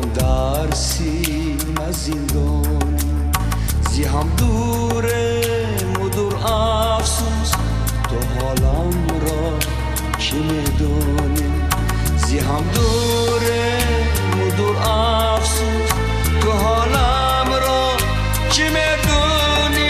Дилам дар сина зиндонӣ, зи ҳам дурем дур, афсӯс, ту ҳоламро чӣ медонӣ? Зи ҳам дурем дур, афсӯс, ту ҳоламро чӣ медонӣ?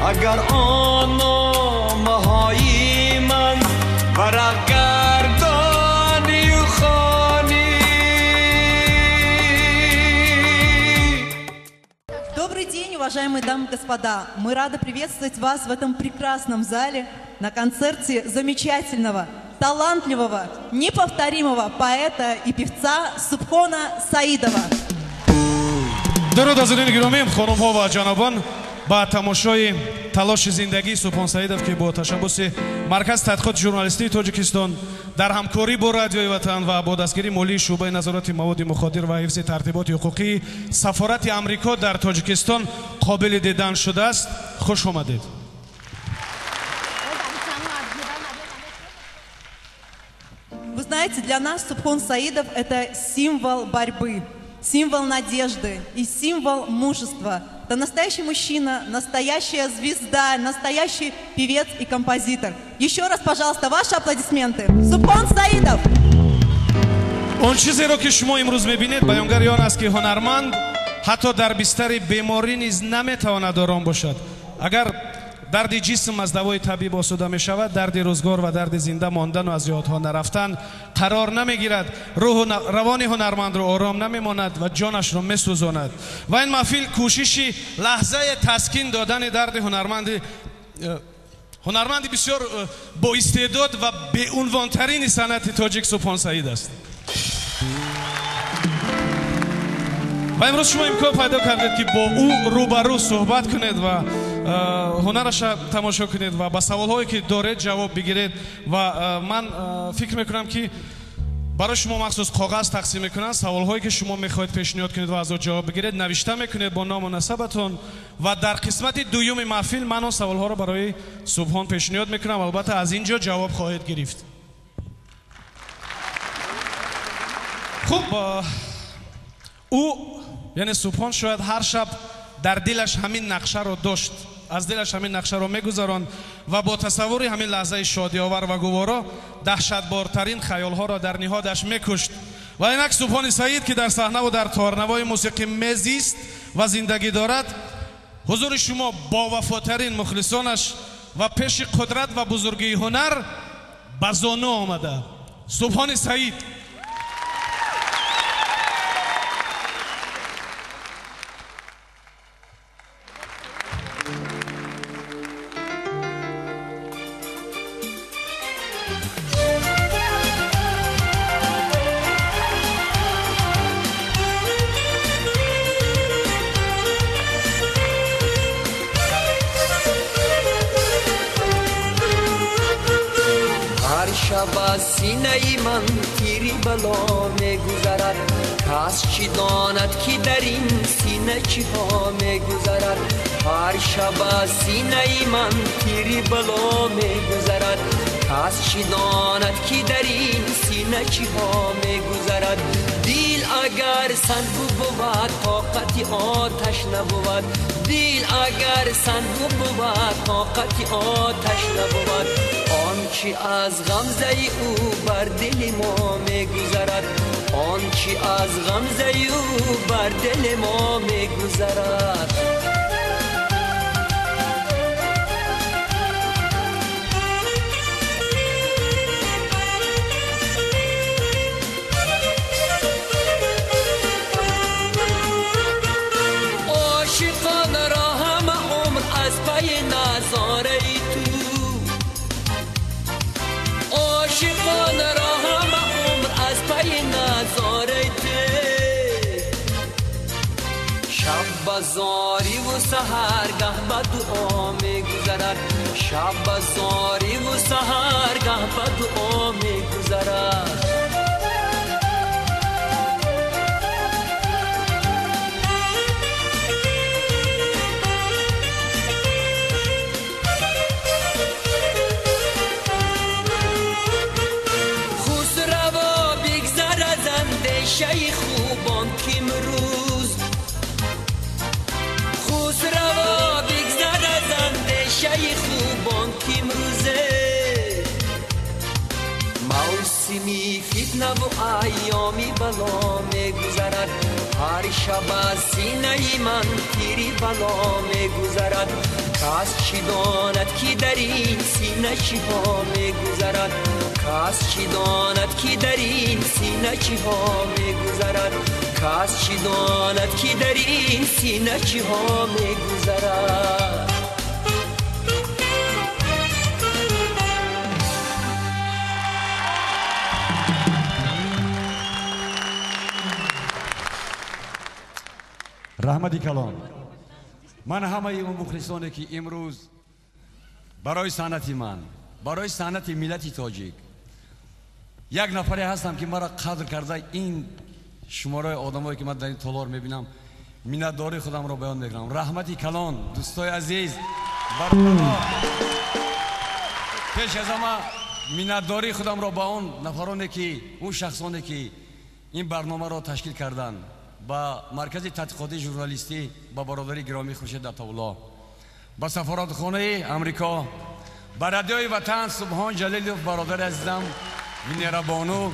Агар он номаҳои ман варақ гардонию хонӣ. Добрый день, уважаемые дамы и господа. Мы рады приветствовать вас в этом прекрасном зале на концерте замечательного, талантливого, неповторимого поэта и певца Субхона Саидова. Дуруд, ҳозирини гиромӣ, хонумҳо ва ҷанобон, ба тамошои талоши зиндагии Субҳон Саидов, ки бо ташаббуси Маркази тадқиқоти журналистии Тоҷикистон дар ҳамкорӣ бо Радиои Ватан ва бо дастгирии молии шӯъбаи назорати маводи муходир ва ҳифзи тартиботи ҳуқуқии Сафорати Амрико дар Тоҷикистон қобили дидан шудааст, хуш омадед. Вы знаете, для нас Субхон Саидов – это символ борьбы, символ надежды и символ мужества. Это настоящий мужчина, настоящая звезда, настоящий певец и композитор. Еще раз, пожалуйста, ваши аплодисменты. Субхон Саидов! Он чизеро, ки шумо имрӯз мебинед, баёнгари он аст, ки ҳунарманд ҳатто дар бистари беморӣ низ наметавонад ором бошад. Агар дарди ҷисм аз давои табиб осуда мешавад, дарди рӯзгор ва дарди зинда мондану аз ёдҳо нарафтан қарор намегирад, рӯҳу равони ҳунармандро ором намемонад ва ҷонашро месӯзонад. Ва ин маҳфил кӯшиши лаҳзаи таскин додани дарди ҳунарманди бисёр боистеъдод ва беунвонтарини санъати тоҷик Субҳон Саид аст. Ва имрӯз шумо имкон пайдо кардед, ки бо ӯ рӯбарӯ суҳбат кунед ва ҳунараша тамошо кунед ва ба саволҳое, ки доред, ҷавоб бигиред. Ва ман фикр мекунам, ки барои шумо махсус коғаз тақсим мекунанд. Саволҳое, ки шумо мехоҳед пешниҳод кунед ва аз ӯ ҷавоб бигиред, навишта мекунед бо ному насабатон ва дар қисмати дуюми маҳфил ман он саволҳоро барои Субҳон пешниҳод мекунам. Албатта, аз ин ҷо ҷавоб хоҳед гирифт. Хуб, ӯ, яъне Субҳон, шояд ҳар шаб дар дилаш ҳамин нақшаро дошт, аз дилаш ҳамин нақшаро мегузаронд ва бо тасаввури ҳамин лаҳзаи шодиовар ва гуворо даҳшатбортарин хаёлҳоро дар ниҳодаш мекушт. Ва инак Субҳони Саид, ки дар саҳнаву дар торнавои мусиқӣ мезист ва зиндагӣ дорад, ҳузури шумо бовафотарин мухлисонаш ва пеши қудрат ва бузургии ҳунар ба зону омада. Субҳони Саид. Синаи ман тири бало мегузарад, кас чӣ донад, ки дар ин сина чиҳо мегузарад? Ҳар шаб аз синаи ман тири бало мегузарад, кас чӣ донад, ки дар ин сина чиҳо мегузарад? Дил агар санг бувад, тоқати оташ набувад. Дил агар санг бувад, тоқати оташ набувад. Он чӣ аз ғамзаи ӯ бар дили мо мегузарад, он чӣ аз ғамзаи ӯ бар дили мо мегузарад. Ошиқонро ҳама умр аз пайи назораи ту, ошиқонро ҳама умр аз пайи назораи ту. ба зориву саҳаргаҳ ба дуо мегузарад, шаб ба зориву саҳаргаҳ ба дуо мегузарад. Хусраво бигзар аз андешаи хубон ки имрӯз, хусраво бигзар аз андешаи хубон ки имрӯзе мавсими фитнаву айёми бало мегузарад, ҳар шаб аз синаи ман тири бало мегузарад. Кас чӣ донад, ки дар ин сина чиҳо мегузарад, кас чӣ донад, ки дар ин сина чиҳо мегузарад, кас чӣ донад, ки дар ин сина чиҳо мегузарад. Раҳмати калон. Ман ҳамаи он мухлисоне, ки имрӯз барои санъати ман, барои санъати миллати тоҷик як нафаре ҳастам, ки маро қадр карда, ин шумораи одамое, ки ман дар ин толор мебинам, миннатдории худамро баён мекунам. Раҳмати калон, дӯстои азиз, бародаро. Пеш аз ҳама миннатдории худамро ба он нафароне, ки он шахсоне, ки ин барномаро ташкил карданд, ба маркази тадқиқоти журналистӣ, ба бародари гиромӣ Хуршед Атовулло, ба сафоратхонаи Амрико, ба радиои Ватан, Субҳон Ҷалилов бародари азизам, Венера бону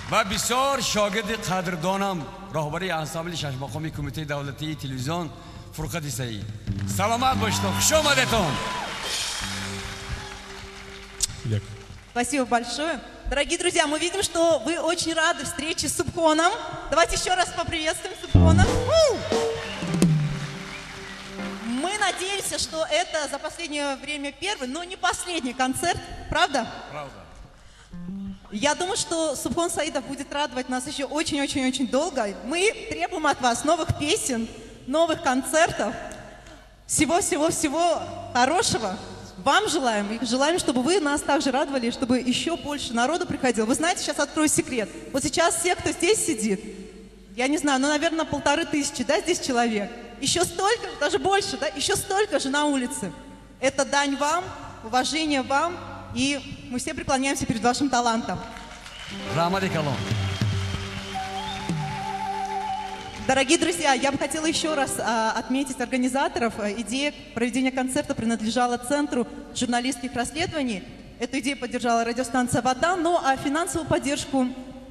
ва бисёр шогирди қадрдонам, роҳбари ансамбли шашмақоми Кумитаи давлатии телевизион Фурқати Саид. Саломат бошед, хуш омадетон. Спасибо большое. Дорогие друзья, мы видим, что вы очень рады встрече с Субхоном. Давайте еще раз поприветствуем Субхона. Мы надеемся, что это за последнее время первый, но не последний концерт. Правда? Правда. Я думаю, что Субхон Саидов будет радовать нас еще очень-очень-очень долго. Мы требуем от вас новых песен, новых концертов, всего-всего-всего хорошего. Вам желаем, и желаем, чтобы вы нас также радовали, чтобы еще больше народу приходило. Вы знаете, сейчас открою секрет. Вот сейчас все, кто здесь сидит, я не знаю, ну, наверное, 1500, да, здесь человек. Еще столько, даже больше, да, еще столько же на улице. Это дань вам, уважение вам, и мы все преклоняемся перед вашим талантом. Раҳмати калон. Дорогие друзья, я бы хотела еще раз отметить организаторов. Идея проведения концерта принадлежала Центру журналистских расследований. Эту идею поддержала радиостанция «Ватан», ну а финансовую поддержку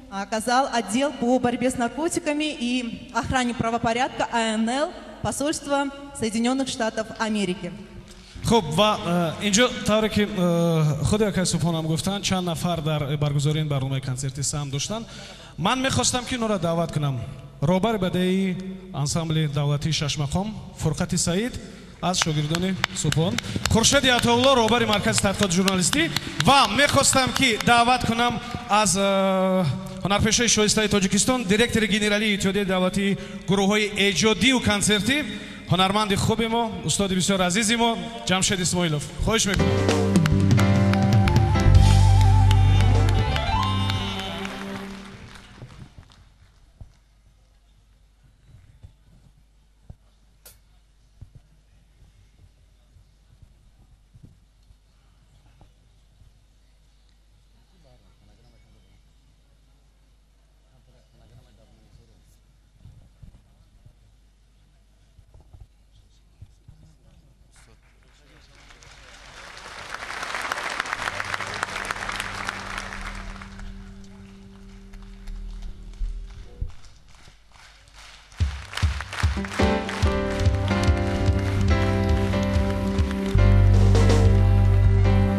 оказал отдел по борьбе с наркотиками и охране правопорядка АНЛ посольства Соединенных Штатов Америки. Хуб, ва инҷо тавре ки худи акай Субҳонам гуфтанд, чанд нафар дар баргузории ин барномаи консертӣ саҳм доштанд. Ман мехостам, ки инҳоро даъват кунам. Роҳбари бадаи ансамбли давлатии шашмақом Фурқати Саид аз шогирдони Субҳон, Хуршеди Атовулло, роҳбари маркази тадқиқоти журналистӣ, ва мехостам, ки даъват кунам аз ҳунарпешаи шоистаи Тоҷикистон, директори генералии Иттиҳодияи давлатии гурӯҳҳои эҷодию консертӣ, ҳунарманди хуби мо, устоди бисёр азизи мо Ҷамшед Исмоилов. Хоҳиш мекунам.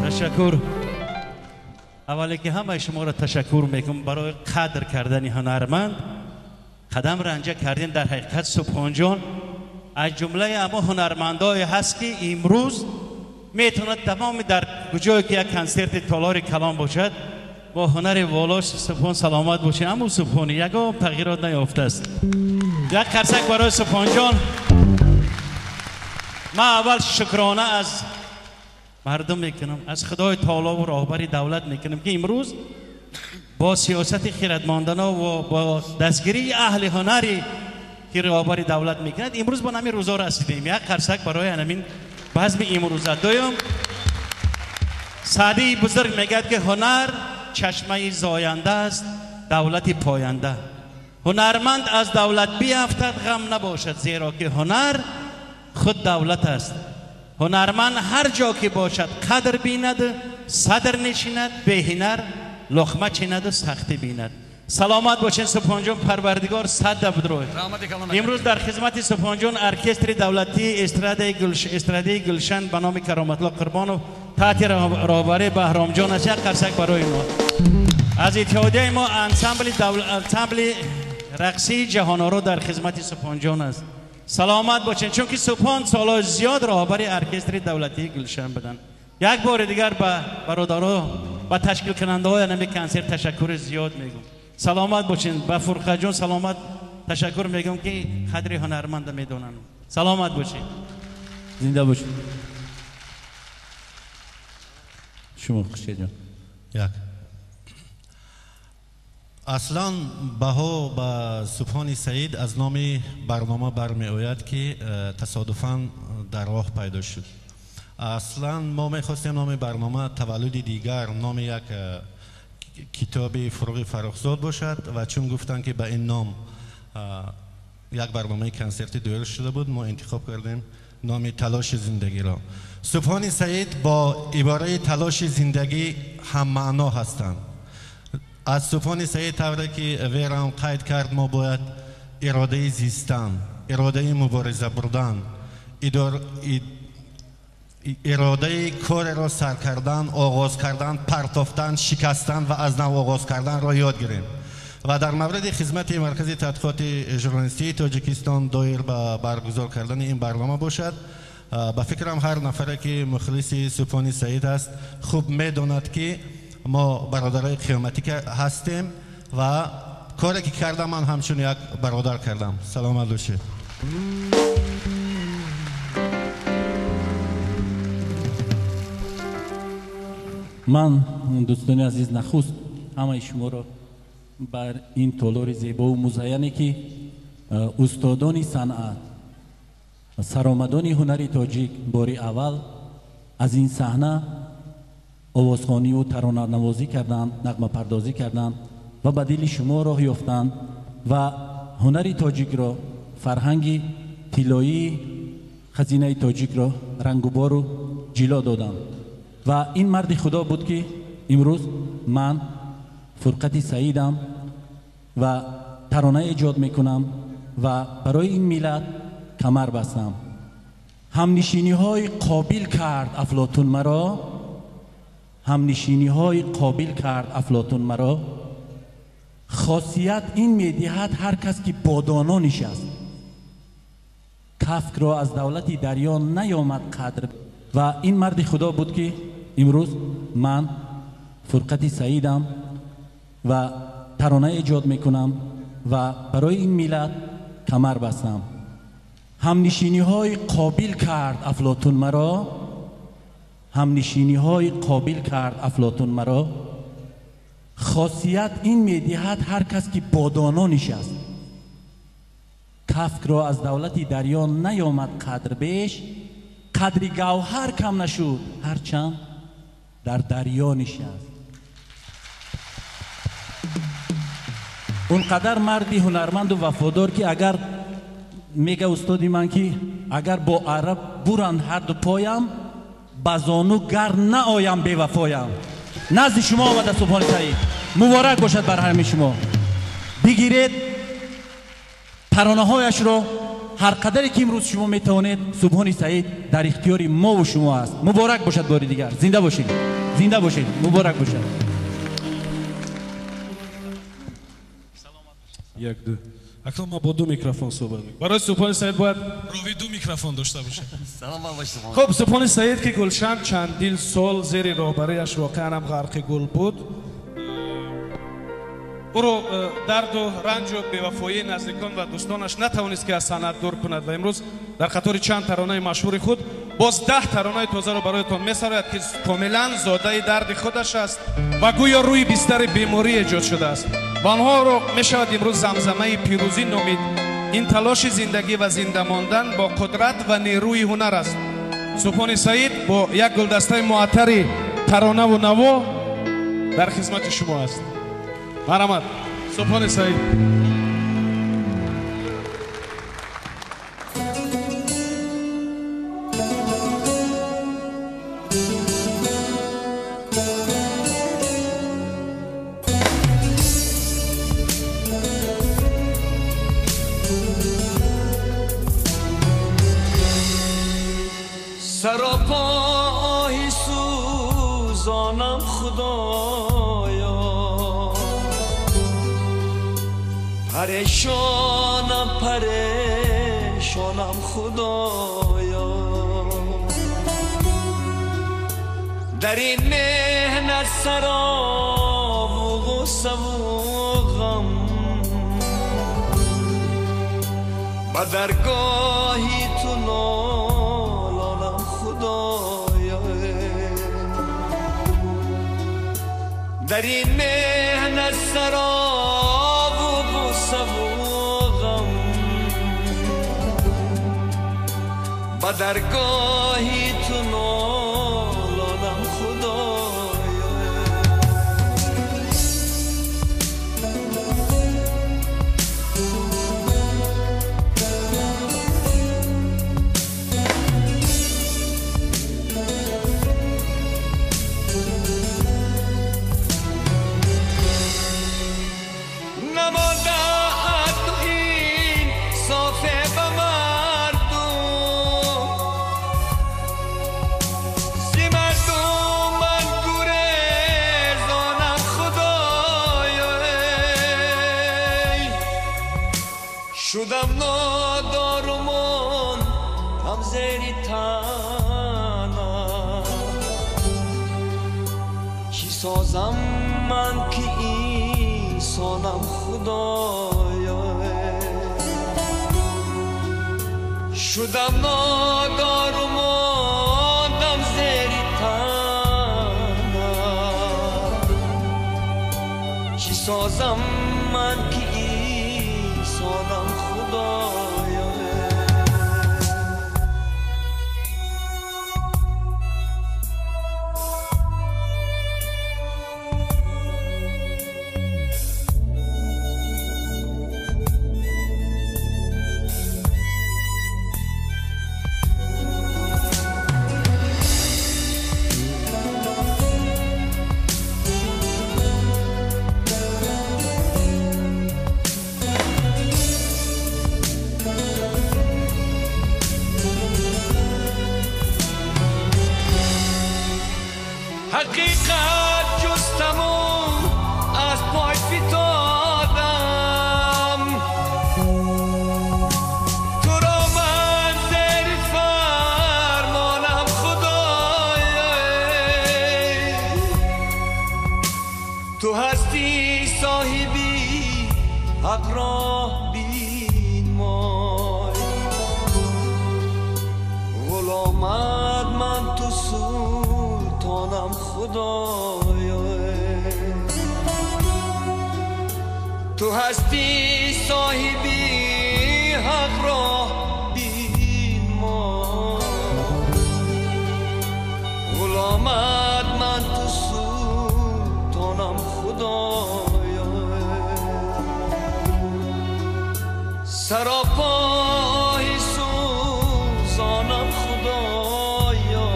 Ташаккур. Аввале ки ҳамаи шуморо ташаккур мекунам барои қадр кардани ҳунарманд. Қадам ранҷа кардем дар ҳақиқат. Субҳонҷон аз ҷумлаи амо ҳунармандое ҳаст, ки имрӯз метавонад тамоми дар куҷое ки як консерти толори калон бошад, бо ҳунари волош. Субҳон, саломат бошед. Аммо Субҳони ягон тағйирот наёфтааст. Як қарсак барои Субҳонҷон. Ман аввал шукрона аз мардум мекунам, аз Худои таоло ва роҳбари давлат мекунам, ки имрӯз бо сиёсати хирадмандона ва бо дастгирии аҳли ҳунаре ки роҳбари давлат мекунад, имрӯз ба ҳамин рӯзо расидем. Як қарсак барои ҳамин базми имрӯза. Дуюм, Саъдии бузург мегӯяд, ки ҳунар чашмаи зоянда аст, давлати поянда. Ҳунарманд аз давлат биафтад, ғам набошад, зеро ки ҳунар худ давлат аст. Ҳунарманд ҳар ҷо ки бошад қадр бинад, садр нишинад, беҳунар луқма чинаду сахтӣ бинад. Саломат бошед, Субҳонҷон, Парвардигор сад дафъ. Имрӯз дар хизмати Субҳонҷон оркестри давлатии эстрадии Гулшан ба номи Кароматлло Қурбонов таҳти роҳбарии Баҳромҷон аст. Як қарсак барои мо. Аз иттиҳодияи мо ансамбли рақсии ҷаҳоноро дар хизмати Субҳонҷон аст. Саломат бошед, чунки Субҳон солҳои зиёд роҳбари оркестри давлатии Гулшан буданд. Як бори дигар ба бародаро, ба ташкилкунандаҳои ҳамин консерт ташаккури зиёд мегӯм. Саломат бошед. Ба Фурқатҷон саломат ташаккур мегӯм, ки қадри ҳунарманда медонанд. Саломат бошед. Зинда бошед. Шумо Хуршедҷон. Як. Аслан баҳо ба Субҳони Саид аз номи барнома бармеояд, ки тасодуфан дар роҳ пайдо шуд. Аслан мо мехостем номи барнома Таваллуди дигар, номи як китоби Фуруғи Фаррухзод бошад ва чун гуфтанд, ки ба ин ном як барномаи консертӣ доир шуда буд, мо интихоб кардем номи Талоши зиндагиро. Субҳони Саид бо ибораи талоши зиндагӣ ҳаммаъно ҳастанд. Аз Субҳони Саид тавре ки Верам қайд кард, мо бояд иродаи зистан, иродаи мубориза бурдан, иродаи кореро сар кардан, оғоз кардан, партофтан, шикастан ва аз нав оғоз карданро ёд гирем. Ва дар мавриди хизмати Маркази тадқиқоти журналистии Тоҷикистон доир ба баргузор кардани ин барнома бошад, ба фикрам ҳар нафаре ки мухлиси Субҳони Саид аст, хуб медонад, ки мо бародарои қиёматӣ ҳастем ва коре ки кардам ман ҳамчун як бародар кардам. Саломат бошед. Ман, дӯстони азиз, нахуст ҳамаи шуморо бар ин толори зебову музайяне, ки устодони санъат, саромадони ҳунари тоҷик бори аввал аз ин саҳна овозхониву таронанавозӣ карданд, нағмапардозӣ карданд ва ба дили шумо роҳ ёфтанд ва ҳунари тоҷикро, фарҳанги тиллоии хазинаи тоҷикро рангубору ҷило доданд. Ва ин марди Худо буд, ки имрӯз ман Фурқати Саидам ва тарона эҷод мекунам ва барои ин миллат камар бастам. Ҳамнишиниҳои қобил кард Афлотун маро, ҳамнишиниҳои қобил кард Афлотун маро, хосият ин медиҳад ҳар кас ки бо доно нишаст. Кафкро аз давлати дарё наёмад қадр. Ва ин марди Худо буд, ки имрӯз ман Фурқати Саидам ва тарона эҷод мекунам ва барои ин миллат камар бастам. Ҳамнишиниҳои қобил кард Афлотун маро, ҳамнишиниҳои қобил кард Афлотун маро, хосият ин медиҳад ҳар кас ки бо доно нишаст. Кафкро аз давлати дарё наёмад қадр беш, қадри гавҳар кам нашуд, ҳарчанд дар дарё нишаст. Он қадар марди ҳунарманду вафодор, ки агар мега устоди ман, ки агар бо араб буранд ҳарду поям, ба зону гар наоям бевафоям. Назди шумо омада Субҳони Саид. Муборак бошад бар ҳамаи шумо. Бигиред таронаҳояшро ҳар қадаре ки имрӯз шумо метавонед. Субҳони Саид дар ихтиёри мову шумо аст. Муборак бошад бори дигар. Зинда бошед, зинда бошед, муборак бошад. Як, ду. Акнун ма бо ду микрофон суҳбат мекунам. Барои Субҳони Саид бояд рови ду микрофон дошта бошад. Саломат бошед. Хуб, Субҳони Саид, ки Гулшан чандил сол зери роҳбарияш воқеан ҳам ғарқи гул буд. Ӯро дарду ранҷу бевафоии наздикон ва дӯстонаш натавонист, ки аз санъат дур кунад, ва имрӯз дар қатори чанд таронаи машҳури худ боз 10 таронаи тозаро бароятон месарояд, ки комилан зодаи дарди худаш аст ва гӯё рӯи бистари беморӣ эҷод шудааст, ва онҳоро мешавад имрӯз замзамаи пирӯзӣ номид. Ин талоши зиндагӣ ва зинда мондан бо қудрат ва нерӯи ҳунар аст. Субҳони Саид бо як гулдастаи муаттари таронаву наво дар хизмати шумо аст. Марҳамат, Субҳони Саид. سراپا آهی سوزانم خدایا، پریشانم پریشانم خدایا، در این محنت سراب و غصه و غم، به درگاهی تو نالانم خدایا، در این محنت سراب و غصه و غم، به درگاهی تو نالانم خدایا. شدم نادارمان هم زیر تنم، چی سازم من که اینسانم خدایا، شدم نادارمان هم زیر تنم، چی سازم من که اینسانم خدایا. حقیقت جستم و از پای فتادم، تو را من زیر فرمانم خدایا، تو هستی صاحبی حق را بین مای، غلامت من تو سلطانم خدایا، تو هستی صاحبی حق را بین ما، غلامت من تو سلطانم خدایا، سراپا آهی سوزانم خدایا،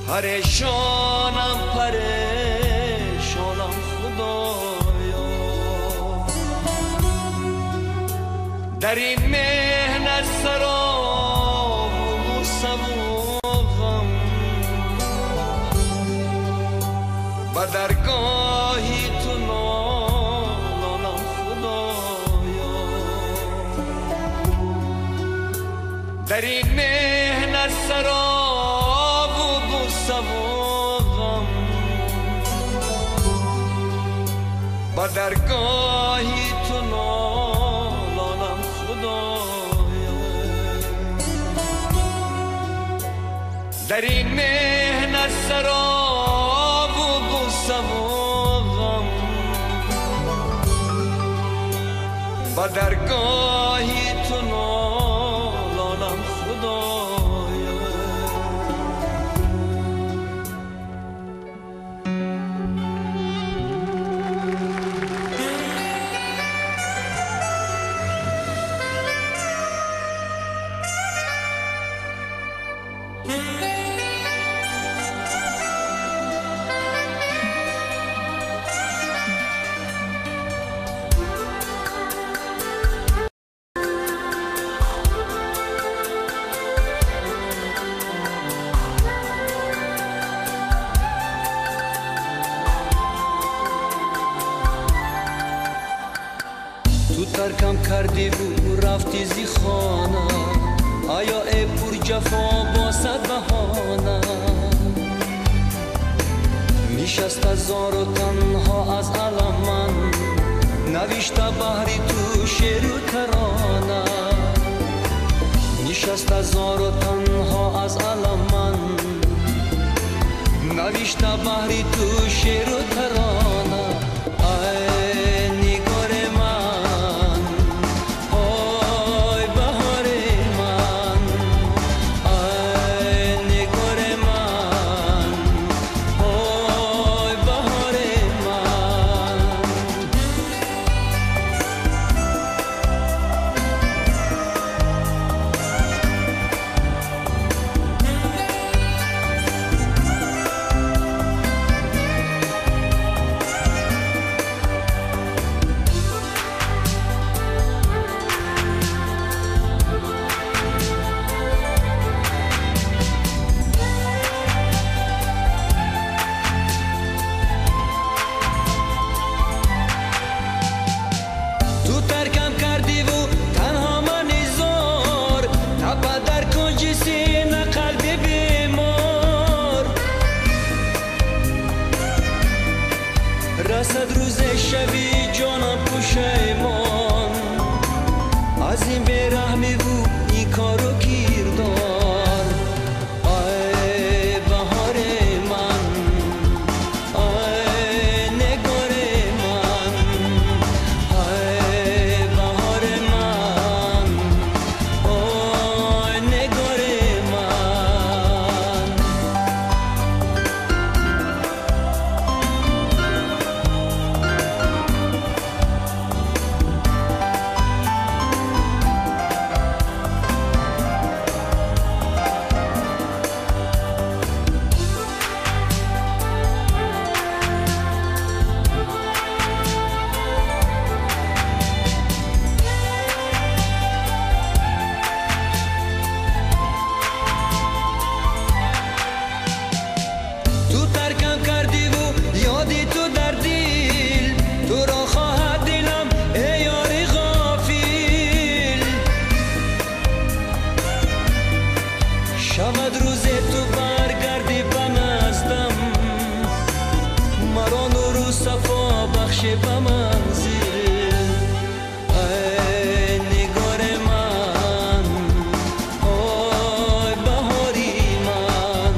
پریشانم پریشانم خدایا، در این محنت سراب و غصه و غم، به درگاهی تو نالانم خدایا، در این محنت سراب و غم، ба даргоҳи ту нолонам Худоё. Дар ин меҳнат саробу ғуссаву ғам, ба даргоҳи ту нолонам Худоё. Ту таркам кардиву рафти зи хона, оё э пурҷафо босад баҳона. Нишаста зору танҳо аз алам ман, навишта баҳри ту шеъру тарона. Нишаста зору танҳо аз алам ман, навишта баҳри ту шеъру тарона. Ай нигори ман, ой баҳори ман, ай нигори ман, ой баҳори ман. Ту таркам кардиву танҳо мани зор, тапа дар кунҷи сина қалби бемор. Расад рӯзе шави ҷонам пушаймон, аз ин бераҳмиву ин кору кирдор. Ай баҳори ман, ай нигори ман, ай баҳори ман, ой нигори ман. Ту таркам кардиву ёди ту дар дил, туро хоҳад дилам эй ёри ғофил. Шавад рӯзе ту баргардӣ ба наздам, маро нуру сафо бахши ба манзил. Ай нигори ман, ой баҳори ман,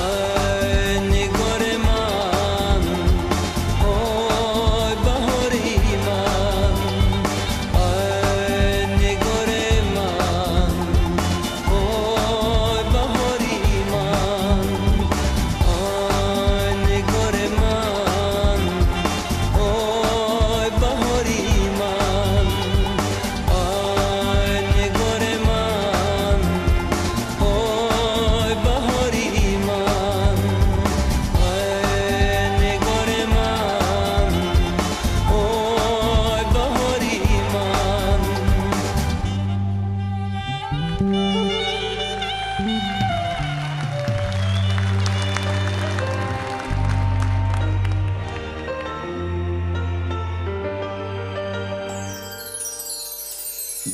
ай нигори ман, ой баҳори ман, ай нигори ман, ой баҳори ман, ай нигори ман, ой баҳори ман, ай нигори ман, ой баҳори ман, ай нигори ман, ой баҳори ман.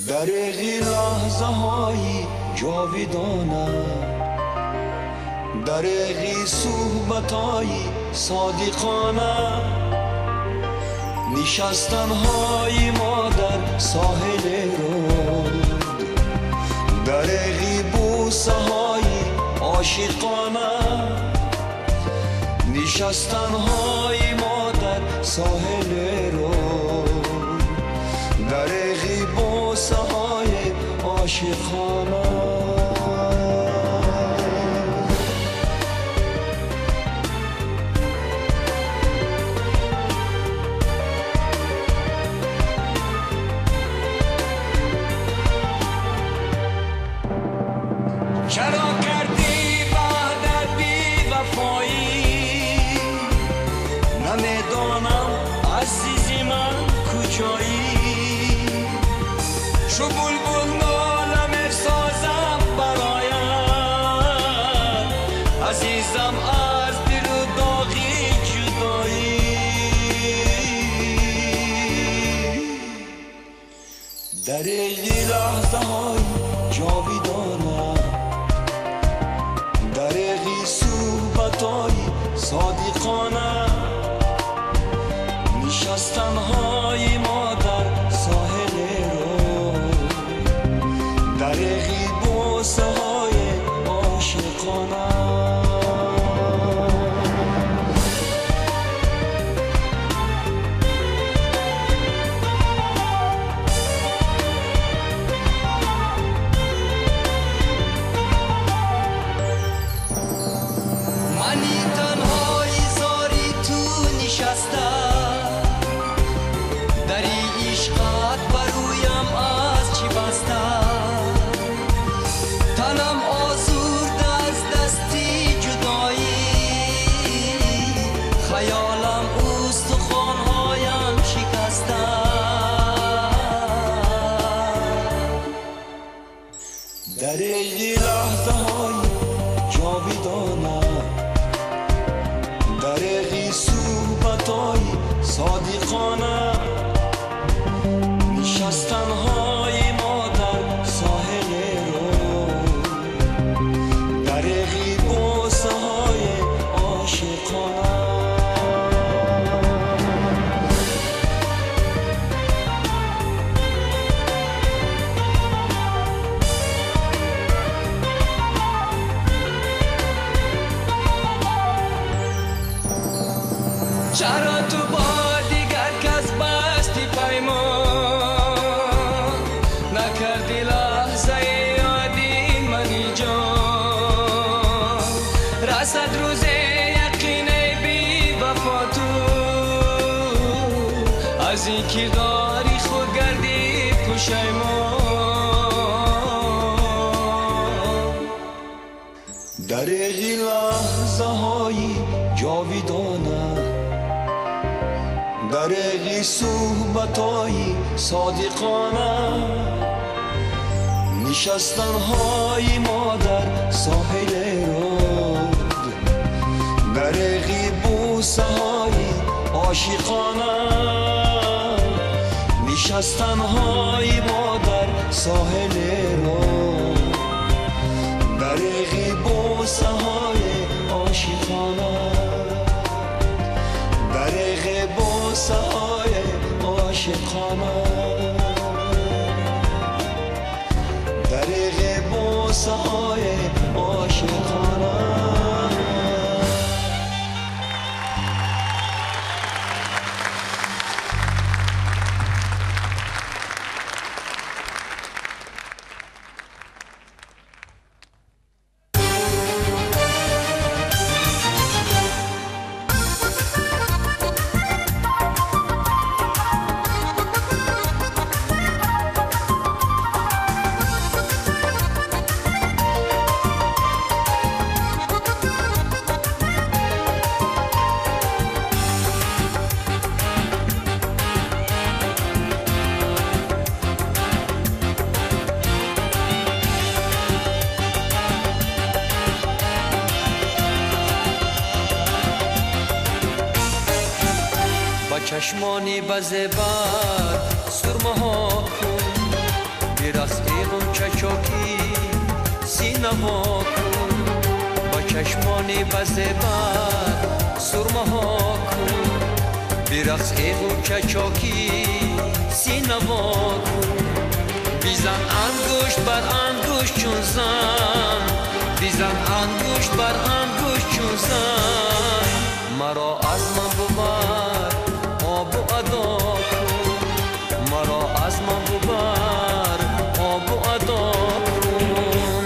Дареғи лаҳзаҳои ҷовидона, дареғи суҳбатҳои содиқона. Нишастанҳои мо дар соҳили руд, дареғи бӯсаҳои ошиқона. Нишастанҳои мо дар соҳили руд, дареғи бӯсаҳои ошиқона. چرا کردی وعده بی وفایی؟ نمیدانم عزیزی من کجایی. چو بلبل ناله میسازم برایت، عزیزم از دل و داغی جدایی. دریغ لحظه های جاویدانه، دریغی صحبت‌های صادقانه. نشستن‌های ما در ساحل رود، دریغی بوسه‌های عاشقانه. دریغ لحظه‌های جاویدانه، دریغ صحبت‌های صادقانه. نشستن‌های ما در ساحل رود، دریغ بوسه‌های عاشقانه. چرا تو با دیگر کس بستی پیمان، نکردی لحظه یادی منی جان. رسد روز یقین بی وفا تو، از این کرداری خود گردی پشیمان. دریغ لحظه های جاویدانه، دریغ صحبت‌های صادقانه. نشستن‌های ما در ساحل رود، دریغ بوسه‌های عاشقانه. نشستن‌های ما در ساحل رود، دریغ بوسه‌های عاشقانه. دریغ بوسه‌های عاشقانه، دریغ بوسه‌های عاشقانه. چشمانی بزبر سرمه ها کن، برقص ای غنچه چاکی سینه ها کن. با چشمانی بزبر سرمه ها کن، Бирақс эй ғунча чоки сина во кун. Бизан ангушт бар ангушт чун зан, бизан ангушт бар ангушт чун зан. Маро аз ман бубар обу адо кун, маро аз ман бубар обу адо кун.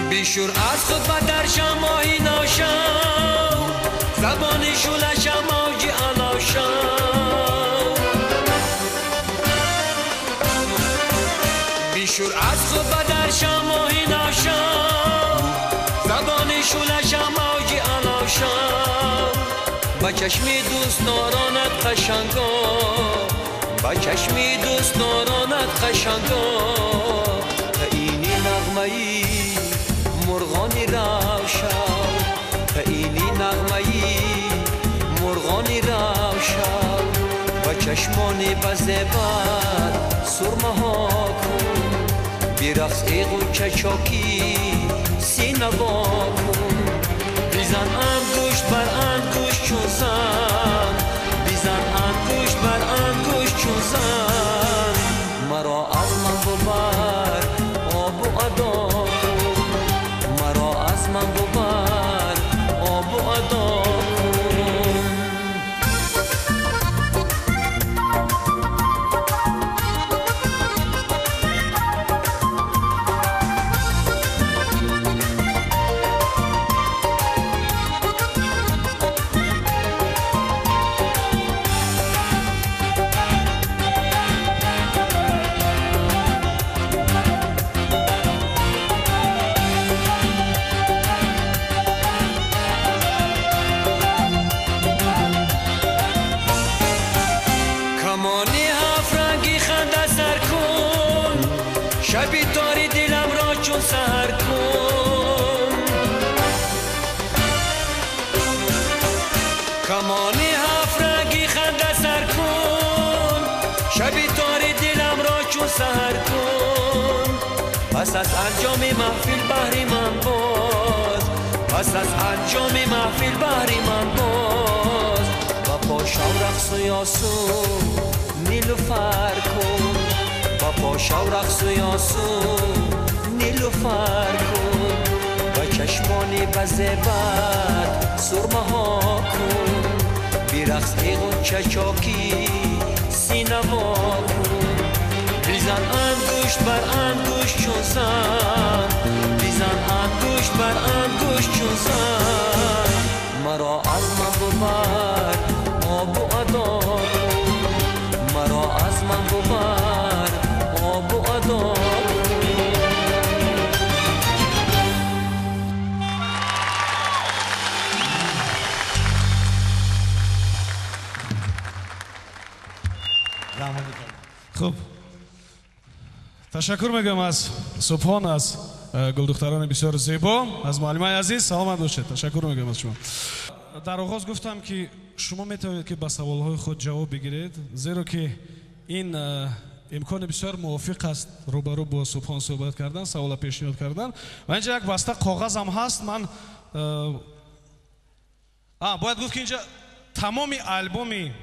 Бишур аз худ ва дар шамоҳи ношав, забони шӯлаша мавҷи ало шав. Бишур аз худ ва дар шамоҳи ношав, забони шӯлаша мавҷи ало шав. Ба чашми дӯстдоронат қашанго, ба чашми дӯстдоронат қашанго. Таини нағмаи мурғони равшав, таини нағмаи мурғони равшав. Ба чашмони ба зебат сурмаҳо кун, бирақс эй ғунча чоки сина во кун. Бизан ангушт бар ангушт чун зан, бизан ангушт бар ангушт чун зан. Маро аз ман бубар обу адо кун, маро аз ман бубар обу адо кун. Камони ҳафтранги ханда сар кун, шаби тори диламро чун саҳар кун. Камони ҳафтранги ханда сар кун, шаби тори диламро чун саҳар кун. Пас аз анҷоми маҳфил баҳри ман боз, пас аз анҷоми маҳфил баҳри ман боз. Ба пошав рақсу ёсу нилуфар кун, ба пошав рақсу ёсу нилуфар кун. Ба чашмони ба зебат сурмаҳо кун, бирақс эй ғунча чоки сина во кун. Бизан ангушт бар ангушт чун зан, бизан ангушт бар ангушт чун зан. Маро аз ман бубар обу адо кун, маро аз ман бубар обу адо кун. Хуб, ташаккур мегӯям аз Субҳон, аз гулдухтарони бисёр зебо, аз муаллимаи азиз. Саломат бошед. Ташаккур мегӯям аз шумо. Дар оғоз гуфтам ки шумо метавонед ки ба саволҳои худ ҷавоб бигиред, зеро ки ин имкони бисёр мувофиқ аст рӯбарӯ бо Субҳон суҳбат кардан, савола пешниҳод кардан. Ва инҷа як баста коғазам ҳаст. Ман бояд гуфт ки инҷа тамоми албоми,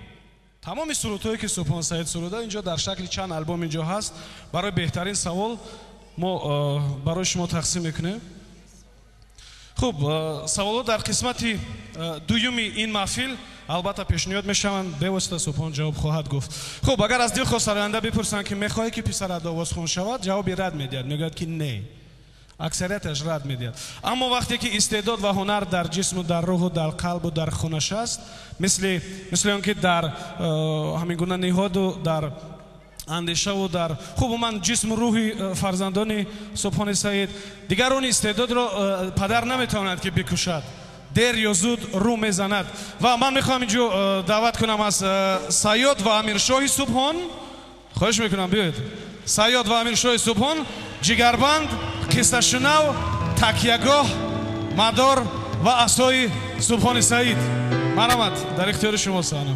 тамоми сурудҳое ки Субҳон Саид суруда инҷо дар шакли чанд албом инҷо ҳаст. Барои беҳтарин савол мо барои шумо тақсим мекунем. Хуб, саволҳо дар қисмати дуюми ин маҳфил албатта пешниҳод мешаванд, бевосита Субҳон ҷавоб хоҳад гуфт. Хуб, агар аз дилхоҳ сароянда бипурсанд ки мехоҳӣ ки писарат овозхон шавад, ҷавоби рад медиҳад, мегӯяд ки не. Аксарияташ рад медиҳад. Аммо вақте ки истеъдод ва ҳунар дар ҷисму дар рӯҳу дар қалбу дар хунаш аст, мисли он ки дар ҳамин гуна ниҳоду дар андешаву дар хуб умуман ҷисму рӯҳи фарзандони Субҳони Саид, дигар он истеъдодро падар наметавонад ки бикушад. Дер ё зуд рӯ мезанад. Ва ман мехоҳам инҷо даъват кунам аз Саёд ва Амиршоҳи Субҳон. Хоҳиш мекунам, биёед. Саёд ва Амиршоҳи Субҳон, ҷигарбанд, қиссашунав, такягоҳ, мадор ва асои Субҳони Саид. Марҳамат, дар ихтиёри шумо саҳна.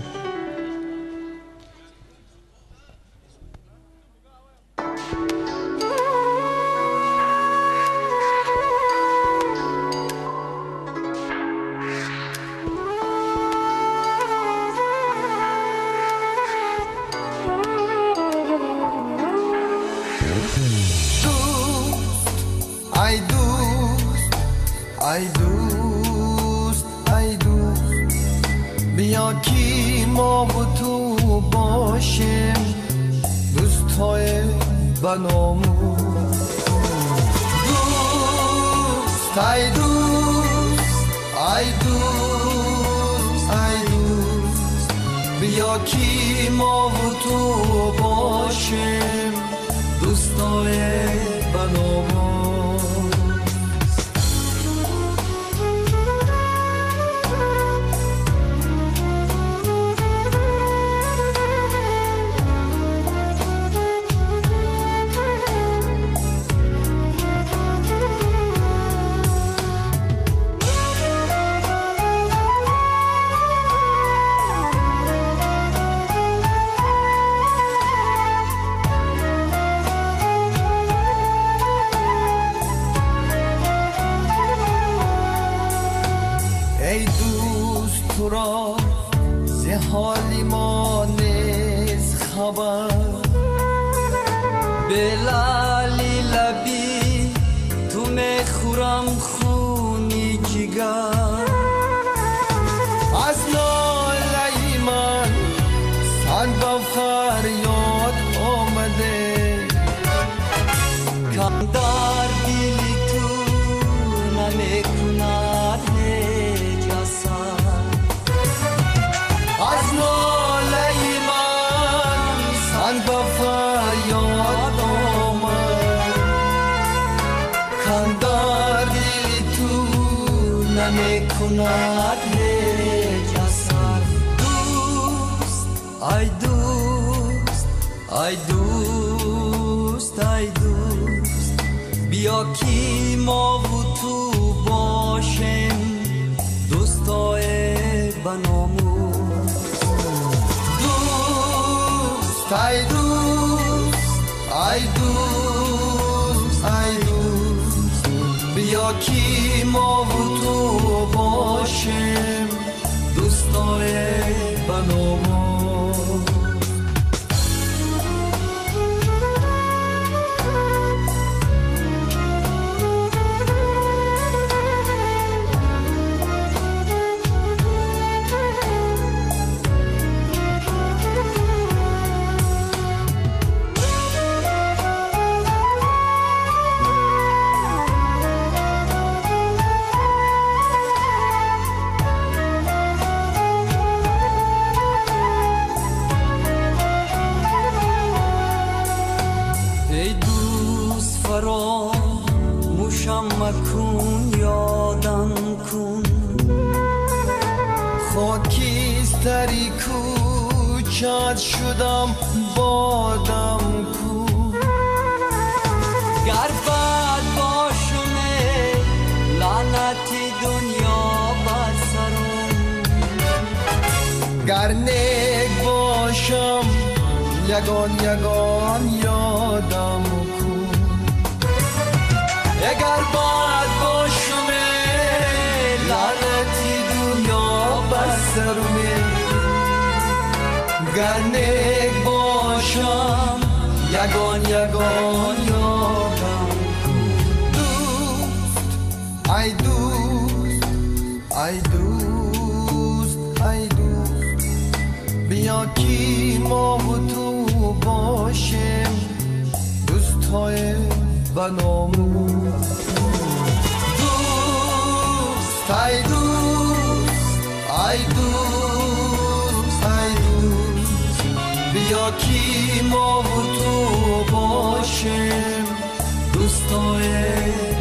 دوستای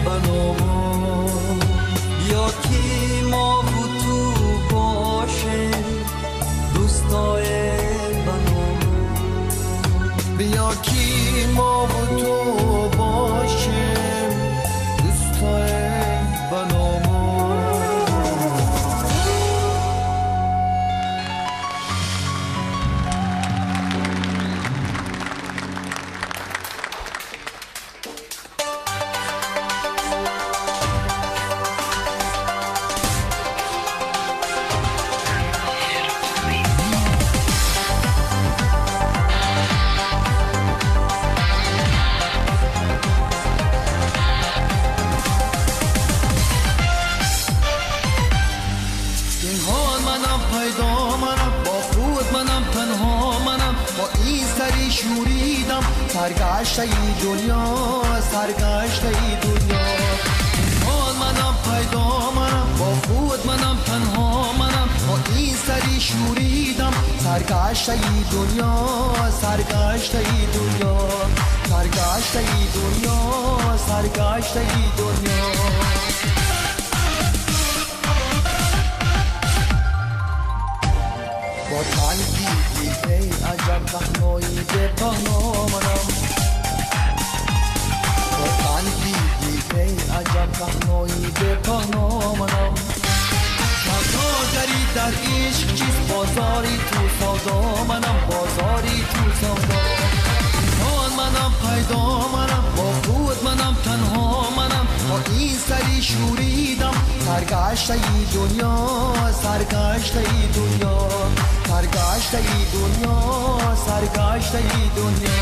بنامو بیا کی ما Пинҳон манам, пайдо манам, бо худ манам, танҳо манам, бо ин сари шӯридам, саргаштаи дунё, саргаштаи дунё. Пинҳон манам, пайдо манам, бо худ манам, танҳо манам, бо ин сари шӯридам, саргаштаи дунё, саргаштаи дунё, саргаштаи дунё, саргаштаи дунё. Бо танги дил эй аҷаб паҳнои бепаҳно манам, бо танги дил эй аҷаб паҳнои бепаҳно манам. Савдогари дар ишқ чист, бозори ту савдо манам, бозори ту савдо. Пинҳон манам, пайдо манам, бо худ манам, танҳо манам, бо ин сари шӯридам, саргаштаи дунё, саргаштаи дунё, саргаштаи дунё, саргаштаи дунё.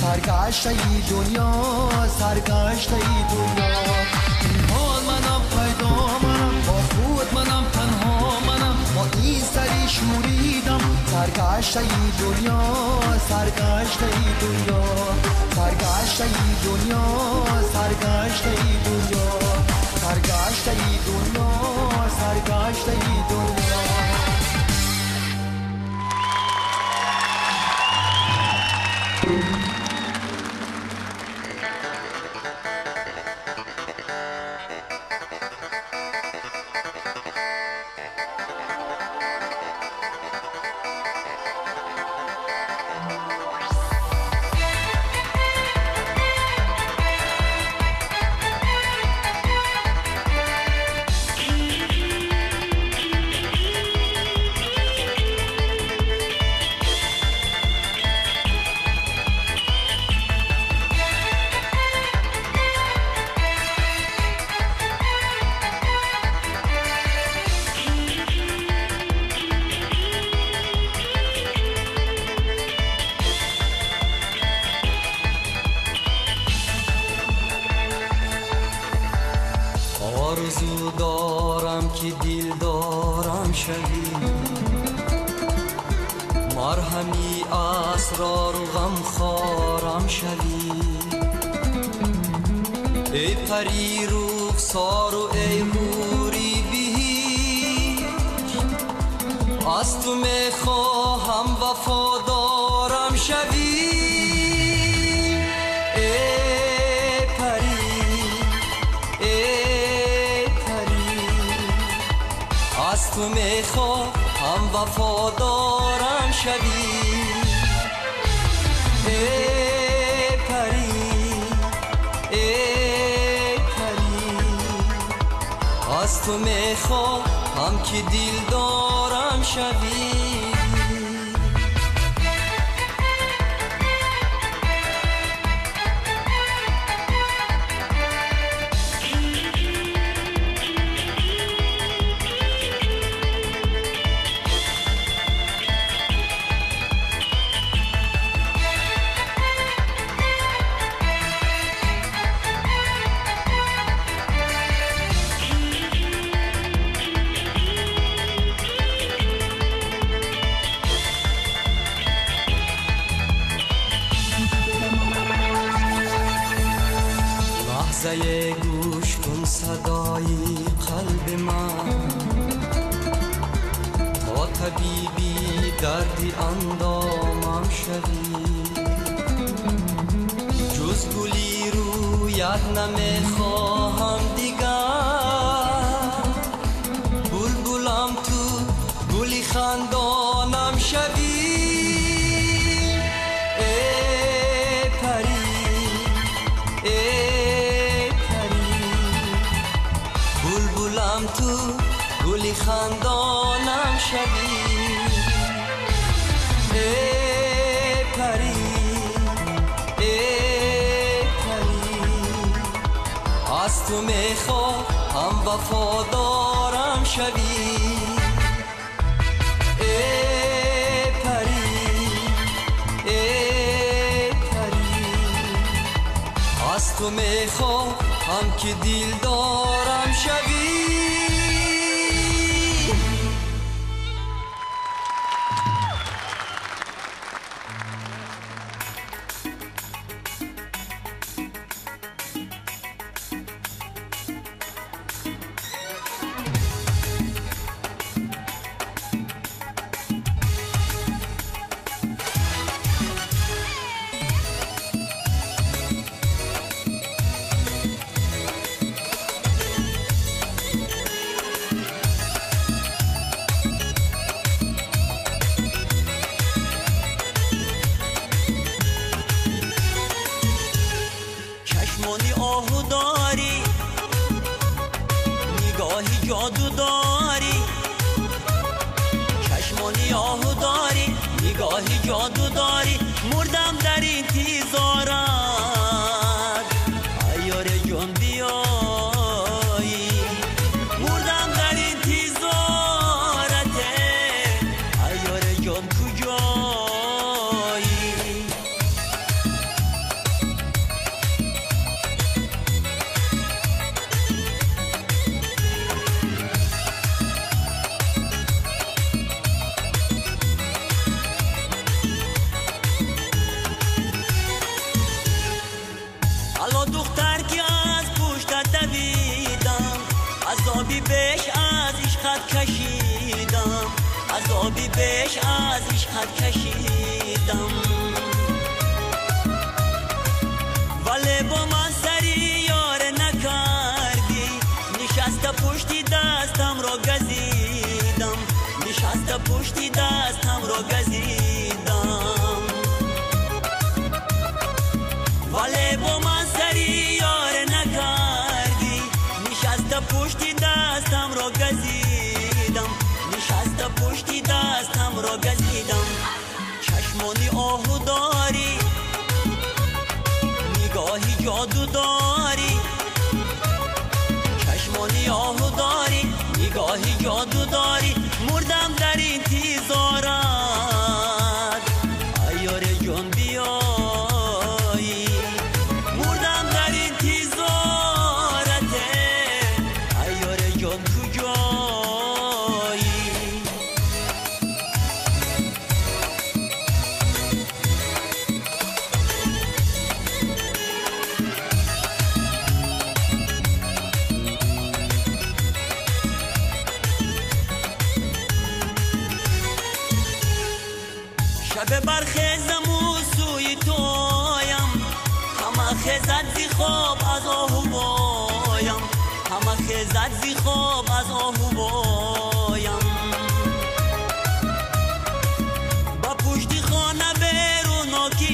Саргаштаи дунё, саргаштаи дунё. Пинҳон манам, пайдо манам, бо худ манам, танҳо манам, бо ин сари шӯридам, саргаштаи дунё, саргаштаи дунё, саргаштаи дунё, саргаштаи дунё, саргаштаи дунё, саргаштаи дунё. Орзу дорам ки дилдорам шавӣ, марҳами асрору ғамхорам шавӣ. Эй пари рухсору эй ҳури биҳишт, аз ту мехоҳам вафодорам шавӣ. Эй пари, эй пари, аз ту мехоҳам вафодорам шавӣ. Эй пари, эй пари, аз ту мехоҳам ки дилдорам шавӣ. لحظه گوش کن صدای قلب من، تا طبیبی دردی اندامم شوی. جز گلی رویت نمیخواهم دیگر، Гули хандонам шавӣ. Эй парӣ, эй парӣ, аз ту мехоҳам вафодорам шавӣ. Эй парӣ, эй парӣ, аз ту мехоҳам ки дилдорам шавӣ. Ҷоду дорӣ, чашмони оҳу дорӣ, нигоҳи ҷоду дорӣ, мурдам дар интизорат, ай ёре ҷон биёӣ. Мурдам дар интизорат, ай ёре ҷон куҷоӣ? Духтар ки аз пуштат давидам, азоби беш аз ишқат кашидам, азоби беш аз ишқат кашидам. Вале бо ман сари ёре накардӣ, нишаста пушти дастамро газидам, нишаста пушти дастамро газидам. Вале бо ман сари ёре накардӣ, нишаста пушти дастамро газидам, нишаста пушти дастамро газидам. Чашмони оҳу дорӣ, нигоҳи ҷоду дорӣ, чашмони оҳу дорӣ, нигоҳи ҷоду дорӣ, мурдам дар интизорат, ай ёре ҷон биёӣ. Мурдам дар интизорат, ай ёре ҷон куҷоӣ? Шаб бархезаму сӯи туоям, ҳама хезад зи хоб аз оҳу воям, ҳама хезад зи хоб аз оҳу воям. Ба пушти хона берун ки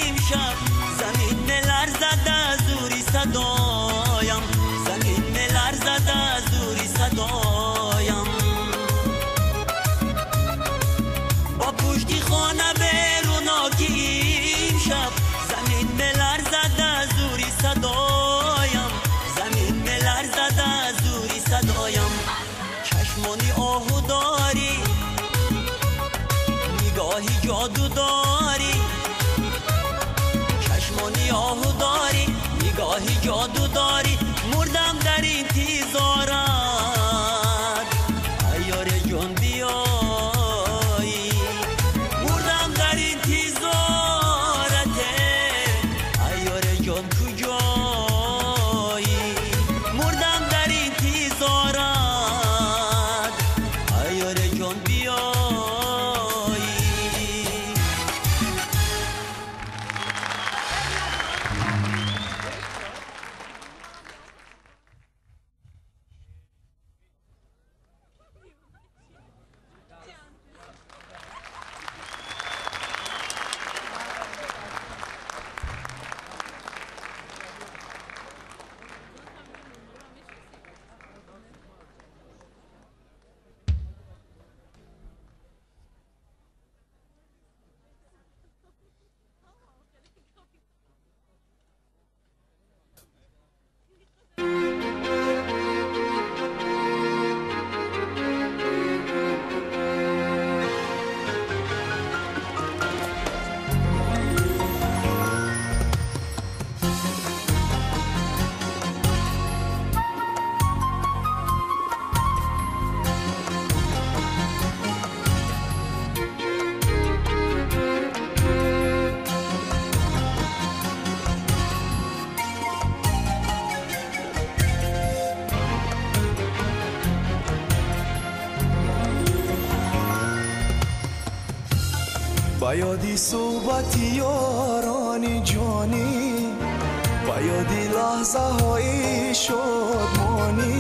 имшаб замин меларзад аз зури садоям, замин меларзад аз зури садоям. Ба пушти хона берун ки имшаб замин меларзад аз зури садоям, замин меларзад аз зури садоям. Чашмони оҳу дорӣ, нигоҳи ҷоду дорӣ, чашмони оҳу дорӣ, нигоҳи ҷоду дорӣ, мурдам дар интизорат, ай ёре ҷон биёӣ. Мурдам дар интизорат, ай ёре ҷон куҷоӣ? Мурдам дар интизорат, ай ёре ҷон биёӣ. Ба ёди суҳбати ёрони ҷонӣ, ба ёди лаҳзаҳои шодмонӣ,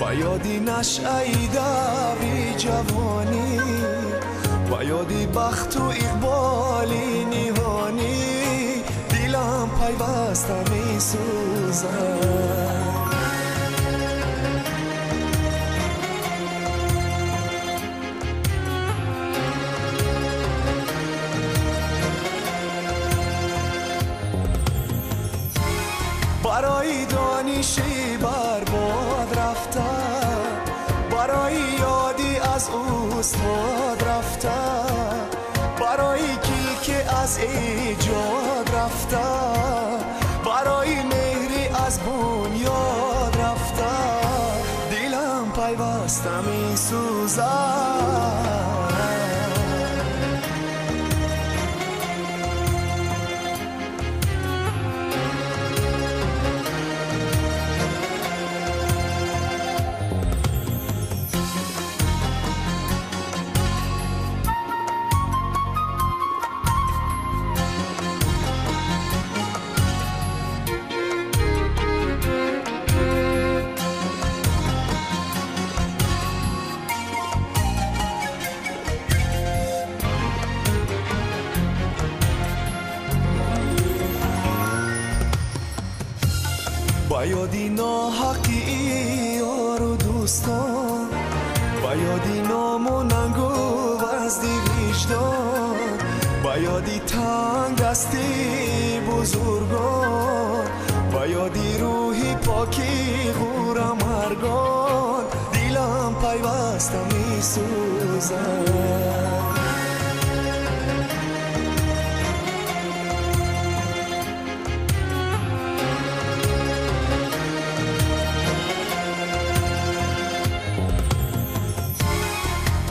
ба ёди нашъаи даври ҷавонӣ, ба ёди бахту иқболи ниҳонӣ, дилам пайваста месӯзад. Барои дониши барбод рафта, барои ёди аз устод рафта, барои килке аз эҷод рафта, барои меҳри аз бунёд рафта, дилам пайваста месӯзад. Ба ёди ноҳаққи ёру дӯстон, ба ёди ному нангу вазди виҷдон, ба ёди тангдастии бузургон, ба ёди рӯҳи поки ғурамаргон, дилам пайваста месӯзад.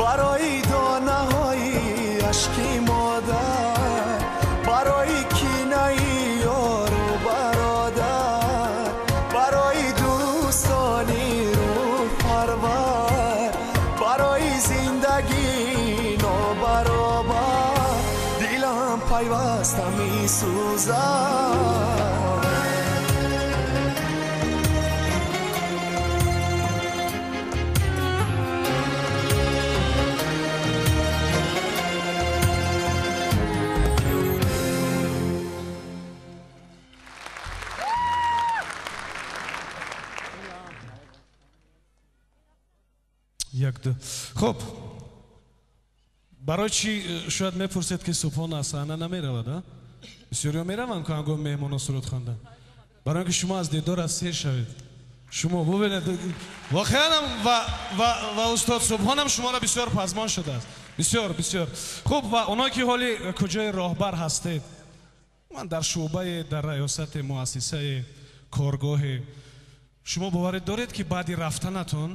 Барои донаҳои ашки модар, барои кинаи ёру бародар, барои дӯстони рӯҳпарвар, барои зиндагии нобаробар, дилам пайваста месӯзад. Хуб, барои чӣ шояд мепурсед, ки Субҳон аз саҳна намеравад? Бисёриҳо мераванд, ку ҳангоми меҳмонҳо суруд хондан, барои ин ки шумо аз дидор аз сер шавед. Шумо бубинед, воқеанам ва устод Субҳонам шуморо бисёр пазмон шудааст, бисёр бисёр хуб. Ва оное ки ҳоли куҷои роҳбар ҳастед, ман дар шӯъбае, дар раёсати муассисаи коргоҳе, шумо боварӣ доред, ки баъди рафтанатон,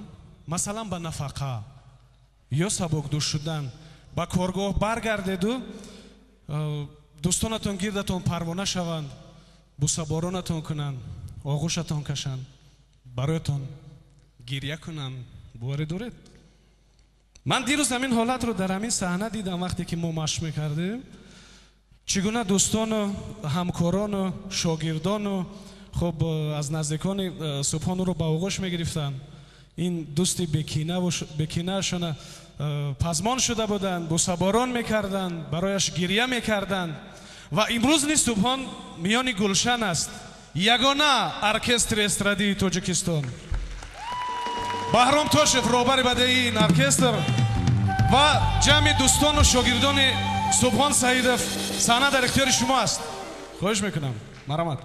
масалан ба нафақа ё сабукдӯш шудан ба коргоҳ баргардеду дӯстонатон гирдатон парвона шаванд, бусаборонатон кунанд, оғӯшатон кашанд, бароятон гиря кунанд? Боварӣ доред? Ман дирӯз ҳамин ҳолатро дар ҳамин саҳна дидам, вақте ки мо машқ мекардем, чӣ гуна дӯстону ҳамкорону шогирдону хуб аз наздикони Субҳон ӯро ба оғӯш мегирифтанд. Ин дӯсти бекинаашона пазмон шуда буданд, бусаборон мекарданд, барояш гиря мекарданд. Ва имрӯз низ Субҳон миёни гулшан аст, ягона оркестри эстрадии Тоҷикистон. Баҳром Тошев роҳбари бадеии ин оркестр ва ҷамъи дӯстону шогирдони Субҳон Саидов. Саҳна дар ихтиёри шумо аст, хоҳиш мекунам, марҳамат.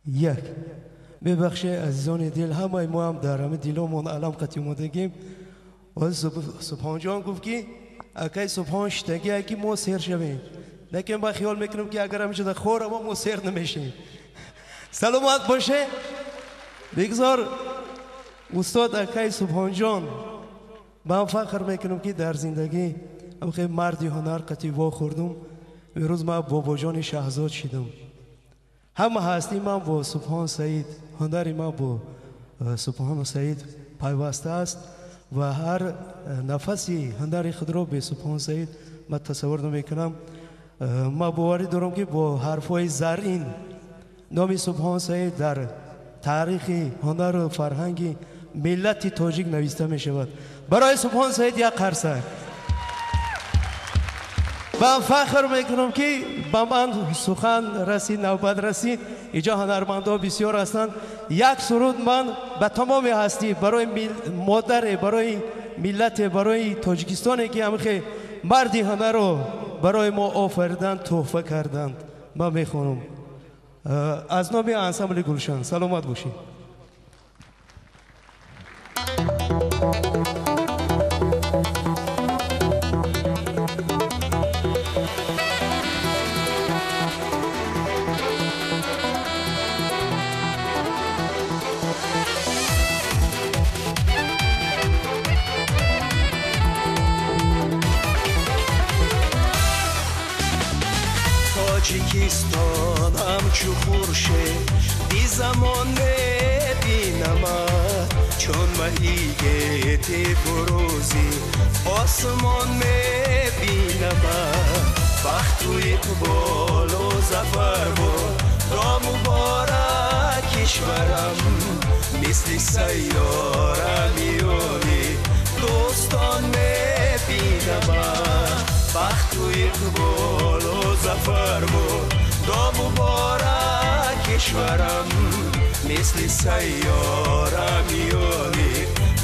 Як бебахше, азизони дил, ҳамаи мо ҳам дар ҳами диломон алам қатӣ омодагим. Субҳонҷон гуфт, ки акай Субҳон шитагие, ки мо сер шавем, лекин ба хиёл мекунам, ки агар ҳамишада хӯрама, мо сер намешавем. Саломат боше. Бигзор устод акай Субҳонҷон, ман фахр мекунам, ки дар зиндагӣ ҳамхел марди ҳунар қатӣ вохӯрдум. Имрӯз ман бобоҷони Шаҳзод шидам. Ҳама ҳастии ман бо Субҳон Саид, ҳунари ман бо Субҳон Саид пайваста аст ва ҳар нафаси ҳунари худро бе Субҳон Саид ман тасаввур намекунам. Ман боварӣ дорам, ки бо ҳарфҳои зарин номи Субҳон Саид дар таърихи ҳунару фарҳанги миллати тоҷик нависта мешавад. Барои Субҳон Саид як қарсак. Ман фахр мекунам, ки ба ман сухан расид, навбат расид. Инҷо ҳунармандҳо бисёр ҳастанд. Як суруд ман ба тамоми ҳастӣ барои модаре, барои миллате, барои Тоҷикистоне, ки ҳамихе марди ҳунарро барои мо офариданд, тӯҳфа карданд, ман мехонам аз номи ансамбли Гулшан. Саломат бошед. Тоҷикистон ҳамчу хуршед бизамон мебинамад, чун маҳи гети фурӯзи осмон мебинамад. Бахту иқболу зафар буд до муборак кишварам, мисли сайёра миёни дӯстон мебинамад. Бахту иқболу зафар буд до муборак кишварам, мисли сайёра миёни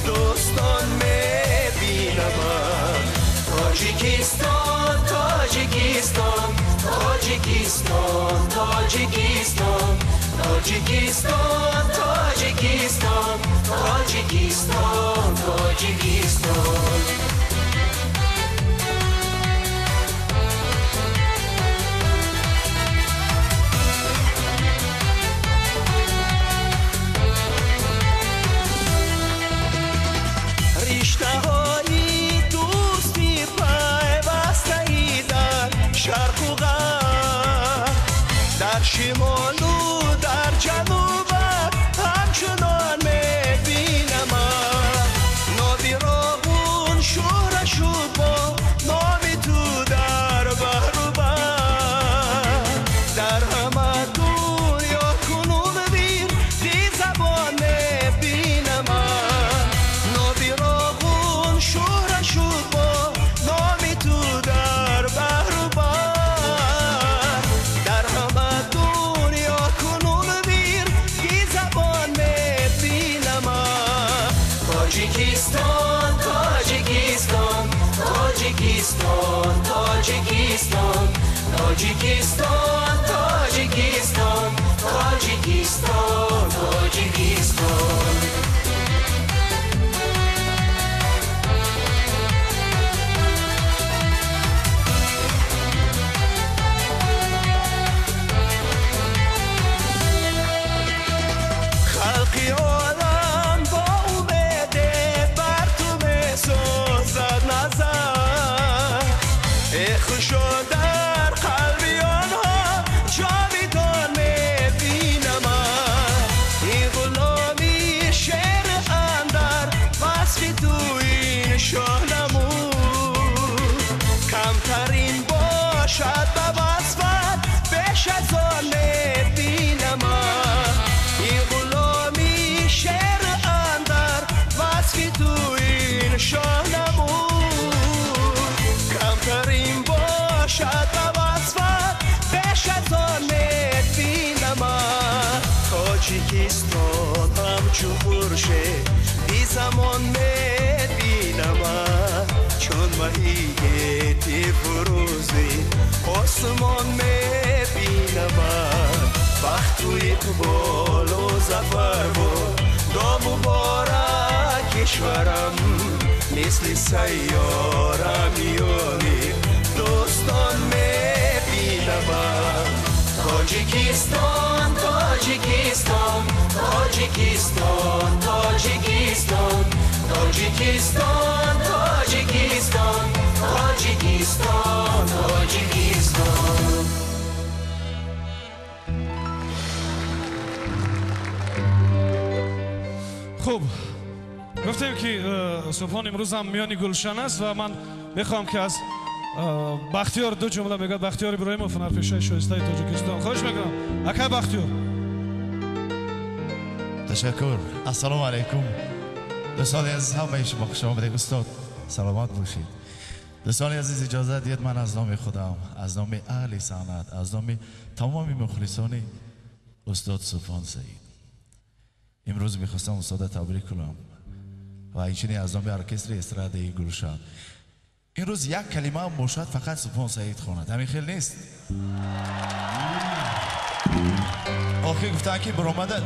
дӯстон мебинамад. Тоҷикистон, Тоҷикистон, Тоҷикистон, Тоҷикистон, Тоҷикистон, Тоҷикистон, Тоҷикистон, Тоҷикистон. Риштаҳои дӯстӣ пайвастаи дар шарқу ғарб, дар шимолу дар ҷанубат ҳамчунон мебинамад. Ноби Роғун шӯҳра шуд бо номи ту дар баҳру бар, дар ҳама дунё кунун вирди забон мебинамад. Ноби Роғун шӯҳра шуд бо номи ту дар баҳру бар, дар ҳама дунё кунун вирди забон мебинамад. Тоҷикистон, Тоҷикистон, Тоҷикистон, Тоҷикистон, Тоҷикистон, Тоҷикистон, Тоҷикистон, Тоҷикистон. Халқи олам бо умеде бар ту месозад назар, э хушо дар қалби онҳо ҷовидон мебинамад. Ин ғуломи шер андар васфи ту ин шоҳ намуд, камтарин бошад ба васфат беш аз он мебинамад. Ин ғуломи шер андар васфи ту ин шоҳ намуд, камтарин бошад ба васфат беш аз он мебинамад. Тоҷикистон ҳамчу хуршед бизамон мебинамад, чун маҳи гети фурӯзи осмон мебинамад. Бахту иқболу зафар буд до муборак кишварам, мисли сайёра миёни дӯстон мебинамад. Тоҷикистон, Тоҷикистон, Тоҷикистон, Тоҷикистон, Тоҷикистон, Тоҷикистон, Тоҷикистон. Гуфтем ки Субҳон имрӯз ҳам миёни Гулшан аст ва ман мехоҳам ки аз Бахтиёр ду ҷумла мегӯяд. Бахтиёр Иброҳимов, ҳунарпешаи шоистаи Тоҷикистон. Хоҳиш мекунам, акай Бахтиёр. Ташаккур. Ассалому алайкум. Дӯстони азиз, ҳамаи шумо хуш омадед. Устод, саломат бошед. Дӯстони азиз, иҷозат диҳед ман аз номи худам, аз номи аҳли санъат, аз номи тамоми мухлисони устод Субҳон Саид имрӯз мехостам устода табрик кунам ва инчунин аз номи оркестри эстрадаи Гулшан. Имрӯз як калима бошад, фақат Субҳон Саид хонад. Ҳамин хел нест? Охир гуфтанд ки баромада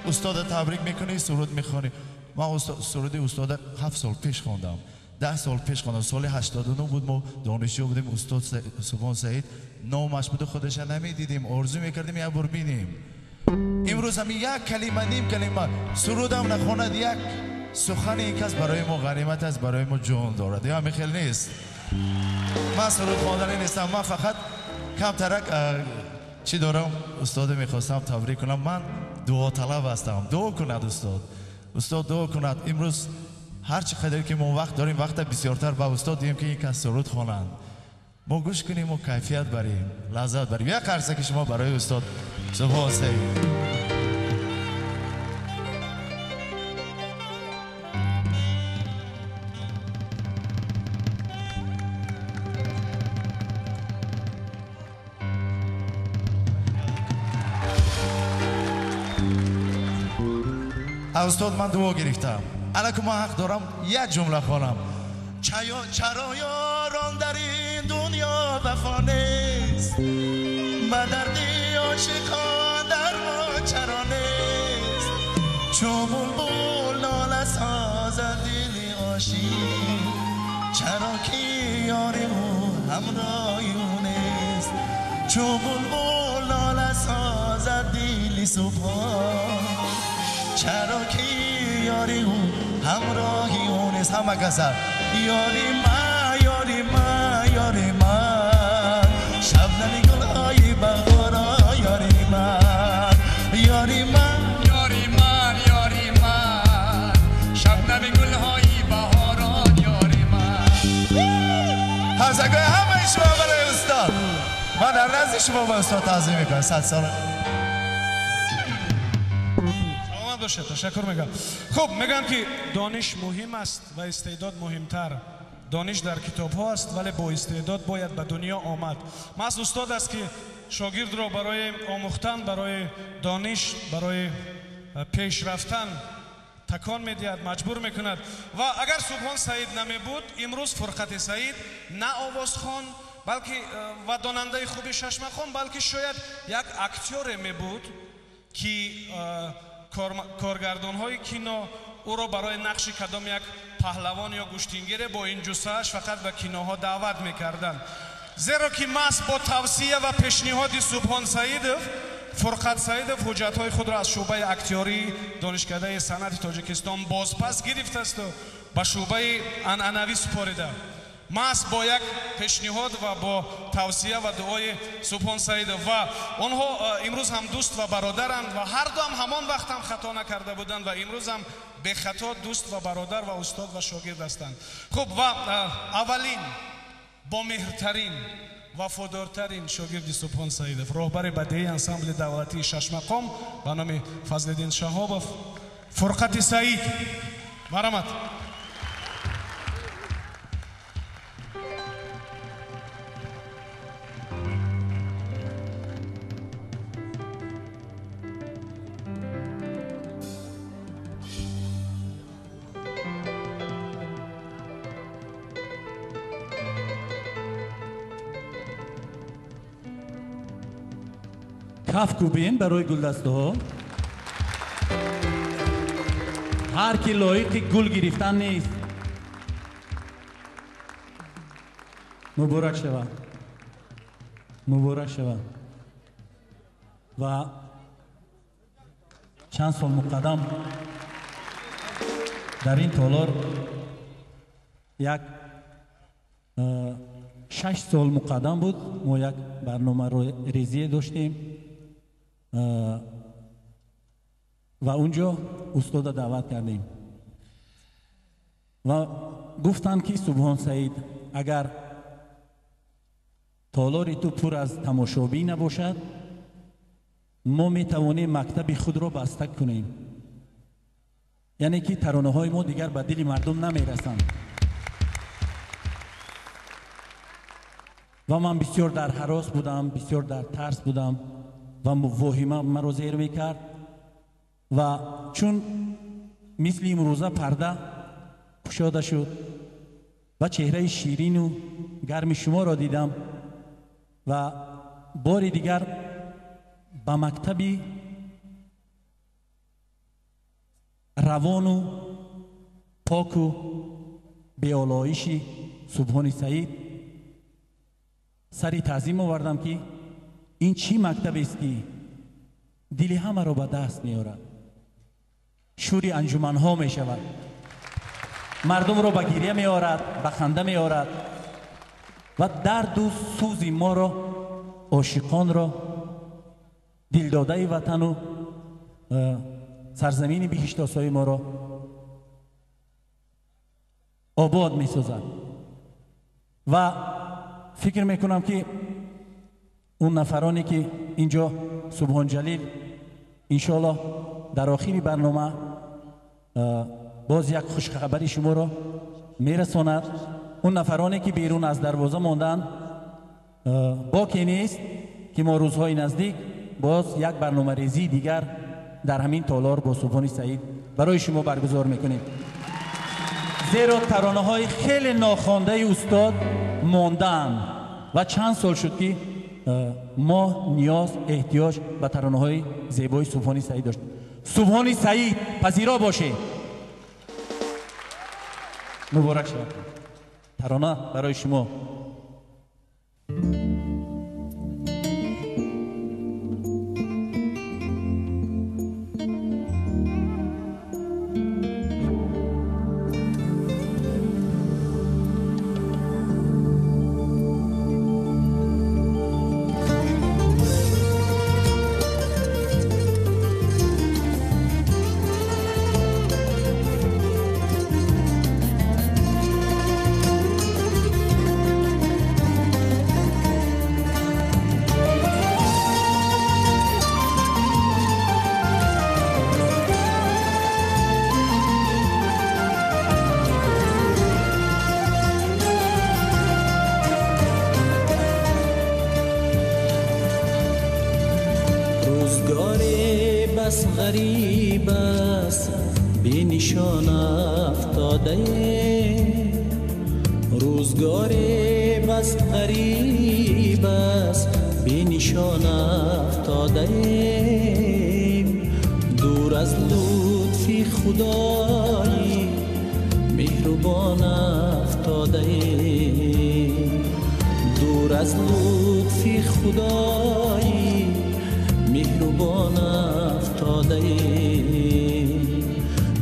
устода табрик мекунӣ, суруд мехонӣ. Ман суруди устода 7 сол пеш хондам, 10 сол пеш хондам. Соли 89 буд, мо донишҷӯ будем. Устод Субҳон Саид номаш буду худаша намедидем, орзу мекардем як бор бинем. Имрӯз ҳамин як калима, ним калима сурудам нахонад, як сухани ин кас барои мо ғанимат аст, барои мо ҷон дорад. Ё ҳамин хел нест? Ман суруд хонданӣ нестам, ман фақат камтарак чӣ дорам, устода мехостам табрик кунам. Ман дуоталаб ҳастам. Дуо кунад устод, устод дуо кунад. Имрӯз ҳар чӣ қадар ки мо вақт дорем, вақта бисёртар ба устод диҳем ки ин кас суруд хонанд, мо гӯш кунем ва кайфият барем, лаззат барем. Як қарса ки шумо барои устод Субҳон Саид. Устод, ман дуо гирифтам. Алаку ман ҳақ дорам як ҷумла хонам. Чаро ёрон дар ин дунё вафо нест, ба дарди ошиқон дармон чаро нест, чун булбул нола созад дили ошиқ, чаро ки ёри ӯ ҳамроҳи ӯ нест, чун булбул нола созад дили Субҳон, чаро ки ёри ӯ ҳамроҳи ӯ нест. Ҳама каса ёри ман, ёри ман, ёри ман, шабнами гулҳои баҳоро, ёри ман, ёри ман, ёри ман, ёри ман, шабнами гулҳои баҳоро, ёри ман. Ҳамсагои ҳамаи шумо барои устод. Ман дар назди шумо ба устод таъзим мекунам. 100 сола бошад. Ташаккур мегӯям. Хуб, мегӯям ки дониш муҳим аст ва истеъдод муҳимтар. Дониш дар китобҳо аст, вале бо истеъдод бояд ба дунё омад. Маҳз устод аст ки шогирдро барои омӯхтан, барои дониш, барои пеш рафтан такон медиҳад, маҷбур мекунад. Ва агар Субҳон Саид намебуд, имрӯз Фурқати Саид на овозхон, балки ва донандаи хуби шашмақом, балки шояд як актёре мебуд ки коргардонҳои кино ӯро барои нақши кадом як паҳлавон ё гӯштингире бо ин ҷуссааш фақат ба киноҳо даъват мекарданд. Зеро ки маҳз бо тавсия ва пешниҳоди Субҳон Саидов, Фурқат Саидов ҳуҷҷатҳои худро аз шӯъбаи актёрии Донишкадаи санъати Тоҷикистон бозпас гирифтасту ба шӯъбаи анъанавӣ супорида. Маҳз бо як пешниҳод ва бо тавсия ва дуои Субҳон Саидов. Ва онҳо имрӯз ҳам дӯст ва бародаранд ва ҳар дуам ҳамон вақт ҳам хато накарда буданд ва имрӯз ҳам бехато дӯст ва бародар ва устод ва шогирд ҳастанд. Хуб, ва аввалин бомеҳртарин, вафодортарин шогирди Субҳон Саидов, роҳбари бадеии ансамбли давлатии шашмақом ба номи Фазлиддин Шаҳобов, Фурқати Саид. Марҳамат. Каф кӯбем барои гулдастаҳо. Ҳар ки лоиқи гул гирифтан нест, муборак шавад, муборак шавад. Ва чанд сол муқаддам дар ин толор як 6 сол муқаддам буд, мо як барномарезие доштем ва унҷо устода даъват кардем. Ва гуфтанд, ки Субҳон Саид, агар толори ту пур аз тамошобин набошад, мо метавонем мактаби худро баста кунем, яъне ки таронаҳои мо дигар ба дили мардум намерасанд. Ва ман бисёр дар ҳарос будам, бисёр дар тарс будам ва воҳима маро зер мекард. Ва чун мисли имрӯза парда кушода шуд ва чеҳраи ширину гарми шуморо дидам ва бори дигар ба мактаби равону поку беолоиши Субҳони Саид сари таъзим овардам, ки ин чӣ мактабест, ки дили ҳамаро ба даст меорад, шӯри анҷуманҳо мешавад, мардумро ба гиря меорад, ба ханда меорад ва дарду сӯзи моро, ошиқонро, дилдодаи ватану сарзамини биҳиштосои моро обод месозад. Ва фикр мекунам, ки он нафароне, ки инҷо Субҳон Ҷалил иншоаллоҳ дар охири барнома боз як хушхабари шуморо мерасонад, он нафароне, ки берун аз дарвоза монданд, боке нест, ки мо рӯзҳои наздик боз як барномарезии дигар дар ҳамин толор бо Субҳони Саид барои шумо баргузор мекунем, зеро таронаҳои хеле нохондаи устод мондаанд ва чанд сол шуд, ки мо ниёз, эҳтиёҷ ба таронаҳои зебои Субҳони Саид доштем. Субҳони Саид, пазиро бошед, муборак шавад. Тарона барои шумо. غریب است بی نشان افتاده، روزگار بس غریب است بی نشان افتاده، دور از لطف خدای مهربان افتاده، دور از لطف خدای مهربان افتاده.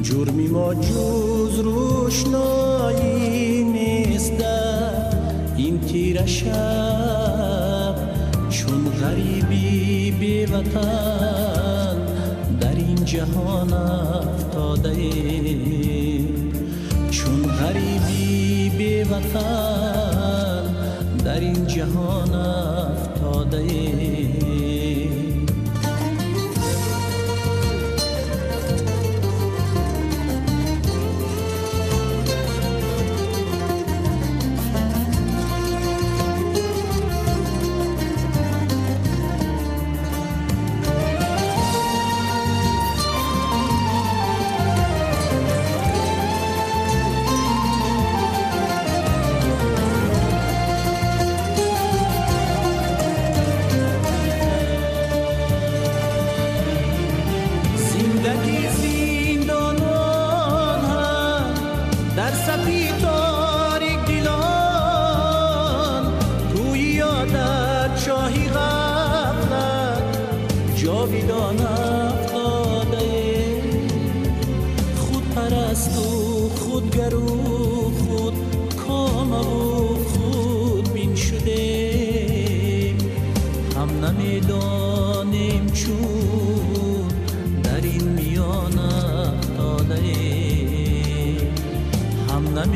جرمی ما جز روشنایی نیست در این تیره شب، چون غریبی بی وطن در این جهان افتاده، چون غریبی بی وطن در این جهان افتاده.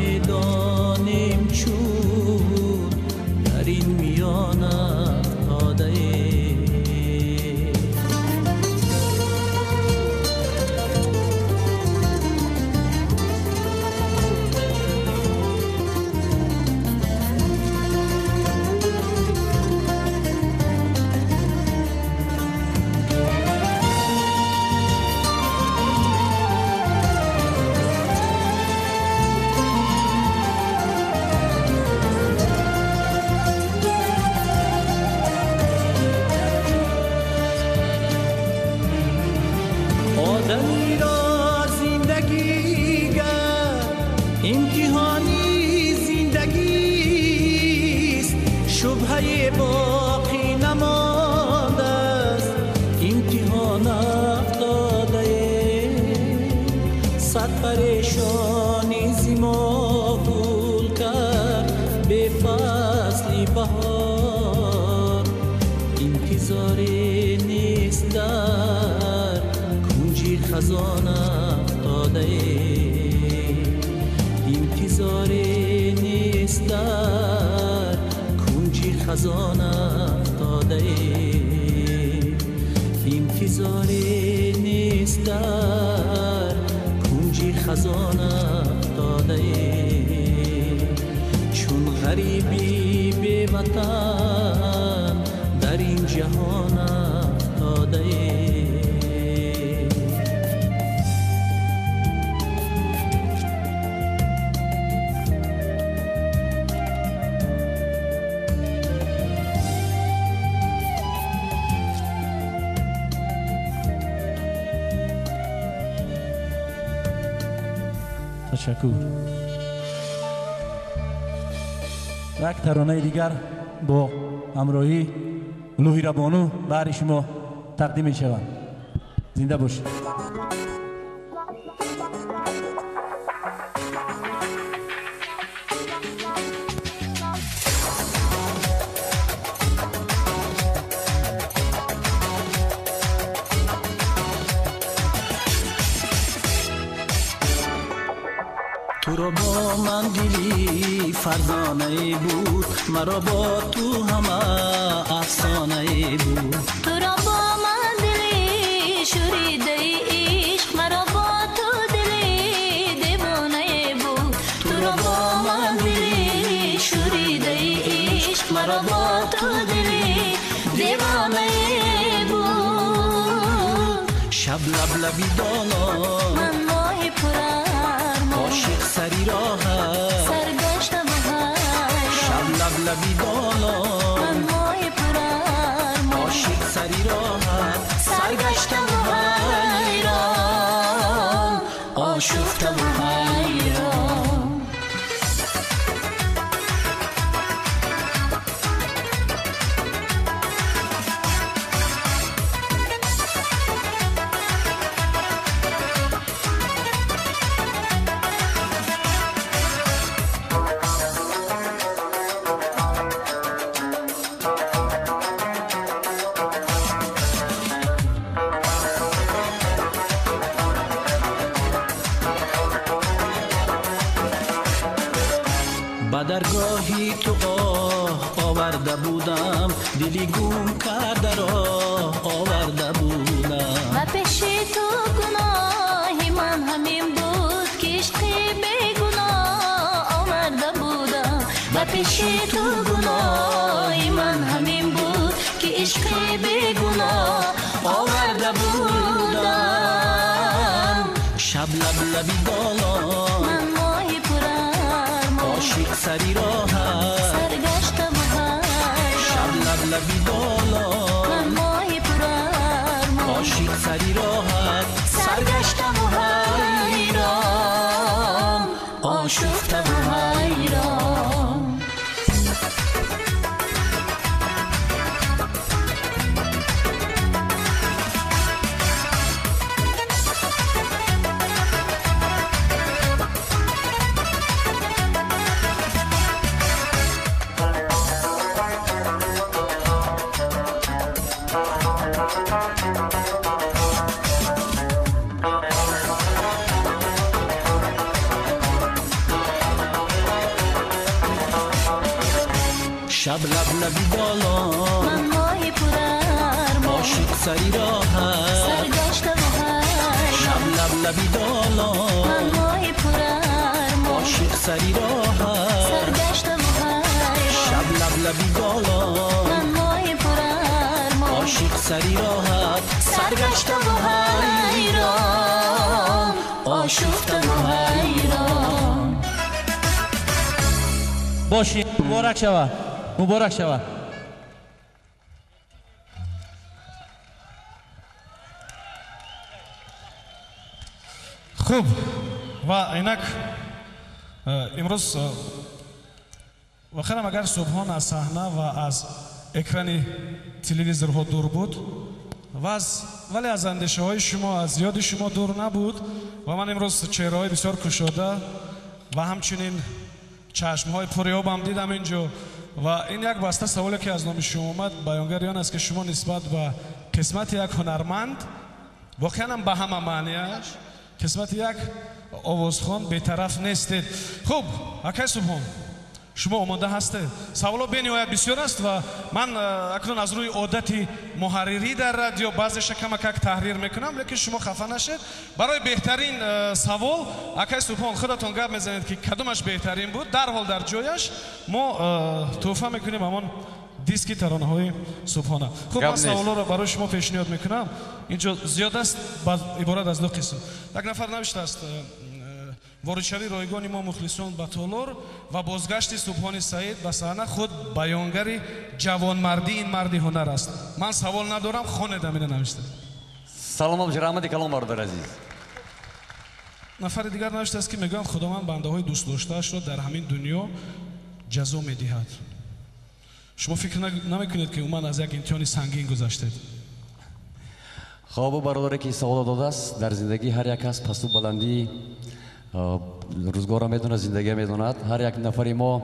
Намедонем чун дар ин миён афтодаем. آدمی را زندگی گر امتحانی زندگیست، شبهه باقی نمانده است، امتحان افتاده. صد پریشانی زی ما گل کرد به فصل بهار، انتظاری نیست در کنجی خزان افتاده، انتظاری نیست در کنجی خزان افتاده، انتظاری نیست در کنجی خزان افتاده. چون غریبی به وطن در این جهان افتاده. تشکر. یک ترانه دیگر با همراهی لوهیره بانو برای شما تقدیم می شود. زنده باشید. تو را با من دلی فرزانه بود، مرا با تو همه افسانه بود. تو را با من دلی شوریده عشق، مرا با تو دلی دیوانه بود. تو را با من دلی شوریده عشق، مرا با تو دلی دیوانه بود. شب لب لبی دانا من ماه پرارمان، عاشق سری راحت سرگشته و حیران. شب لب لبی دانا من ماه پرارمان، عاشق سری راحت سرگشته و حیران، آشفته و حیران. ба даргоҳи ту оҳ оварда будам, дили гум кардаро оварда будам. Ба пеши ту гуноҳи ман ҳамин буд, ки ишқи бегуноҳ оварда будам. Ба пеши ту гуноҳи ман ҳамин буд, ки ишқи бегуноҳ оварда будам. Шаб лаб лаби боло ман моҳи пурармон, ошиқ сари роҳат саргашта ва ҳайрон. Шаб лаб лаби боло ман моҳи пурармон, ошиқ сари роҳат саргашта ва ҳайрон, ошуфта ва ҳайрон. Шаб лаб лаби боло, ман моҳи пурармон, ошиқ сари роҳат, саргашта ва ҳайрон. Шаб лаб лаби долон, ман моҳи пурармон, ошиқ сари роҳат, саргашта ва ҳайрон. Шаб лаб лаби долон, ман моҳи пурармон, ошиқ сари роҳат, саргашта ва ҳайрон, ошуфта ва ҳайрон. Боши, муборак шава, муборак шава. Хуб, ва инак имрӯз воқеан агар Субҳон аз саҳна ва аз экрани телевизорҳо дур буд, вале аз андешаҳои шумо, аз ёди шумо дур набуд. Ва ман имрӯз чеҳраҳои бисёр кушода ва ҳамчунин чашмҳои пури обам дидам инҷо. Ва ин як баста саволе ки аз номи шумо омад, баёнгари он аст ки шумо нисбат ба қисмати як ҳунарманд, воқеанам ба ҳама маънияш, қисмати як овозхон бетараф нестед. Хуб, акай Субҳон, шумо омода ҳастед? Саволо бениҳоят бисёр аст ва ман акнун аз рӯи одати муҳаррирӣ дар радио баъзеша камакак таҳрир мекунам, лекин шумо хафа нашед. Барои беҳтарин савол, акай Субҳон, худатон гап мезанед ки кадомаш беҳтарин буд. Дарҳол дар ҷояш мо тӯҳфа мекунем ҳамон диски таронаҳои Субҳона. Хуб, ман саволоро барои шумо пешниҳод мекунам. Инҷо зиёд аст, иборат аз ду қисм. Як нафар навиштааст: воридшавии ройгони мо мухлисон ба толор ва бозгашти Субҳони Саид ба саҳна худ баёнгари ҷавонмардии ин марди ҳунар аст. Ман савол надорам, хонедам ина навишта. Саломат бошед, раҳмати калом, бародар азиз. Нафари дигар навиштааст ки мегӯянд Худованд бандаҳои дӯстдоштаашро дар ҳамин дунё ҷазо медиҳад. Шумо фикр намекунед ки умуман аз як имтиҳони сангин гузаштед? Хоб, бародаре ки саволо додааст, дар зиндагӣ ҳар як кас пасту баландии рӯзгорро медонад, зиндагиро медонад. Ҳар як нафари мо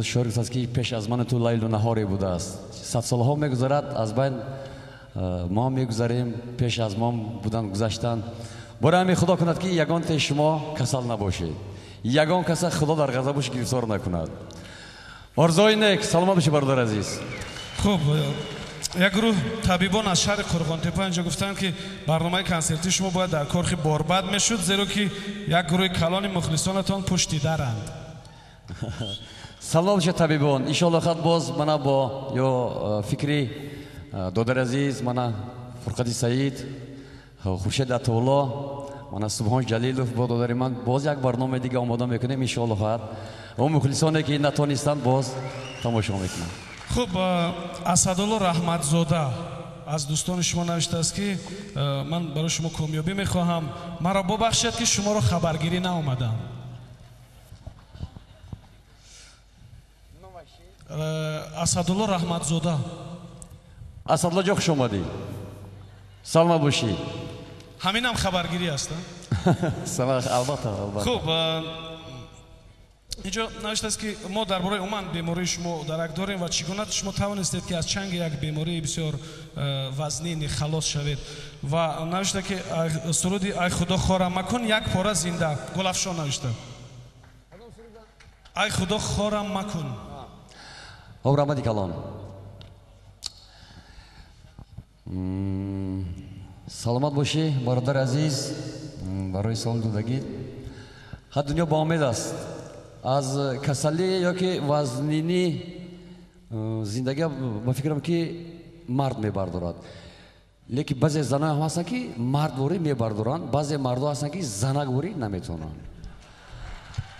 шоир гуфтааст ки пеш аз ману ту лайлу наҳоре будааст. Садсолҳо мегузарад, аз байн мо мегузарем, пеш аз мо будан гузаштан. Бораи ҳамин Худо кунад ки ягонте шумо касал набошед, ягон каса Худо дар ғазабаш гирифтор накунад. Орзуи нек, саломат бошед, бародар азиз. Хуб, як гурӯҳ табибон аз шаҳри Қурғонтеппа инҷо гуфтанд ки барномаи консертии шумо бояд дар корхи борбад мешуд, зеро ки як гурӯҳи калони мухлисонатон пушти даранд. Саломат бошед, табибон. Иншоалло хат боз мана бо ё фикри додари азиз, мана Фурқати Саид, Хуршед Атоулло, мана Субҳон Ҷалилов бо додари ман боз як барномаи дига омода мекунем, иншоалло хат. Он мухлисоне ки натонистанд боз тамошо мекунанд. Хуб, Асадулло Раҳматзода аз дӯстони шумо навиштааст ки ман барои шумо комёбӣ мехоҳам, маро бубахшед ки шуморо хабаргирӣ наомадам. Асадулло Раҳматзода. Асадулло ҷо, хуш омадӣ, саломат бошӣ. Ҳаминам хабаргирӣ аст? Албатта, албатта. Хуб, инҷо навиштааст ки мо дар бораи умуман бемории шумо дарак дорем ва чӣ гуна шумо тавонистед ки аз чанги як бемории бисёр вазнин халос шавед. Ва навишта ки суруди «Ай Худо хорам макун» як пора зинда Гулафшон навишта. Ай Худо хорам макун. Хоб, раҳмати калон. Саломат бошӣ, бародари азиз, барои савол додагӣ. Ҳар дунё ба умед аст. Аз касалӣ ё ки вазнинӣ зиндагӣ ба фикрам ки мард мебардорад. Лекин баъзе занҳо ҳам ҳастанд ки мардворӣ мебардоранд, баъзе мардҳо ҳастанд ки занакворӣ наметавонанд.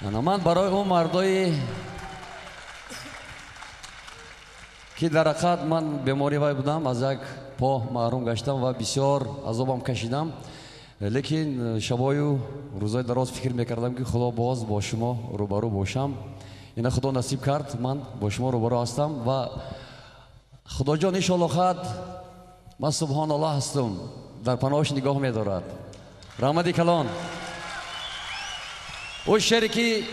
Ман барои он мардое ки дар ҳақиқат ман беморӣ вай будам, аз як по маҳрум гаштам ва бисёр азобам кашидам. Лекин шабою рӯзои дароз фикр мекардам ки Худо боз бо шумо рӯбарӯ бошам. Ина Худо насиб кард, ман бо шумо рӯбарӯ ҳастам ва Худоҷон иншоалло хат ман субҳоналлоҳ ҳастам, дар паноҳаш нигоҳ медорад. Раҳмати калон. Ӯ шере ки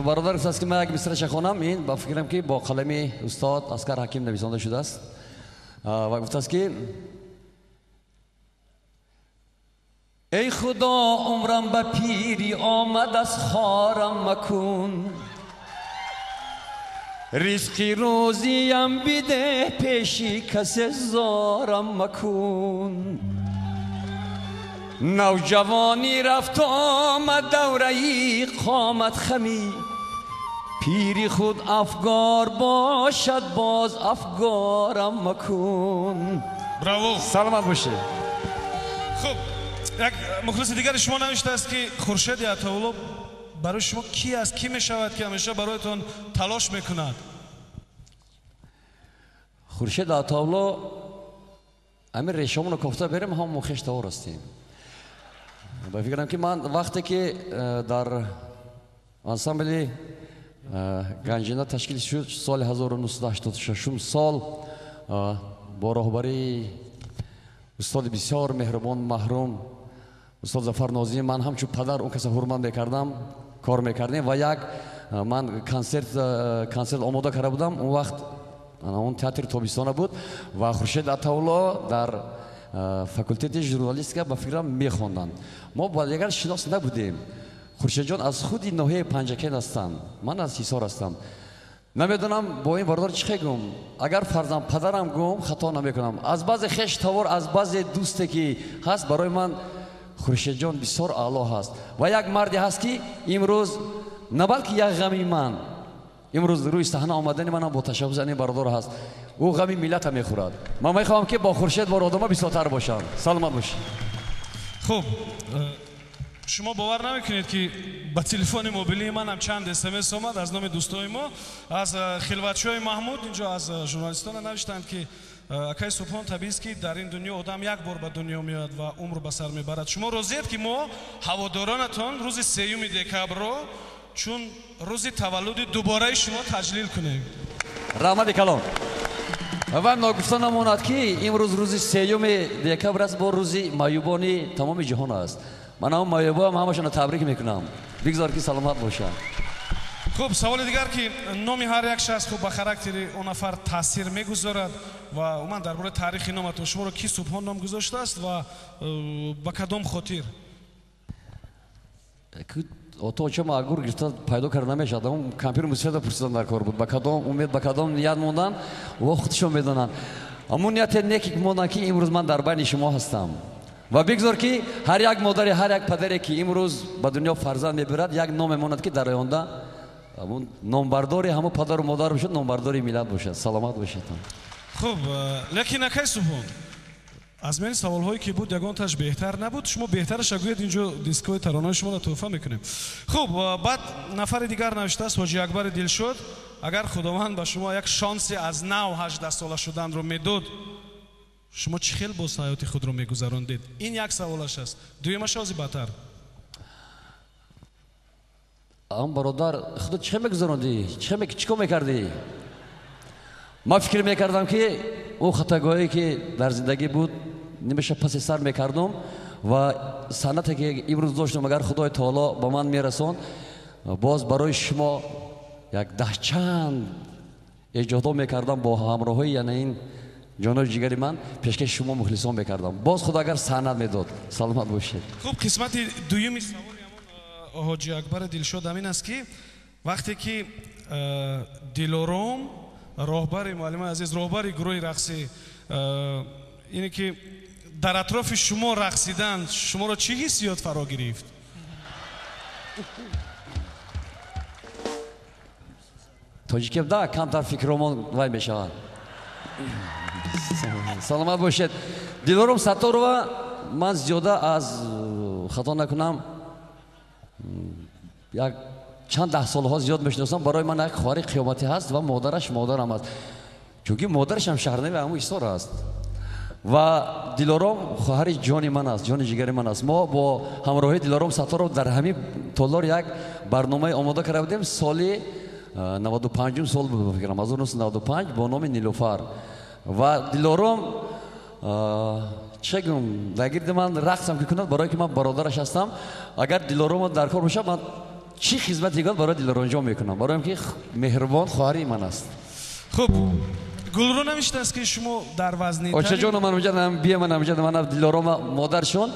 бародар гуфтааст ки ман як мисраша хонам, ин ба фикрам ки бо қалами устод Аскар Ҳаким нависонда шудааст ва гуфтааст ки эй Худо, умрам ба пирӣ омад, аз хорам макун. Ризқи рӯзиям бидеҳ пеши касе зорам макун. Навҷавонӣ рафт омад давраи қомат хамӣ, пири худ афгор бошад боз афгорам макун. Браво! Саломат бошед. Хуб, як мухлиси дигари шумо навиштааст, ки Хуршеди Атоулло барои шумо ки аст, кӣ мешавад, ки ҳамеша бароятон талош мекунад? Хуршед Атоулло ҳамин решамонро кофта берем, ҳам мо хештавор ҳастем. Ба фикрам, ки ман вақте ки дар ансамбли Ганҷина ташкил шуд соли 1986 сол бо роҳбарии устоди бисёр меҳрубон маҳрум устод Зафар Нозим, ман ҳамчун падар он каса ҳурмат мекардам, кор мекардем ва як ман консерт омода карда будам. Он вақт он театри тобистона буд ва Хуршед Атаулло дар факултети журналистика ба фикрам мехонданд. Мо ба дигар шинос набудем. Хуршедҷон аз худи ноҳияи Панҷакент ҳастанд, ман аз Ҳисор ҳастам. Намедонам бо ин бародар чӣ гум. Агар фарзанд падарам гум, хато намекунам. Аз баъзе хеш тавор, аз баъзе дӯсте ки ҳаст, барои ман Хуршедҷон бисёр аъло ҳаст ва як марде ҳаст, ки имрӯз на балки як ғами ман, имрӯз рӯи саҳна омадани манам бо ташаббуси ин бародар ҳаст. Ӯ ғами миллата мехӯрад. Ман мехоҳам, ки бо Хуршед бо одама бисёртар бошам. Саломат бошед. Хуб, шумо бовар намекунед, ки ба телефони мобилии манам чанд смс омад аз номи дӯстои мо, аз хилватшои Маҳмуд. Инҷо аз журналистона навиштанд, ки акаи Субҳон, табиист, ки дар ин дунё одам як бор ба дунё меояд ва умр ба сар мебарад. Шумо розиед, ки мо ҳаводоронатон рӯзи 3 декабрро чун рӯзи таваллуди дубораи шумо таҷлил кунем? Раҳмати калон. Ва ногуфта намонад, ки имрӯз рӯзи 3 декабр аст, бо рӯзи маъюбони тамоми ҷаҳон аст. Ман ҳам маъюбоам ҳамашонро табрик мекунам, бигзор, ки саломат бошанд. Хуб, саволи дигар, ки номи ҳар як шахс хуб ба характери он нафар таъсир мегузорад ва умуман дар бораи таърихи номатон, шуморо ки Субҳон ном гузоштааст ва ба кадом хотир? Оточама агур гирифта пайдо карда намешавад. Он компютер мусиқида пурсидан дар кор буд, ба кадом умед, ба кадом ният мондан, во худшон медонанд. Ҳамун нияте неки мондан, ки имрӯз ман дар байни шумо ҳастам. Ва бигзор, ки ҳар як модаре, ҳар як падаре, ки имрӯз ба дунё фарзанд мебирад, як ном мемонад, ки дар оянда номбардори ҳамон падару модар бошад, номбардори миллат бошад. Саломат бошед. Хуб, лекин акай Субҳон, аз миёни саволҳое ки буд, ягонташ беҳтар набуд. Шумо беҳтараша гӯед, инҷо дискҳои таронаҳои шуморо тӯҳфа мекунем. Хуб, баъд нафари дигар навиштааст, Ҳоҷи Акбари Дилшод: агар Худованд ба шумо як шонси аз нав 18 сола шуданро медод, шумо чӣ хел боз ҳаёти худро мегузарондед? Ин як саволаш аст. Дуюмаш ози баъдтар. Ам бародар, худо чӣ мегузарондӣ, чӣ кор мекардӣ? Ман фикр мекардам, ки ӯ хатогоҳе, ки дар зиндагӣ буд, нимаша паси сар мекардум ва санъате, ки имрӯз доштам, агар Худои таоло ба ман мерасонд, боз барои шумо як даҳчанд эҷодҳо мекардам бо ҳамроҳии яъне ин ҷонои ҷигари ман пешкаши шумо мухлисон мекардам. Боз Худо агар санъат медод. Саломат бошед. Хуб, қисмати дуюми саволи ҳамон Ҳоҷи Акбари Дилшод ҳамин аст, ки вақте ки Дилором, роҳбари муаллимаи азиз, роҳбари гурӯҳи рақсӣ, ине ки дар атрофи шумо рақсидан, шуморо чӣ ҳиссиёт фаро гирифт? Тоҷикем да камтар фикромон вай мешавад. Саломат бошед. Дилором Сатторова ман зиёда аз, хато накунам, як чанд даҳ солҳо зиёд мешиносам. Барои ман як хоҳари қиёматӣ ҳаст ва модараш модарам аст, чунки модарашам шаҳрнави ҳамун Ҳисор аст ва Дилором хоҳари ҷони ман аст, ҷони ҷигари ман аст. Мо бо ҳамроҳии Дилором Сатторов дар ҳамин толор як барномаи омода карда будем соли 95 сол буд, фикрам, 1995, бо номи Нилуфар. Ва Дилором чӣ гум, дар гирди ман рақсам ки кунад, барое ки ман бародараш ҳастам. Агар Дилоромо дар кор бошад, ман чӣ хизмате год барои Дилоромҷон мекунам, барои ки меҳрубон хоҳари ман аст. Хуб, Гулрӯ навиштааст, ки шумо дар вазни очаҷону ман амҷад бия, ман амҷад, ман Дилорома модаршон.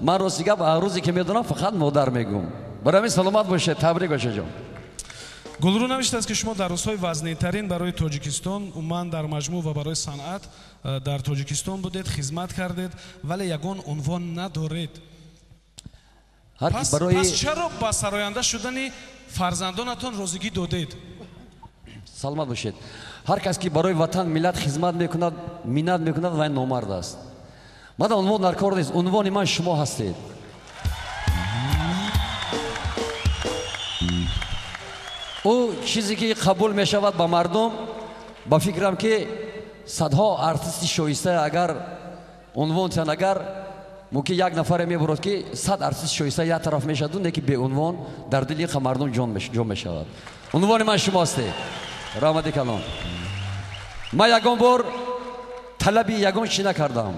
Ман рости гап, рӯзе ки медонам, фақат модар мегӯм. Барои ҳамин саломат бошед. Табрик, очаҷон. Гулрӯ навиштааст, ки шумо дар рӯзҳои вазнинтарин барои Тоҷикистон, умуман дар маҷмӯъ ва барои санъат дар Тоҷикистон будед, хизмат кардед, вале ягон унвон надоред. Пас чаро ба сароянда шудани фарзандонатон розигӣ додед? Саломат бошед. Ҳар кас ки барои ватан, миллат хизмат мекунад, миннат мекунад, вай номард аст. Мада унвон дар кор нест, унвони ман шумо ҳастед. Ӯ чизе ки қабул мешавад ба мардум, ба фикрам ки садҳо артисти шоиста агар унвон тиҳанд, агар мумкин як нафаре мебурад ки 100 артисти шоиста як тараф мешаваду, не ки беунвон дар дили ин мардум ҷон мешавад. Унвони ман шумо ҳастед. Раҳмати калон. Ман ягон бор талаби ягон чӣ накардам,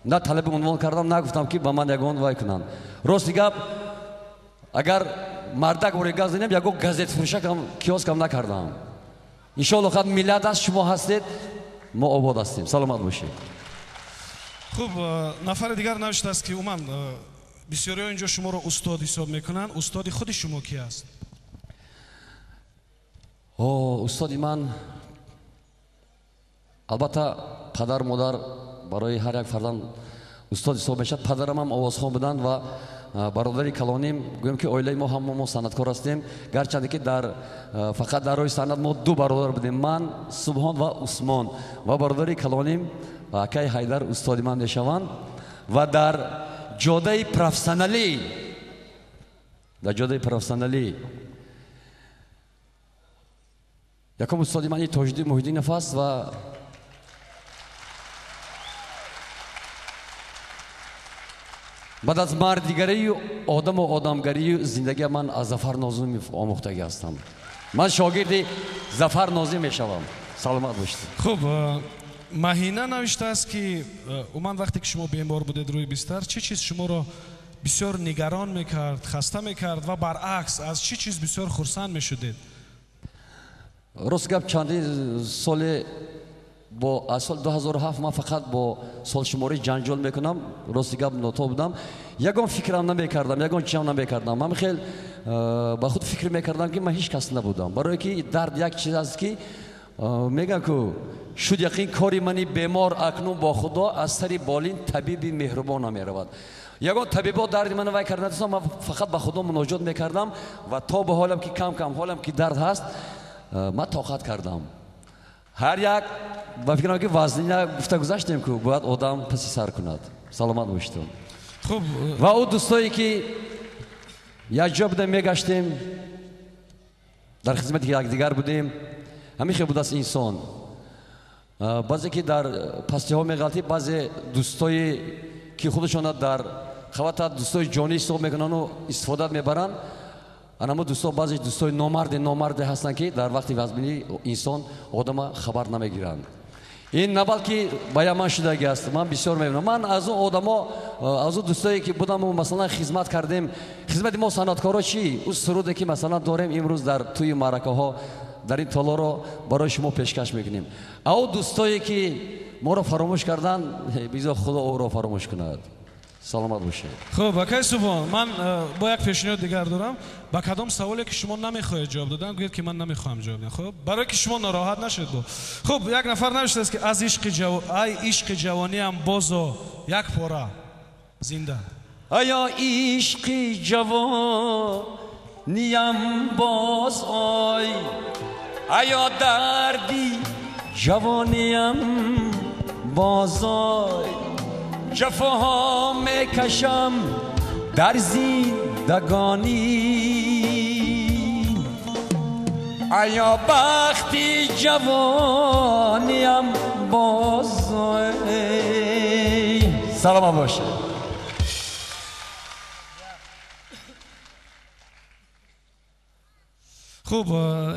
на талаби унвон кардам, нагуфтам ки ба ман ягон вай кунанд. Рости гап, агар мардак бори гап занем, ягон газетфурӯшакам, киоскам накардам. Иншоалло қад миллат аст, шумо ҳастед, мо обод ҳастем. Саломат бошед. Хуб, нафари дигар навиштааст, ки умуман бисёриҳо инҷо шуморо устод ҳисоб мекунанд. Устоди худи шумо ки аст? Устоди ман албатта падар, модар барои ҳар як фарзанд устод ҳисоб мешавад. Падарам ҳам овозхон буданд ва бародари калоним, гӯем ки оилаи мо ҳама мо санъаткор ҳастем. Гарчанде ки дар фақат дар роҳи санъат мо ду бародар будем, ман, Субҳон ва Усмон, ва бародари калоним акай Ҳайдар устоди ман мешаванд. Ва дар ҷодаи профессионалӣ, дар ҷодаи профессионалӣ якум устоди ман Тоҷиддин Муҳиддинов аст ва баъд аз мардигарию одаму одамгарию зиндагия ман аз Зафар Нозимов омӯхтагӣ ҳастам. Ман шогирди Зафар Нозим мешавам. Саломат бошед. Хуб, Маҳина навиштааст, ки умуман вақте ки шумо бемор будед рӯи бистар, чӣ чиз шуморо бисёр нигарон мекард, хаста мекард ва баръакс аз чӣ чиз бисёр хурсанд мешудед? Рост гап, чандин соли бо аз соли 2007 ман фақат бо солшуморӣ ҷанҷол мекунам. Рости гап, ното будам, ягон фикрам намекардам, ягон чизам намекардам. Ман хел ба худ фикр мекардам, ки ман ҳеҷ кас набудам, барое ки дард як чиз аст, ки мегӯям ку шуд яқин кори мани бемор акнун бо Худо аз сари болин табиби меҳрубон намеравад. Ягон табибо дарди мана вай карда натавонистам, ман фақат ба Худо муноҷот мекардам ва то ба ҳолам ки кам кам ҳолам ки дард ҳаст, ман тоқат кардам. Ҳар як ба фикрам ки вазнина гуфта гузаштем, ку бояд одам паси сар кунад. Саломат бошед. Хуб, ва ӯ дӯстое ки якҷо будем, мегаштем, дар хизмати якдигар будем, ҳамин хел будааст инсон. Баъзе ки дар пастиҳо меғалтӣ, баъзе дӯстое ки худашона дар қавата дӯстои ҷонӣ ҳисоб мекунану истифода мебаранд, анамо дӯсто баъзе дӯстои номарде номарде ҳастанд, ки дар вақти вазминӣ инсон одама хабар намегиранд. Ин на балки ба я ман шудагӣ аст, ман бисёр мебинам. Ман аз он одамо, аз он дӯстое ки будаму масалан хизмат кардем, хизмати мо санъаткоро чӣ? Ӯ суруде ки масалан дорем имрӯз дар тӯи маъракаҳо дар ин толоро барои шумо пешкаш мекунем. А ӯ дӯстое ки моро фаромӯш карданд, бигзор Худо ӯро фаромӯш кунад. Саломат бошед. Хуб, акай Субҳон, ман бо як пешниҳод дигар дорам. Ба кадом саволе ки шумо намехоҳед ҷавоб додан, гӯед ки ман намехоҳам ҷавоб диҳам. Хуб, барое ки шумо нороҳат нашед. Бо хуб, як нафар навиштааст, ки аз ишқи ҷав... ай ишқи ҷавониам бозо як пора зинда. Ая ишқи ҷавониам боз ой, ая дарди ҷавониам боз ой, ҷафоҳо мекашам дар зиндагонӣ, ая бахти ҷавониам боз ой. Саломат бошед. Хуб,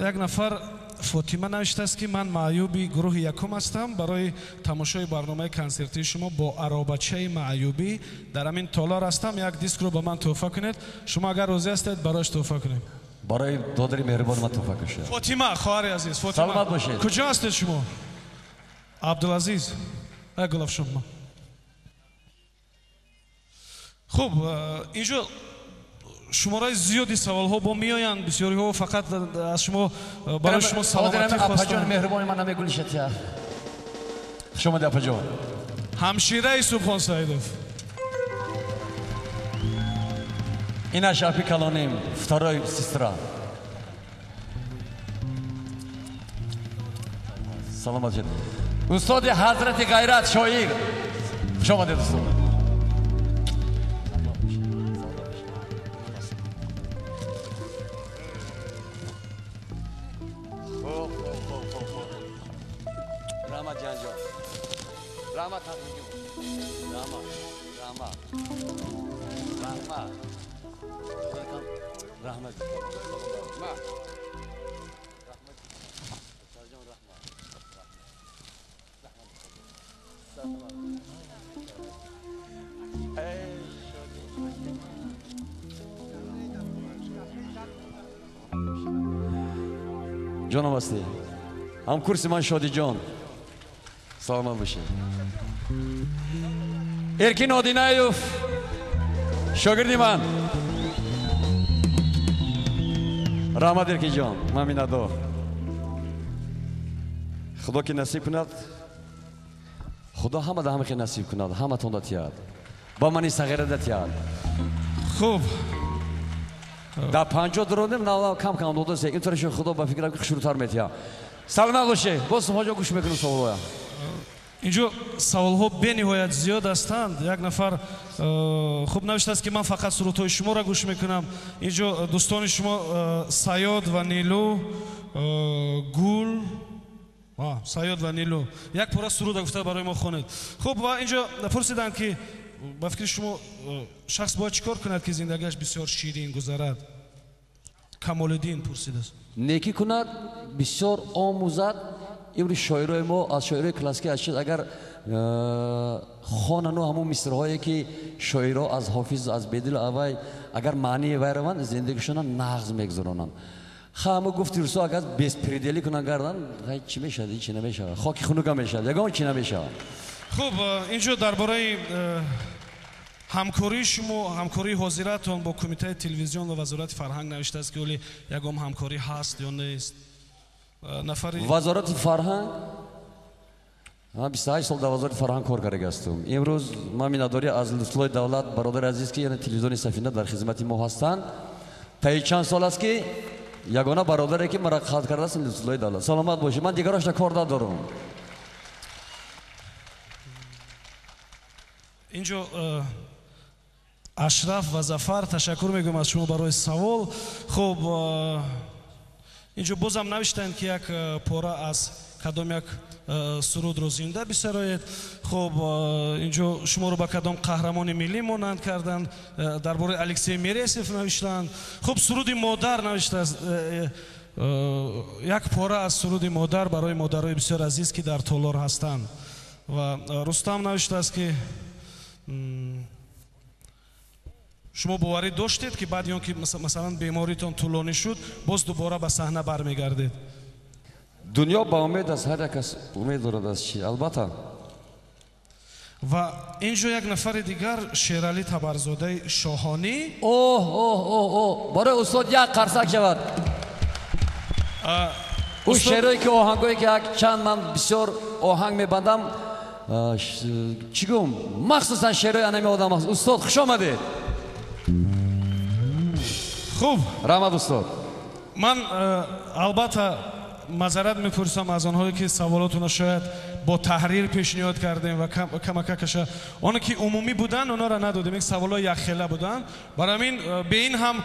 як нафар Фотима навиштааст, ки ман маъюби гурӯҳи якум ҳастам, барои тамошои барномаи консертии шумо бо аробачаи маъюбӣ дар ҳамин толор ҳастам, як дискро ба ман тӯҳфа кунед. Шумо агар розӣ ҳастед, барояш тӯҳфа кунем. Барои додари меҳрубони ман тӯҳфа кунед. Фотима, хоҳари азиз, Фотима. Саломат бошед. Куҷо ҳастед шумо? Абдулазиз, ай гулафшон. Хуб, инҷо Шумораи зиёди саволҳо бо меоянд, бисёриҳо фақат аз шумо барои шумо саломатӣ хостанд. Меҳрубони ман намегулишатя. Хуш омадӣ, апаҷон. Ҳамшираи Субҳон Саидов. Инаш апи калоним, второй сестра. Саломат бошед. Устоди ҳазрати ғайрат, шоир. Хуш омадед, устод. Раҳмат, ҷанҷон. Раҳмат, ҳақиқӣ. Раҳмат, раҳмат. Раҳмат. Раҳмат. Раҳмат. Ҷоном ҳастӣ. Ҳамкурси ман Шодиҷон. Саломат бошед. Эркин Одинаев, шогирди ман. Раҳмат, Эркинҷон, ман миннатдор. Худо ки насиб кунад, Худо ҳама да ҳама хел насиб кунад, ҳаматон да тиҳад. Ба мани сағира да тиҳад. Хуб. Да 50 дуродем, нав кам кам додасе. Ин тарафи Худо ба фикрам ки хушрӯтар метиҳад. Саломат бошед. Боз Субҳонҷон, гӯш мекунем саволҳоя. Инҷо саволҳо бениҳоят зиёд ҳастанд. Як нафар хуб навиштааст, ки ман фақат сурудҳои шуморо гӯш мекунам. Инҷо дӯстони шумо Саёд ва Нилу, Гул, Саёд ва Нилу як пора суруда гуфта барои мо хонед. Хуб, ва инҷо пурсиданд, ки ба фикри шумо шахс бояд чӣ кор кунад, ки зиндагиаш бисёр ширин гузарад? Камолиддин пурсидааст. Некӣ кунад, бисёр омӯзад. Имрӯз шоирои мо аз шоирои классикӣ аз чиз агар хонану ҳамун мисрҳое ки шоиро аз Ҳофиз, аз Бедил, авай агар маънии вай раванд, зиндагишона нағз мегузаронанд. Ха, ҳамо гуфти русо, агар беспределӣ кунанд гардан, чӣ мешавад? Ҳеҷ намешавад, хоки хунука мешавад, ягон чӣ намешавад. Хуб, инҷо дар бораи ҳамкории шумо, ҳамкории ҳозиратон бо Кумитаи телевизион ва Вазорати фарҳанг навиштааст, ки оли ягон ҳамкорӣ ҳаст ё нест. Нафари Вазорати фарҳанг, ман 28 сол дар Вазорати фарҳанг кор кардагастум. Имрӯз ман миннатдорӣ аз Лутфуллои Давлат, бародари азиз, ки яъне телевизиони Сафина дар хизмати мо ҳастанд. Таи чанд сол аст, ки ягона бародаре ки маро қадр кардааст, Лутфуллои Давлат. Саломат бошед, ман дигарошда кор надорам. Инҷо Ашраф ва Зафар, ташаккур мегӯям аз шумо барои савол. Хуб, инҷо бозам навиштанд, ки як пора аз кадом як сурудро зинда бисароед. Хуб, инҷо шуморо ба кадом қаҳрамони миллӣ монанд карданд, дар бораи Алексей Мересев навиштанд. Хуб, суруди модар навиштааст, як пора аз суруди модар барои модарои бисёр азиз, ки дар толор ҳастанд. Ва Рустам навиштааст, ки шумо боварӣ доштед, ки баъди он ки масалан беморитон тӯлонӣ шуд, боз дубора ба саҳна бармегардед? Дунё ба умед аст, ҳар як кас умед дорад аз чӣ, албатта. Ва инҷо як нафари дигар, Шералӣ Табарзодаи Шоҳонӣ. Оҳ, оҳ, оҳ, оҳ, барои устод як қарсак шавад. Ӯ шеърое ки оҳангое ки як чанд ман бисёр оҳанг мебандам, чӣ гӯм, махсусан шеърои анами одам аст. Устод, хуш омадед. Хуб, раҳмат, устод. Ман албатта мазарат мепурсам аз онҳое, ки саволотонро шояд бо таҳрир пешниҳод кардем ва камакакаша оне ки умумӣ буданд, онҳоро надодем, як саволҳои якхела буданд. Барои ҳамин бе ин ҳам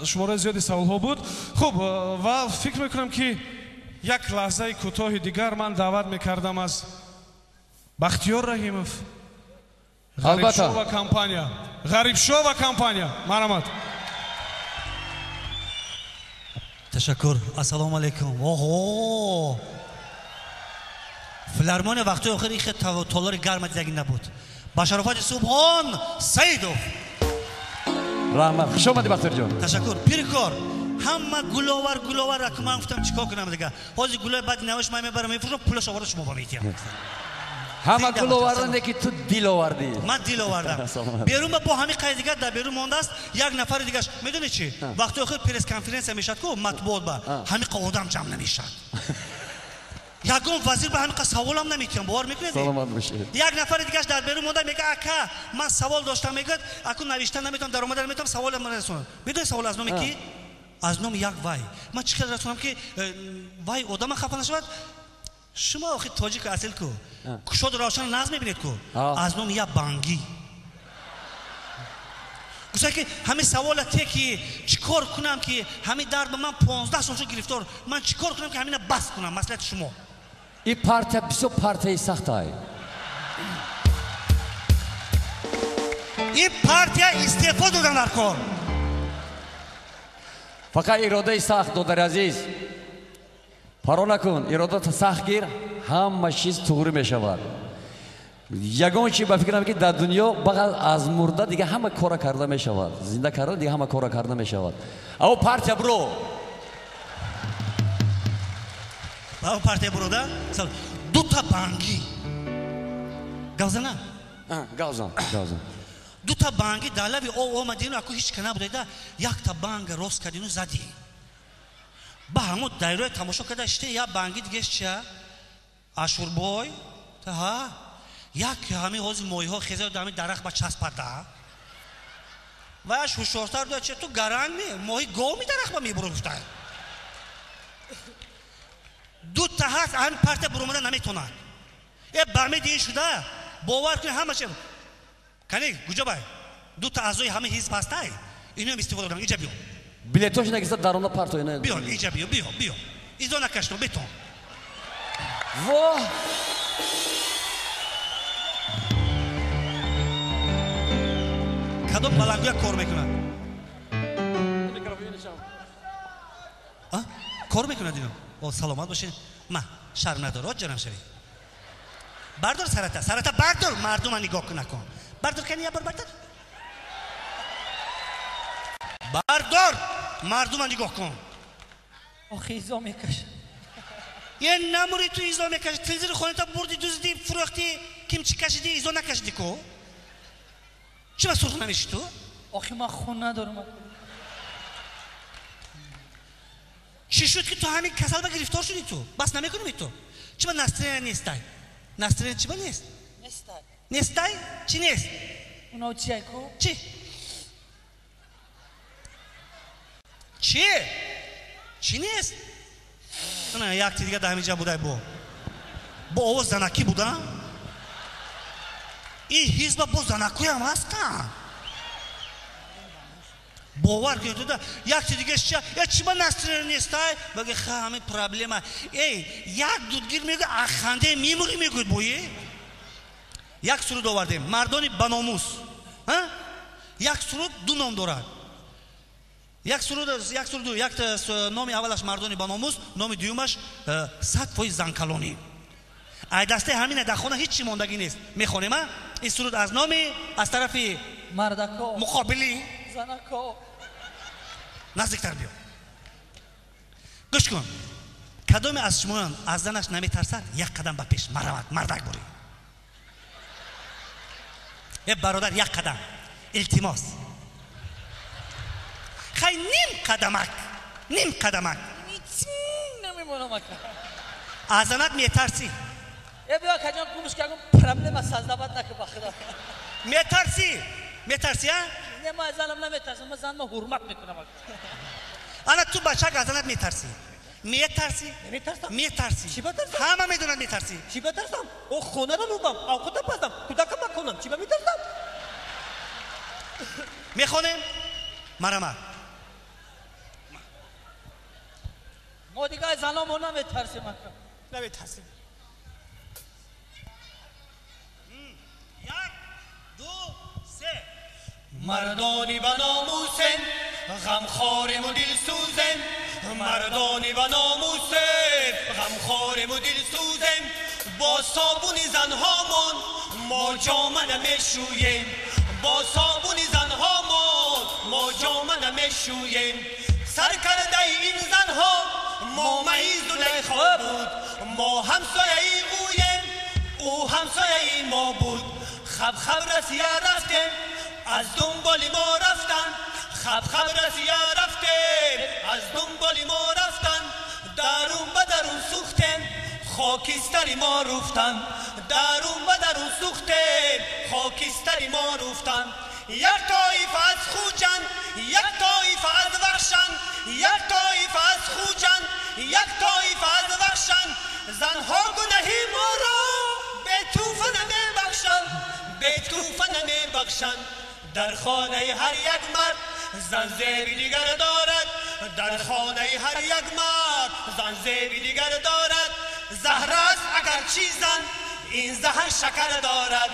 шумораи зиёди саволҳо буд. Хуб, ва фикр мекунам, ки як лаҳзаи кӯтоҳи дигар ман даъват мекардам аз Бахтиёр Раҳимов, Ғарибшо ва компания. Ғарибшо ва компания, марҳамат. Ташаккур. Ассалому алайкум. Оҳо, филармония вақтҳои охир ихе толори гарма дидагӣ набуд. Ба шарофати Субҳон Саидов. Раҳмат, хуш омадӣ, Бахтиёрҷон. Ташаккур. Пиркор ҳама гуловар, гуловар. Аку ман гуфтам, чӣ кор кунам дига? Ҳозир гулои баъди навош ман мебарам, мефурӯшам, пулаш оварда шумо ба метиҳам. Ҳама гул оварданде ки ту дил овардӣ. Ман дил овардам. Берун бо ҳамин қайд дигар дар берун мондааст як нафари дигаш. Медонӣ чӣ? Вақти охир пресс-конференсия мешавад ку матбуот ба ҳамин қа одам ҷамъ намешавад. Ягон вазир ба ҳамин қа саволам наметиҳам, бовар мекунед? Саломат бошед. Як нафари дигаш дар берун монда мегӯяд ака ман савол доштам, мегӯяд аку навишта наметавонам, даромада наметавонам, саволам расонам. Медонӣ савол аз номи ки? Аз номи як вай. Ман чӣ хел расонам ки вай одама хафа нашавад? Шумо охи тоҷик асил ку кушоду равшан нағз мебинед ку аз номи як бангӣ гуфта ки ҳамин савола те ки чӣ кор кунам ки ҳамин дард ба ман 15 сол шуд гирифтор, ман чӣ кор кунам ки ҳамина бас кунам? Маслиҳати шумо. Ин партия бисёр партияи сахтай. Ин партия истеъфо додан дар кор. Фақат иродаи сахт, додари азиз. Паро накун, иродата сахт гир, ҳама чиз туғрӣ мешавад. Ягон чи ба фикрам ки дар дунё бағал аз мурда дига ҳама кора карда мешавад. Зинда карда дига ҳама кора карда мешавад. Ао партия бро. Ао партия бро да? Дута бангӣ. Гавзана? Гавзан, гавзан. Дута бангӣ дар лаби об омадину аку ҳеч ка набуда, якта банга рост кардину задӣ. Ба ҳамун дайрои тамошо карда шите як бангӣ дигеш чия? Ашурбой? Ҳа? Як ҳамин ҳозир моҳиҳо хеза дар ҳамин дарахт ба часпада. Ваяш ҳушёртар буда че ту гаранг ми? Моҳи гов ми дарахт ба мебуро гуфта. Дута ҳаст ҳамин партия буромада наметонад. Э бамеди ин шуда бовар кунед ҳама че кани куҷо бай? Дута аъзои ҳамин ҳизб ҳастай? Иноам истифода кунам. Инҷа биё. Билетош нагиста дарона парто ина. Биё, инҷа биё, биё, биё. Изо накашто, бетон. Во! Кадом баландгӯя кор мекунад? Кор мекунад ино? О, саломат бошед. Ма, шарм надор, о ҷанам шавӣ. Бардор сарата, сарата бардор, мардума нигоҳ накун. Бардор кани як бор бардор. Бардор! Мардума нигоҳ кун. Охи изо мекашад. Е намури ту изо мекашад. Телевизори хоната бурди, дуздӣ, фурӯхтӣ, ким чӣ кашидӣ, изо накашидӣ ку? Чӣ ба сурх намешӣ ту? Охи ман хун надорам. Чӣ шуд ки ту ҳамин касал ба гирифтор шудӣ ту? Бас намекунӣ ту? Чӣ ба настроение нестай? Настроение чӣ ба нест? Нестай. Нестай? Чӣ нест? Уно чиай ку? Чӣ? Чӣ? Чӣ нест? На, якти дига дар ҳамин ҷа будай бо. Бо овоз занакӣ буда? Ин ҳизба бо занакӯям ҳастанд. Бовар кунед туда якти дига чия? Я чӣ ба настроение нестай? Баги ха ҳамин проблема. Эй, як дудгир мегӯяд, аханде мемурӣ мегӯяд бои. Як суруд овардем. Мардони баномус. Ҳа? Як суруд ду ном дорад. Як суруд, як суруд, як номи аввалаш мардони баномус, номи дуюмаш 100% занкалонӣ. Ай дастаи ҳамина дар хона ҳеҷ чӣ мондагӣ нест. Мехонем, а? Ин суруд аз номи аз тарафи мардако муқобили занако. Наздиктар биё. Гӯш кун. Кадоме аз шумоён аз занаш наметарсад, як қадам ба пеш маравад, мардак бурӣ. Э бародар, як қадам. Илтимос. Хай ним қадамак, ним қадамак. Намемонам ака. Аз занат метарсӣ. Э биё акаҷон кумш кагум проблема создавать накун ба худо. Метарсӣ? Метарсӣ, а? Не, ман аз занам наметарсам, ман занама ҳурмат мекунам ака. Ана ту бачак аз занат метарсӣ. Метарсӣ? Метарсам. Метарсӣ. Чӣ батарсам? Ҳама медонад метарсӣ. Чӣ батарсам? О хонаро рубам, авқота пазам, кӯдакам маконам. Чӣ ба метарсам? Мехонем? Марамат. Мо дига аз заномо наметарсем ака. Наметарсем. Як, ду, се. Мардони ба номусем, ғамхорему дилсӯзем. Мардони ба номусем, ғамхорему дилсӯзем. Бо собуни занҳомон мо ҷома намешӯем. Бо собуни занҳомон мо ҷома намешӯем. Сар кардаи ин занҳо мо маи Зулайхо буд. Мо ҳамсояи ӯем, ӯ ӯ ҳамсояи мо буд. Хаб хаб Россия рафтем, аз дунболи мо рафтан. Хаб хаб Россия рафтем, аз дунболи мо рафтан. Дарун ба дарун сӯхтем, хокистари мо руфтан. Дарун ба дарун сӯхтем, хокистари мо руфтан. Як тоифа аз Хуҷанд, як тоифа аз Вахшан, як тоифа аз Хуҷанд, як тоифа аз Вахшан. Занҳо гунаҳи моро бетуфа намебахшанд, бетуфа намебахшанд. Дар хонаи ҳар як мард зан зеби дигар дорад, дар хонаи ҳар як мард зан зеби дигар дорад. Заҳр аст агарчи зан, ин заҳр шакар дорад.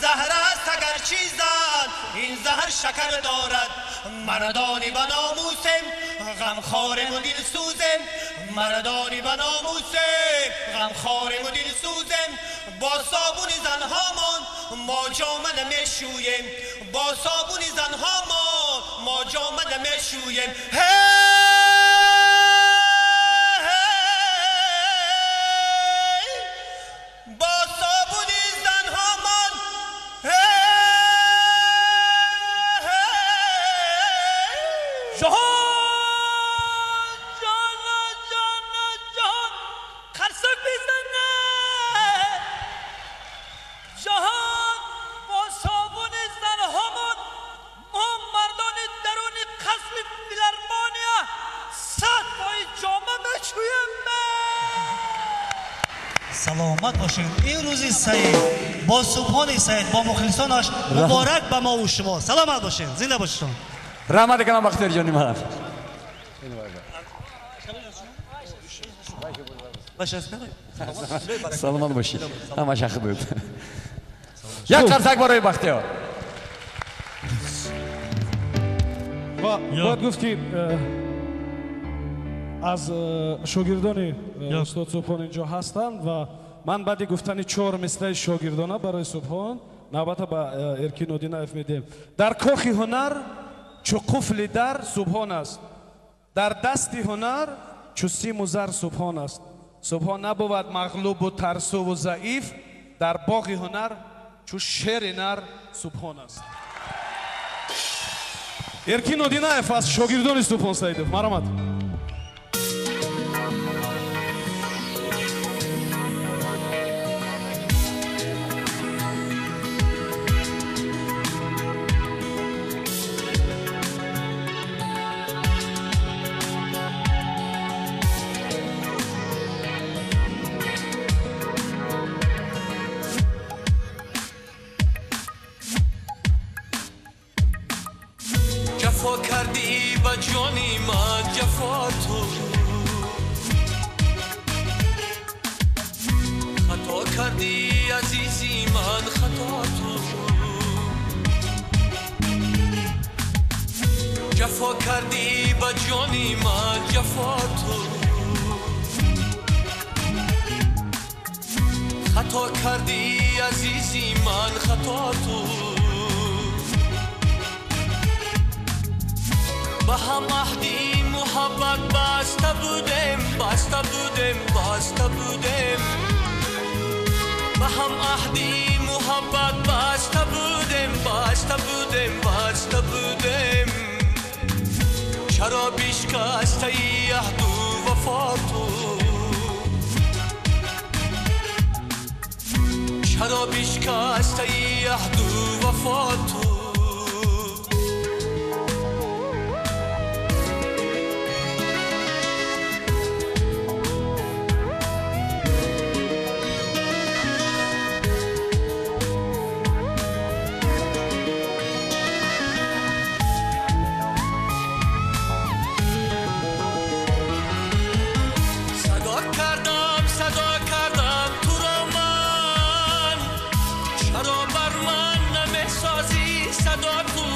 Заҳр аст агарчи зан, ин заҳр шакар дорад. Мардони ба номусем, ғамхорему дилсӯзем. Мардони ба номусем, ғамхорему дилсӯзем. Бо собуни занҳомон мо ҷома намешӯем, бо собуни занҳомон мо ҷома намешӯем. Бо собуни занҳомон. Ҷаҳон, ҷон, ҷон, ҷаҳон, қарсак бизанад. Ҷаҳон, бо собуни занҳомон мо мардони даруни қасри филармония 100 пои ҷома мешӯем. Саломат бошед. Ин рӯзи саид бо Субҳони Саид, бо мухлисонаш муборак ба мову шумо. Саломат бошед, зинда бошед. Раҳмат калом, Бахтиёр ҷони ман. Саломат бошед, ҳамаш ҳақ буд. Як қарсак барои Бахтиёр. Ва бояд гуфт, ки аз шогирдони устод Субҳон инҷо ҳастанд ва ман баъди гуфтани чор мисраи шогирдона барои Субҳон навбата ба Эркин Одинаев медиҳем. Дар кохи ҳунар чу қуфли дар Субҳон аст, дар дасти ҳунар чу симу зар Субҳон аст. Субҳон набувад мағлубу тарсуву заиф, дар боғи ҳунар чу шери нар Субҳон аст. Эркин Одинаев аз шогирдони Субҳон Саидов, марҳамат. Ҷафо кардӣ ба ҷони ман, ҷафо ту. Хато кардӣ, азизи ман, хато ту. Ҷафо кардӣ ба ҷони ман, ҷафо ту. Хато кардӣ, азизи ман, хато ту. Ба ҳам аҳди муҳаббат баста будем, баста будем, баста будем. Ба ҳам аҳди муҳаббат баста будем, баста будем, баста будем. Чаро бишкастаи аҳду вафо ту? Чаро бишкастаи аҳду вафо ту? Садо кардам туро ман, чаро бар ман намесозӣ садо ту?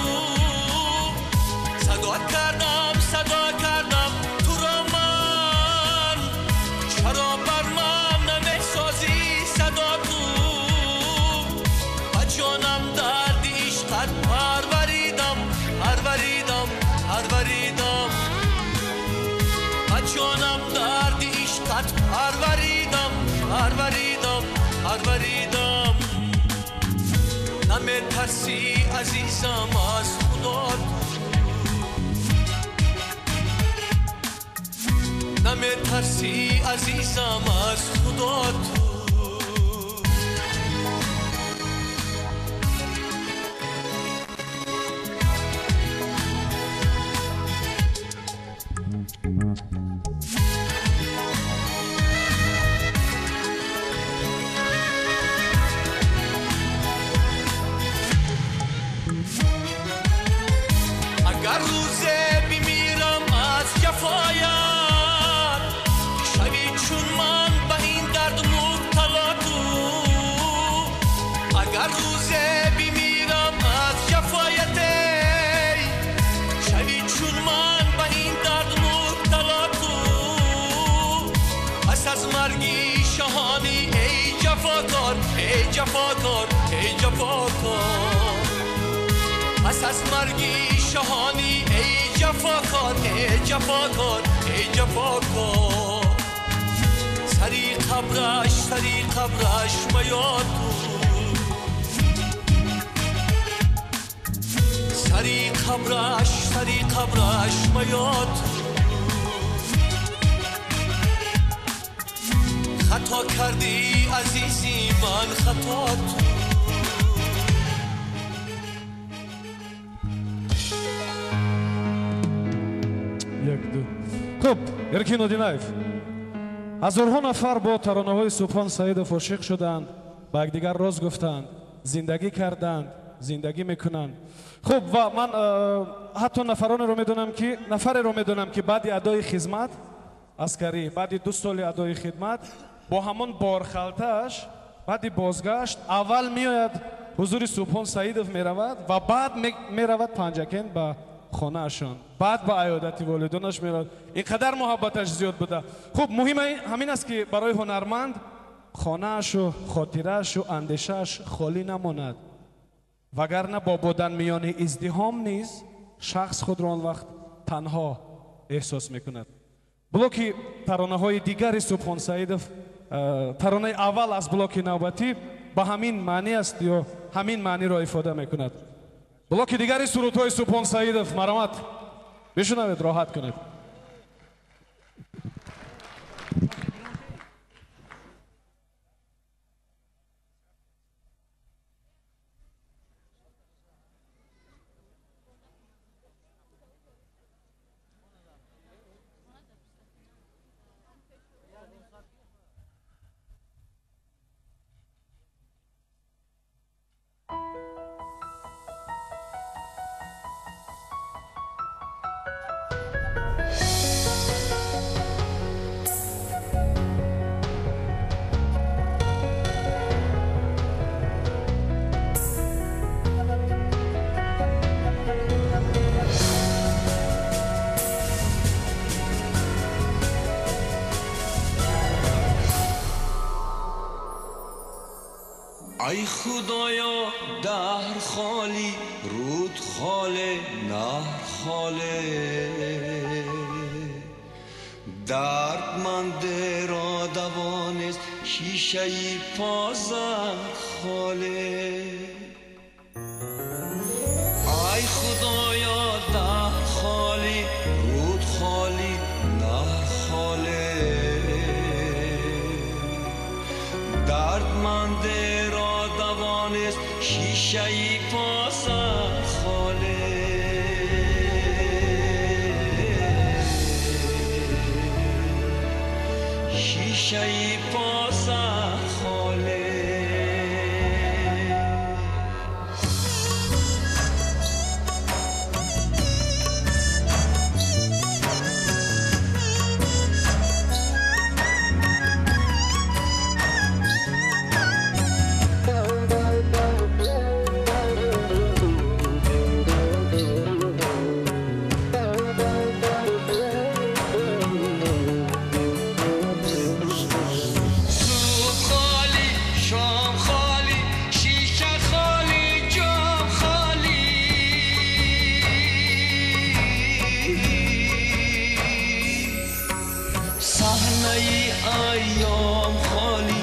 Садо кардам туро ман, чаро бар ман намесозӣ садо ту? Ба ҷонам дарди ишқат парваридам, парваридам, парваридам. Ба ҷонам дарди ишқат парваридам, парваридам, парваридам. Наметарси азизам аз Худо ту, наметарси азизам аз Худо ту. Агар рӯзе бимирам аз ҷафоят, шавӣ чун ман ба ин дард мубтало ту. Агар рӯзе бимирам аз ҷафоят, эй шавӣ чун ман ба ин дард мубтало ту. Пас аз марги шаҳонӣ эй ҷафокор, эй ҷафокор, эй ҷафокор. Пас аз марги шаҳонӣ эй ҷафокор, эй ҷафокор, эй ҷафокор. Сари қабраш, сари қабраш мая ту, сари қабраш, сари қабраш мая ту. Хато кардӣ азизи ман, хато ту. Як, ду. Хуб, Эркин Одинаев. Ҳазорҳо нафар бо таронаҳои Субҳон Саидов ошиқ шуданд, ба якдигар роз гуфтанд, зиндагӣ карданд, зиндагӣ мекунанд. Хуб, ва ман ҳатто нафаронеро медонам ки нафареро медонам ки баъди адои хизмат аскарӣ, баъди 2 соли адои хидмат бо ҳамон борхалтааш баъди бозгашт аввал меояд ҳузури Субҳон Саидов меравад ва баъд меравад Панҷакент ба хонаашон, баъд ба аёдати волидонаш меравад. Ин қадар муҳаббаташ зиёд буда. Хуб, муҳим ҳамин аст ки барои ҳунарманд хонаашу хотираашу андешааш холӣ намонад, вагарна бо будан миёни издиҳом низ шахс худро он вақт танҳо эҳсос мекунад. Блоки таронаҳои дигари Субҳон Саидов, таронаи аввал аз блоки навбатӣ ба ҳамин маънӣ аст ё ҳамин маъниро ифода мекунад. Блоки дигари сурудҳои Субҳон Саидов, марамат бишунавед, роҳат кунед. Ай Худоё, даҳр холӣ, руд холе, наҳр холе, дардманде ро даво нест, шишаи позар холе. Ай Худоё, даҳр холӣ, руд холӣ, наҳр холе, дардманде ро даво нест, шишаи позар холе. Шишаи позар холе. ایام خالی،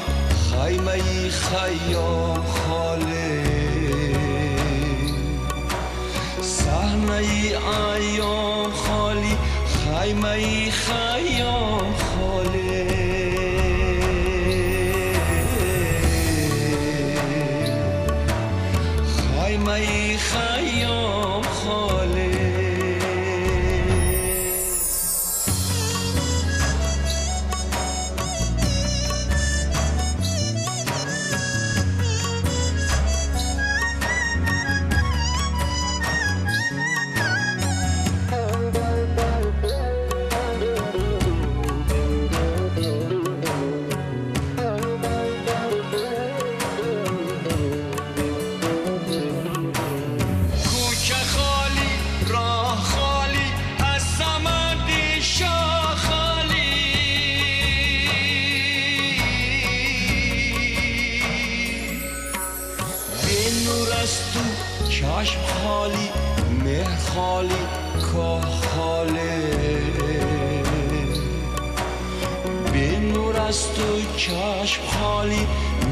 خیمه خیام خالی. Хонаи айём холӣ, хаймаи Хайём холӣ. Хаймаи Хайём холӣ. چشم خالی، مهر خالی، کاه خالی. به نور از تو چشم خالی،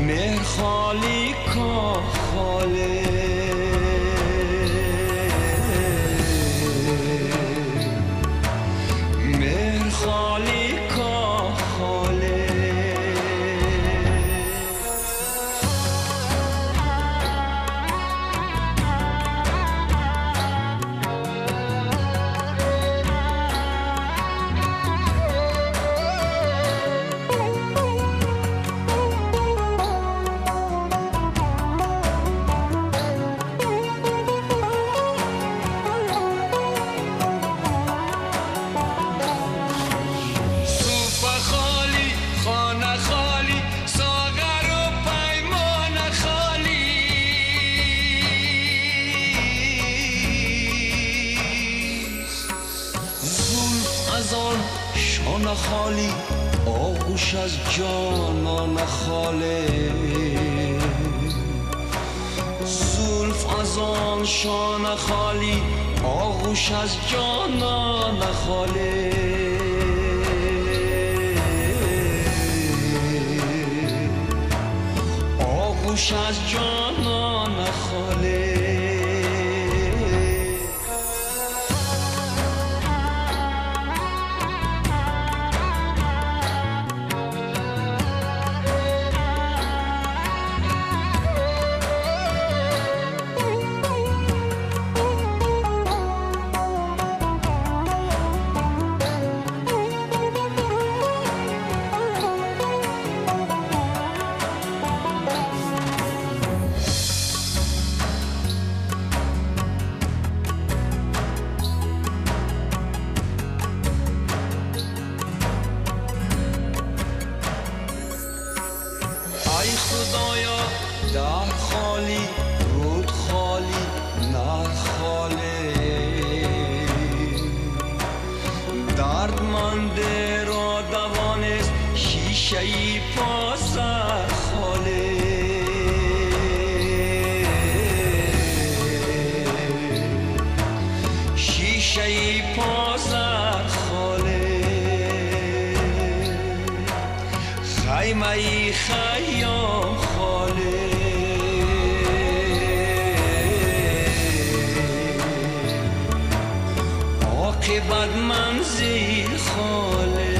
مهر خالی، کاه خالی. مهر خالی، کاه خالی. خالی، آغوش از جانان خالی. زلف از آن شانه خالی، آغوش از جانان خالی. آغوش از جانان خالی. خدایا در خالی، رود خالی، نهر خالی. دردمنده را دوانست شیشه‌ای پاسر خالی. شیشه‌ای پاسر خالی. خیمه‌ای خیام خالی. عاقبت منزل خالی.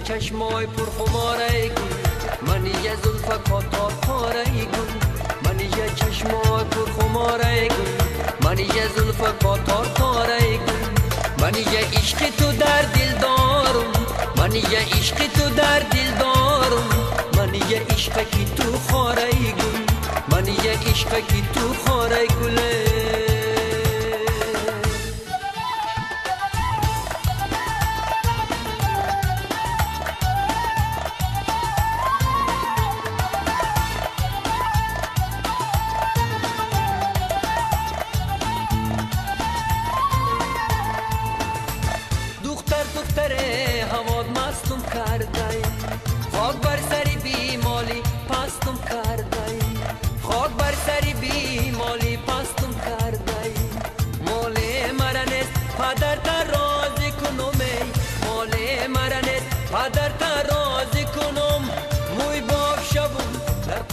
چشمای پرخماره گل، منیژه زلف کاتار پاره گل، منیژه چشمای پرخماره گل، منیژه زلف کاتار پاره گل، منیژه عشق تو در دل دارم، منیژه عشق تو در دل دارم، منیژه عشق کی تو خاره گل، منیژه عشق کی تو خاره گل.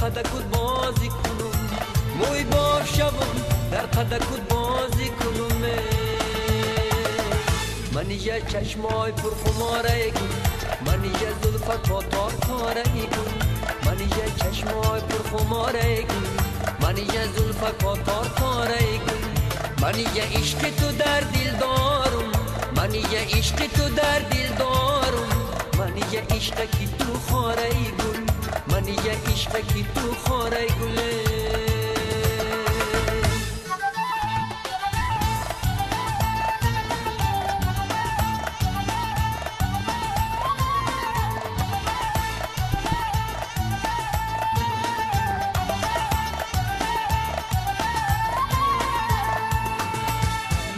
قدکود بازی کنم، موی باف شوم در قدکود بازی کنم. منیژه چشمای پرخماره گل، منیژه زلف تاتار پاره گل، منیژه چشمای پرخماره گل، منیژه زلف تاتار پاره گل، منیژه عشق تو در دل دارم، منیژه عشق تو در دل دارم، منیژه عشق کی تو خاره گل، منیژه عشق کی تو خاره گل.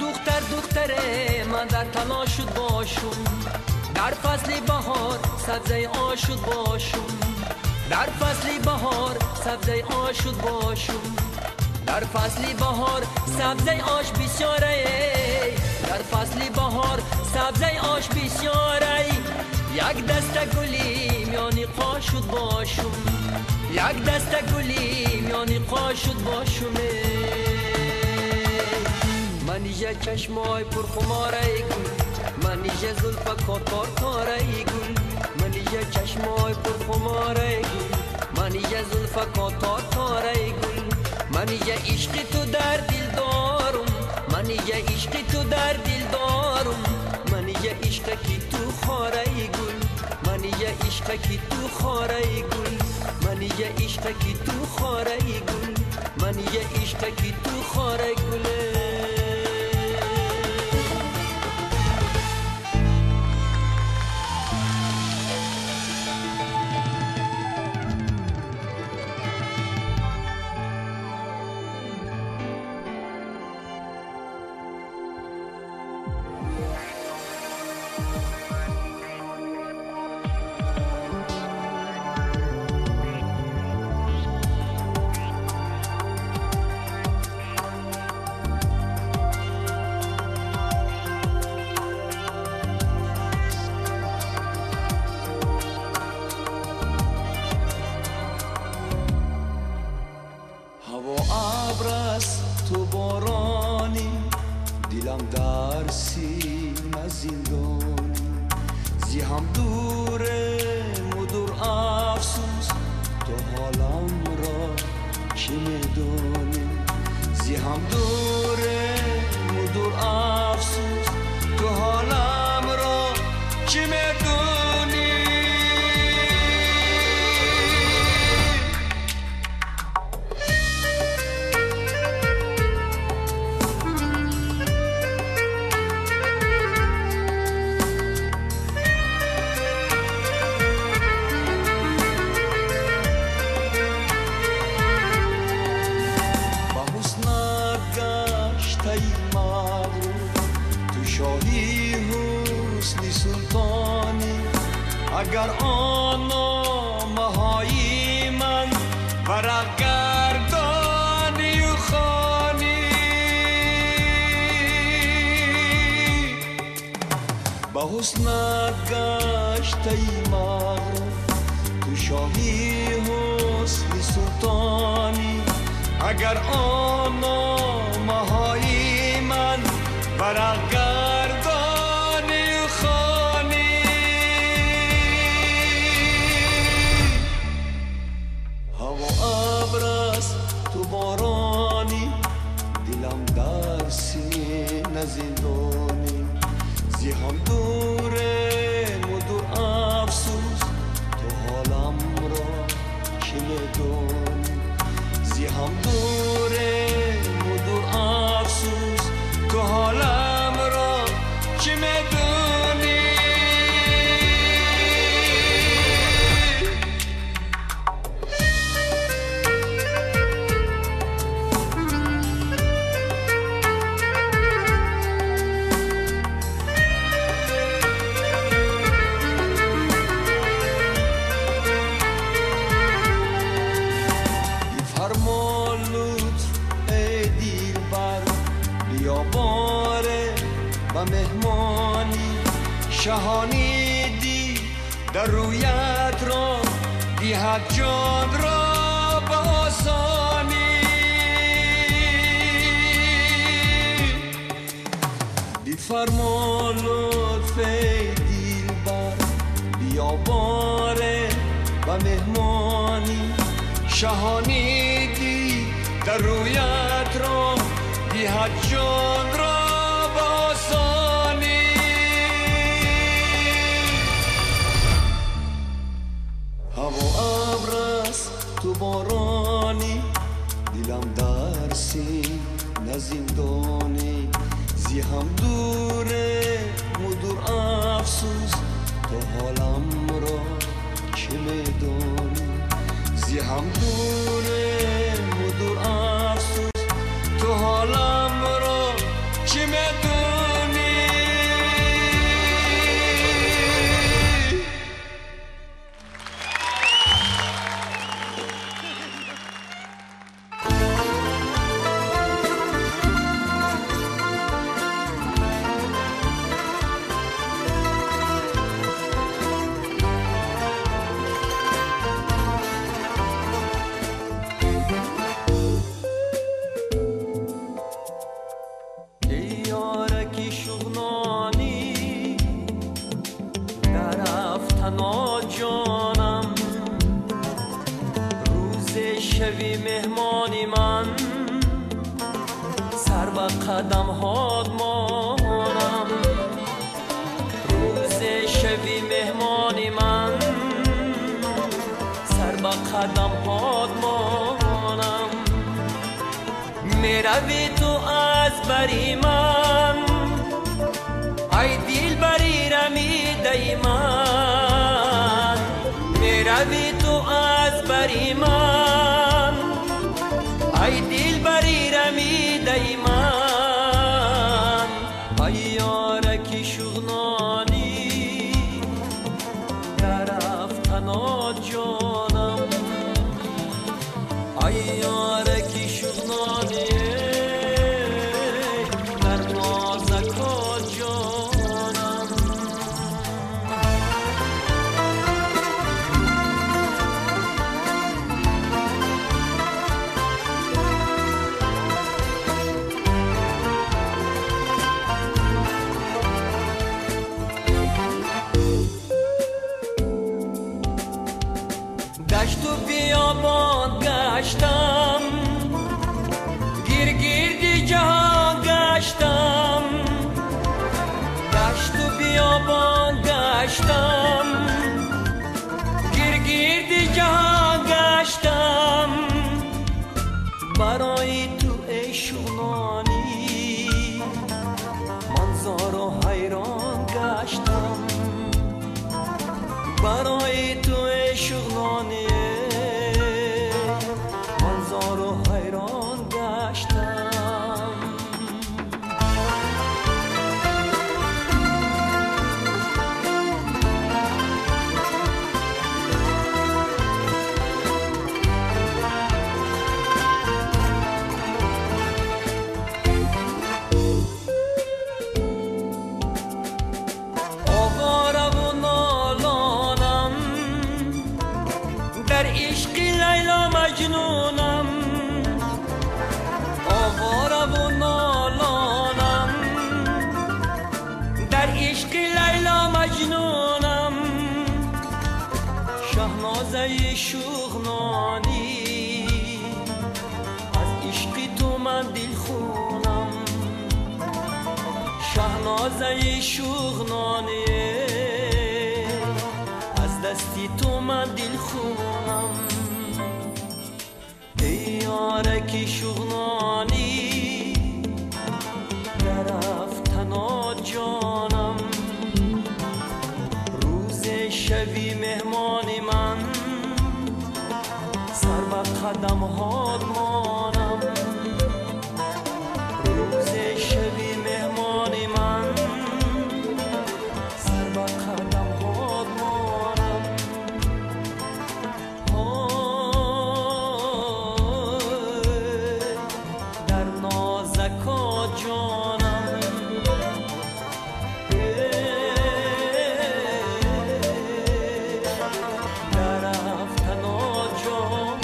دختر دختره من در تلاشت باشم، در فصل بهار سبزه آشود باشم، در فصل بهار سبزه آشود باشم، در فصل بهار سبزه آش بسیاره، در فصل بهار سبزه آش بسیاره، یک دسته گلی میانی قاشود باشم، یک دسته گلی میانی قاشود باشم. منیژه چشمای پرخماره گل، منیژه زلف کاتار کاره گل، منیژه چشمای پرخماره گل، منیژه زلف کاتار کاره گل، منیژه عشق تو در دل دارم، منیژه عشق تو در دل دارم، منیژه عشق کی تو خاره گل، منیژه عشق کی تو خاره گل، منیژه عشق کی تو خاره گل، منیژه عشق کی تو خاره گل. اگر آن نامه‌های من ورق گردانی و خوانی، به حسنت گشته مغرور تو شاهی حسن سلطانی. اگر آن نامه‌های من ورق گردانی و خوانی. سینه زندانی زی هم دوره مدور افسوس تو حالم را چه میدانی زی هم دوره مدور افسوس تو حالم را چه میدانی. شهانی دی در رویت را دیهد جان را به آسانی بفرما لطف دلبر بیا باره و مهمانی شهانی دی در رویت را دیهد جان را به آسانی. هوا ابر است تو بارانی دلم در سینه زندانی زی هم دوره مدور افسوس تو حالم را چه میدانی زی هم دوره مدور افسوس تو حالم را چه میدانی. شغنانی از عشق تو من دل خونم. Қалъаи Шуғнонӣ, аз дасти ту ман дилхунам. Эй ёраки Шуғнонӣ, дарафтано ҷонам. Рӯзе шави меҳмони ман, сар ба қадамҳот монам. Рӯзе шави меҳмони ман, сар ба қадамҳот монам. Дар нозакот ҷонам, дарафтано ҷонам.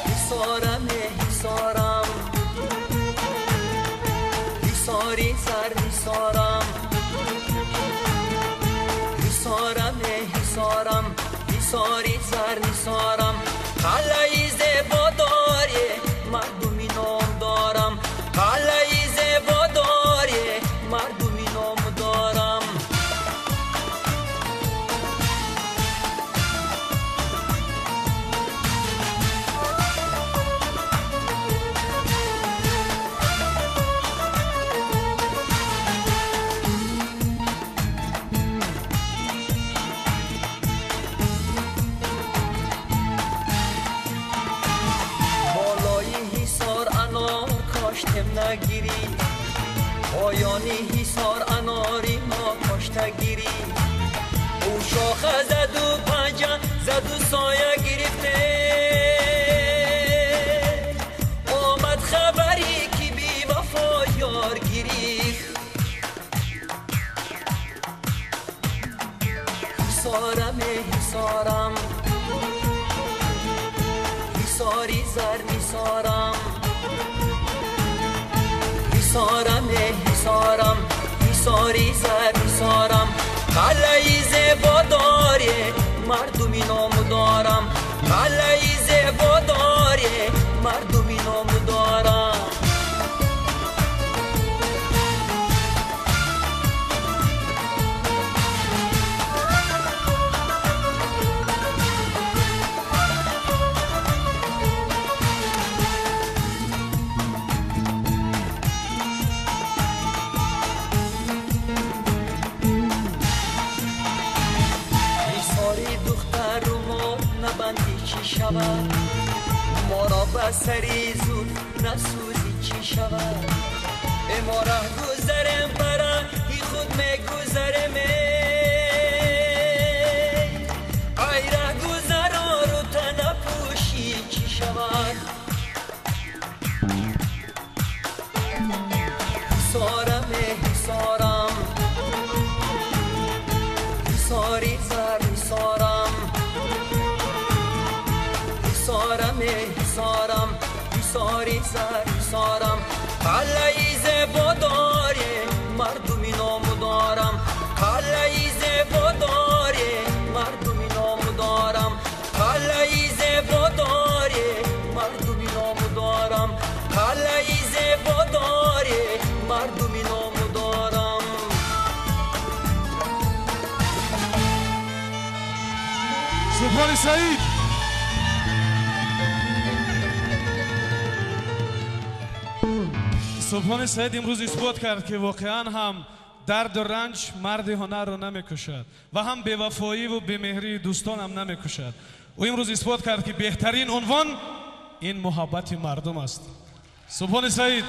حصارم حصارم، حصاری سر حصارم. حصارم حصارم، حصاری سر حصارم. قلعه‌ی زیبا داری، مردمی نام دارم. قلعه‌ی زیبا داری، مردمی نام دارم. بالای حصار انار کاشتم نگیری، پایانی حصار اناری ما کاشته گیری. او شاخه زد و پنجه زد و سایه گرفته، آمد خبری که بی وفا یار گرفت. حصارم حصارم، حصاری زر نثارم. حصارم حصارم، حصاری زر نثارم. قلعه‌ی زیبا داری، مردمی نام دارم. قلعه‌ی زیبا داری، مردمی نام دارم. شود ما را به سری زود نسوزی چی شود؟ ما ره گذرم برای خود میگذرم، ای ره گذرا رو تنپوشی چی شود؟ حصارم حصارم، حصاری زر حصارم. حصارم حصارم، حصاری زر حصارم. قلعه‌ی زیبا داری، مردمی نام دارم. قلعه‌ی زیبا داری، مردمی نام دارم. قلعه‌ی زیبا داری، مردمی نام دارم. قلعه‌ی زیبا داری، مردمی نام دارم. سبحان سعید. سبحان سعید امروز اثبات کرد که واقعا هم درد و رنج مرد هنر رو نمیکشد و هم بی‌وفایی و بی‌مهری دوستان هم نمیکشد. او امروز اثبات کرد که بهترین عنوان این محبت مردم است. سبحان سعید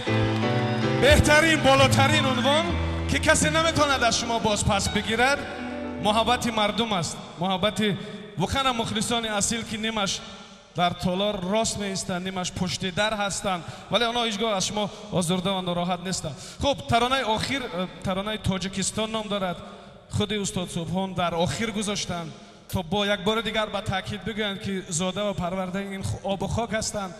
بهترین بالاترین عنوان که کسی نمیتواند از شما باز پس بگیرد محبت مردم است. محبت واقعا مخلصان اصیل که نیمش Дар толор рост меистанд, нимаш пушти дар ҳастанд, вале онҳо ҳеҷ гоҳ аз шумо озурда ва нороҳат нестанд. Хуб, таронаи охир таронаи Тоҷикистон ном дорад. Худи устод Субҳон дар охир гузоштанд то бо як бори дигар ба таъкид бигӯянд, ки зода ва парвардаи ин обу хок ҳастанд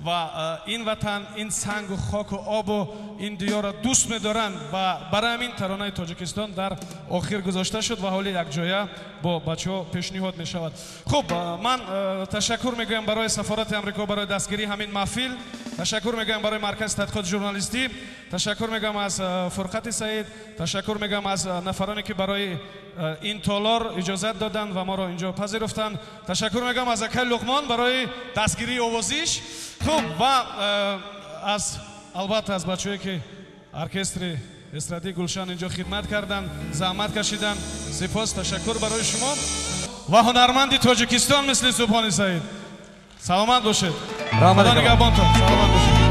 ва ин ватан, ин сангу хоку обу ин диёрро дӯст медоранд ва барои ҳамин таронаи Тоҷикистон дар охир гузошта шуд ва ҳоли якҷоя бо бачаҳо пешниҳод мешавад. Хуб, ман ташаккур мегӯям барои сафорати Амрико барои дастгирии ҳамин маҳфил, ташаккур мегӯям барои маркази тадқиқоти журналистӣ, ташаккур мегӯям аз Фурқати Саид, ташаккур мегӯям аз нафароне ки барои ин толор иҷозат доданд ва моро инҷо пазируфтанд, ташаккур мегӯям аз акай Луқмон барои дастгирии овозиш. Хуб, ва аз албатта аз бачаҳое ки оркестри эстрадии Гулшан инҷо хидмат карданд, заҳмат кашиданд, сипос, ташаккур барои шумо ва ҳунарманди Тоҷикистон мисли Субҳони Саид. Саломат бошед, Худо нигаҳбонтон, саломат бошед.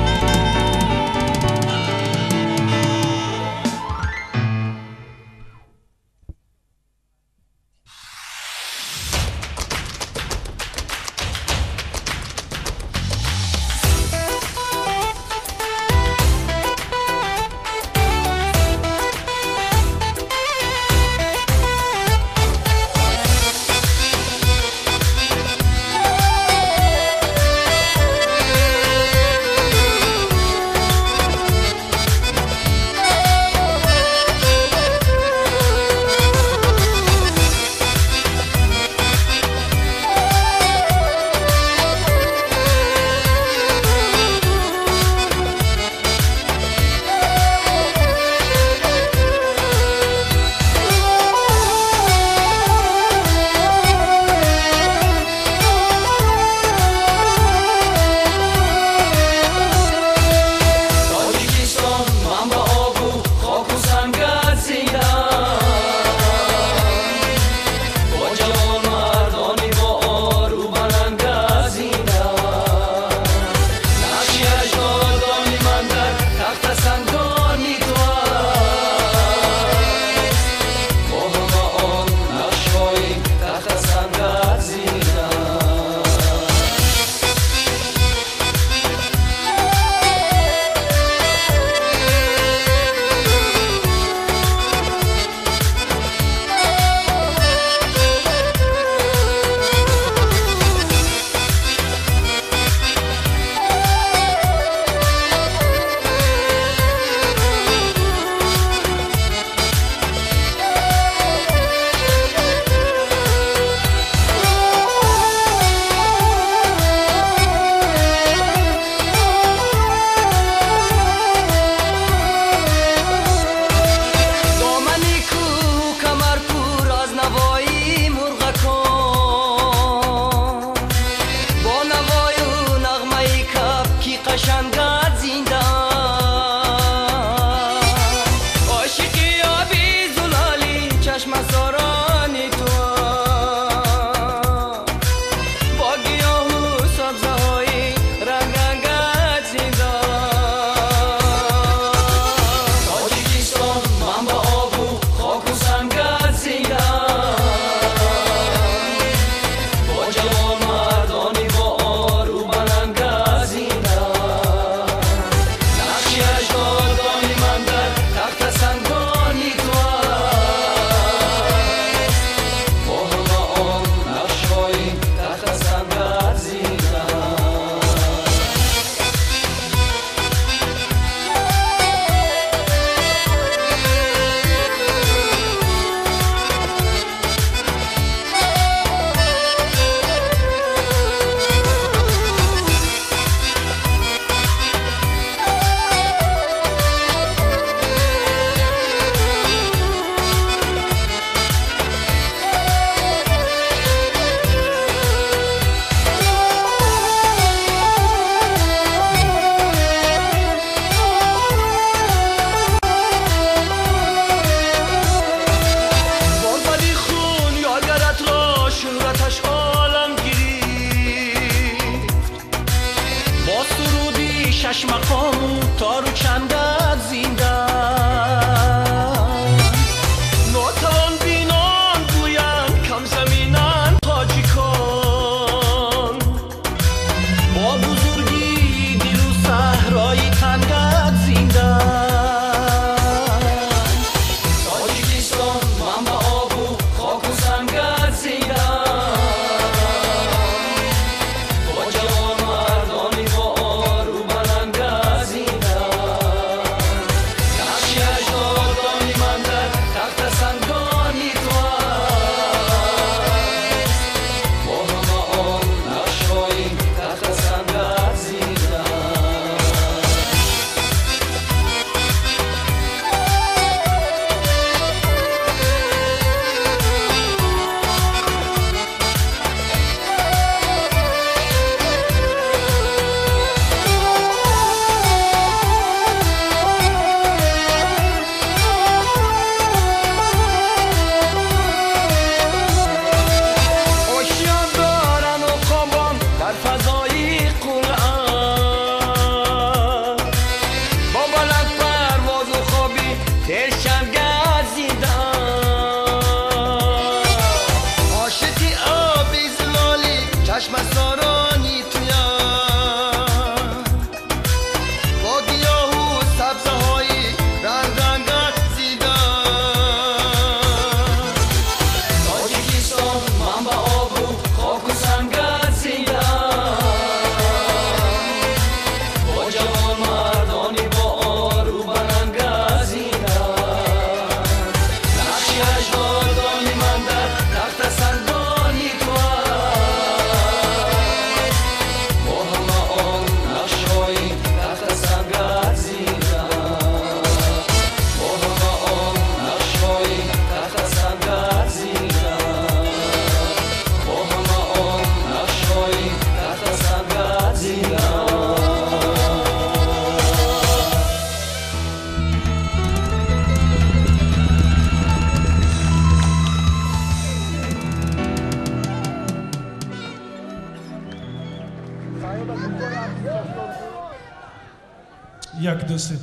1 2 3.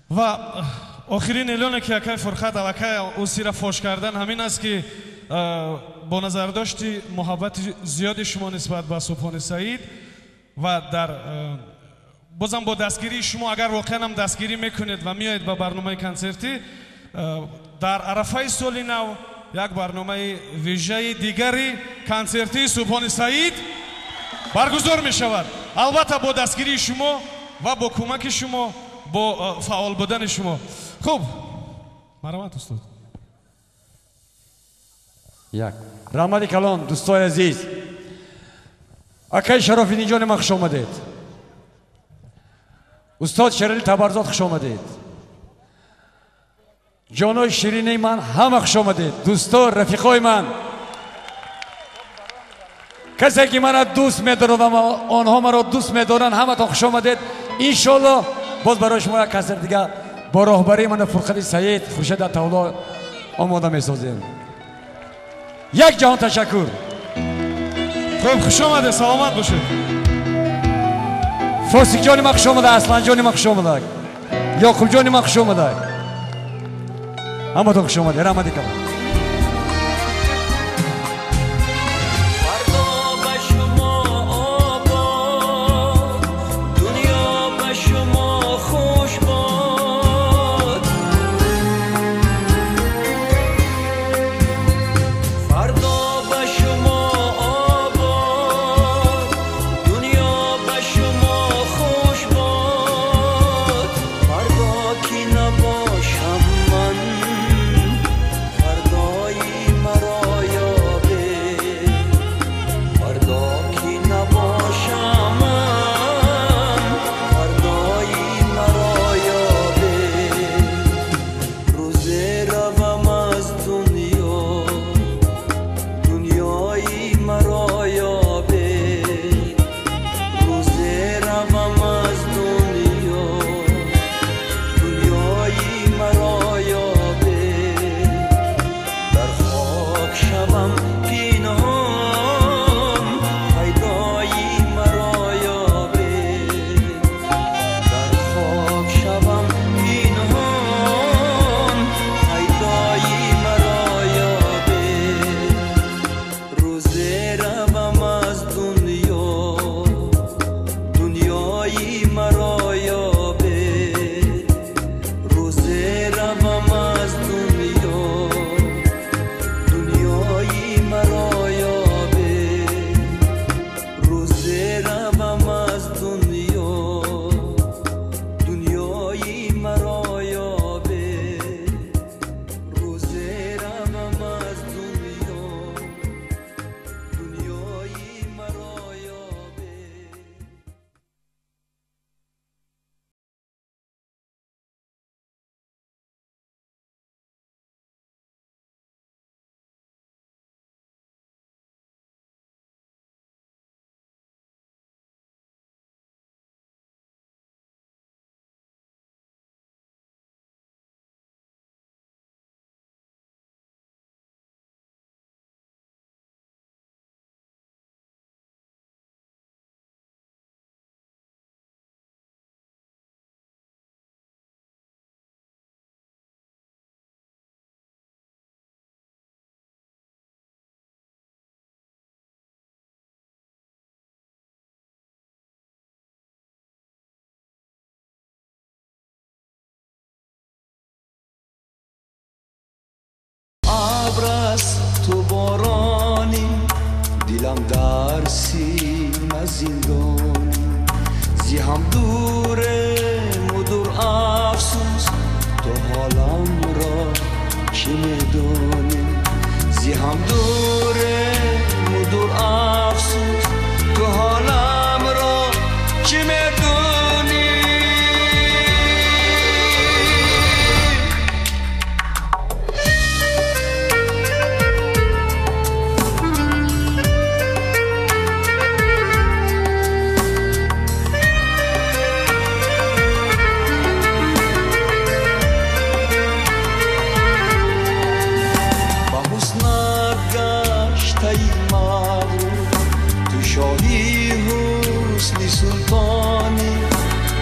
Ва охирин эълоне ки акай Фурқат аллакай ӯ сира фош кардан ҳамин аст ки бо назардошти муҳаббати зиёди шумо нисбат ба Субҳони Саид ва дар бозам бо дастгирии шумо, агар воқеан ҳам дастгирӣ мекунед ва меоед ба барномаи консертӣ, дар арафаи соли нав як барномаи вижаи дигари консертии Субҳони Саид баргузор мешавад. Албатта бо дастгирии шумо ва бо кӯмаки шумо, бо фаъол будани шумо. Хуб, марҳамат устод. Як раҳмати калон, дӯстои азиз. Акай Шарофиддинҷони ман хуш омадед. Устод Шерали Табарзод хуш омадед. Ҷонои ширинаи ман ҳама хуш омадед. Дӯсто, рафиқои ман, касе ки мана дӯст медорад ва онҳо маро дӯст медоранд, ҳаматон хуш омадед. Иншоалло боз барои шумо як консерт дига бо роҳбарии мана Фурқати Саид, Хуршед Атаулло омода месозем. Як ҷаҳон ташаккур. Хуб, хуш омадед, саломат бошед. Фосиқҷони ман хуш омада, Асланҷони ман хуш омада, Ёқубҷони ман хуш омада. Ҳаматон хуш омадед, раҳмати калон. تو بارانی دلم در سینه زندانی زی هم دوره مدور افسوس تو حالم را چه میدانی زی هم دوره مدور افسوس تو حالم را چه میدانی.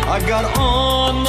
Агар он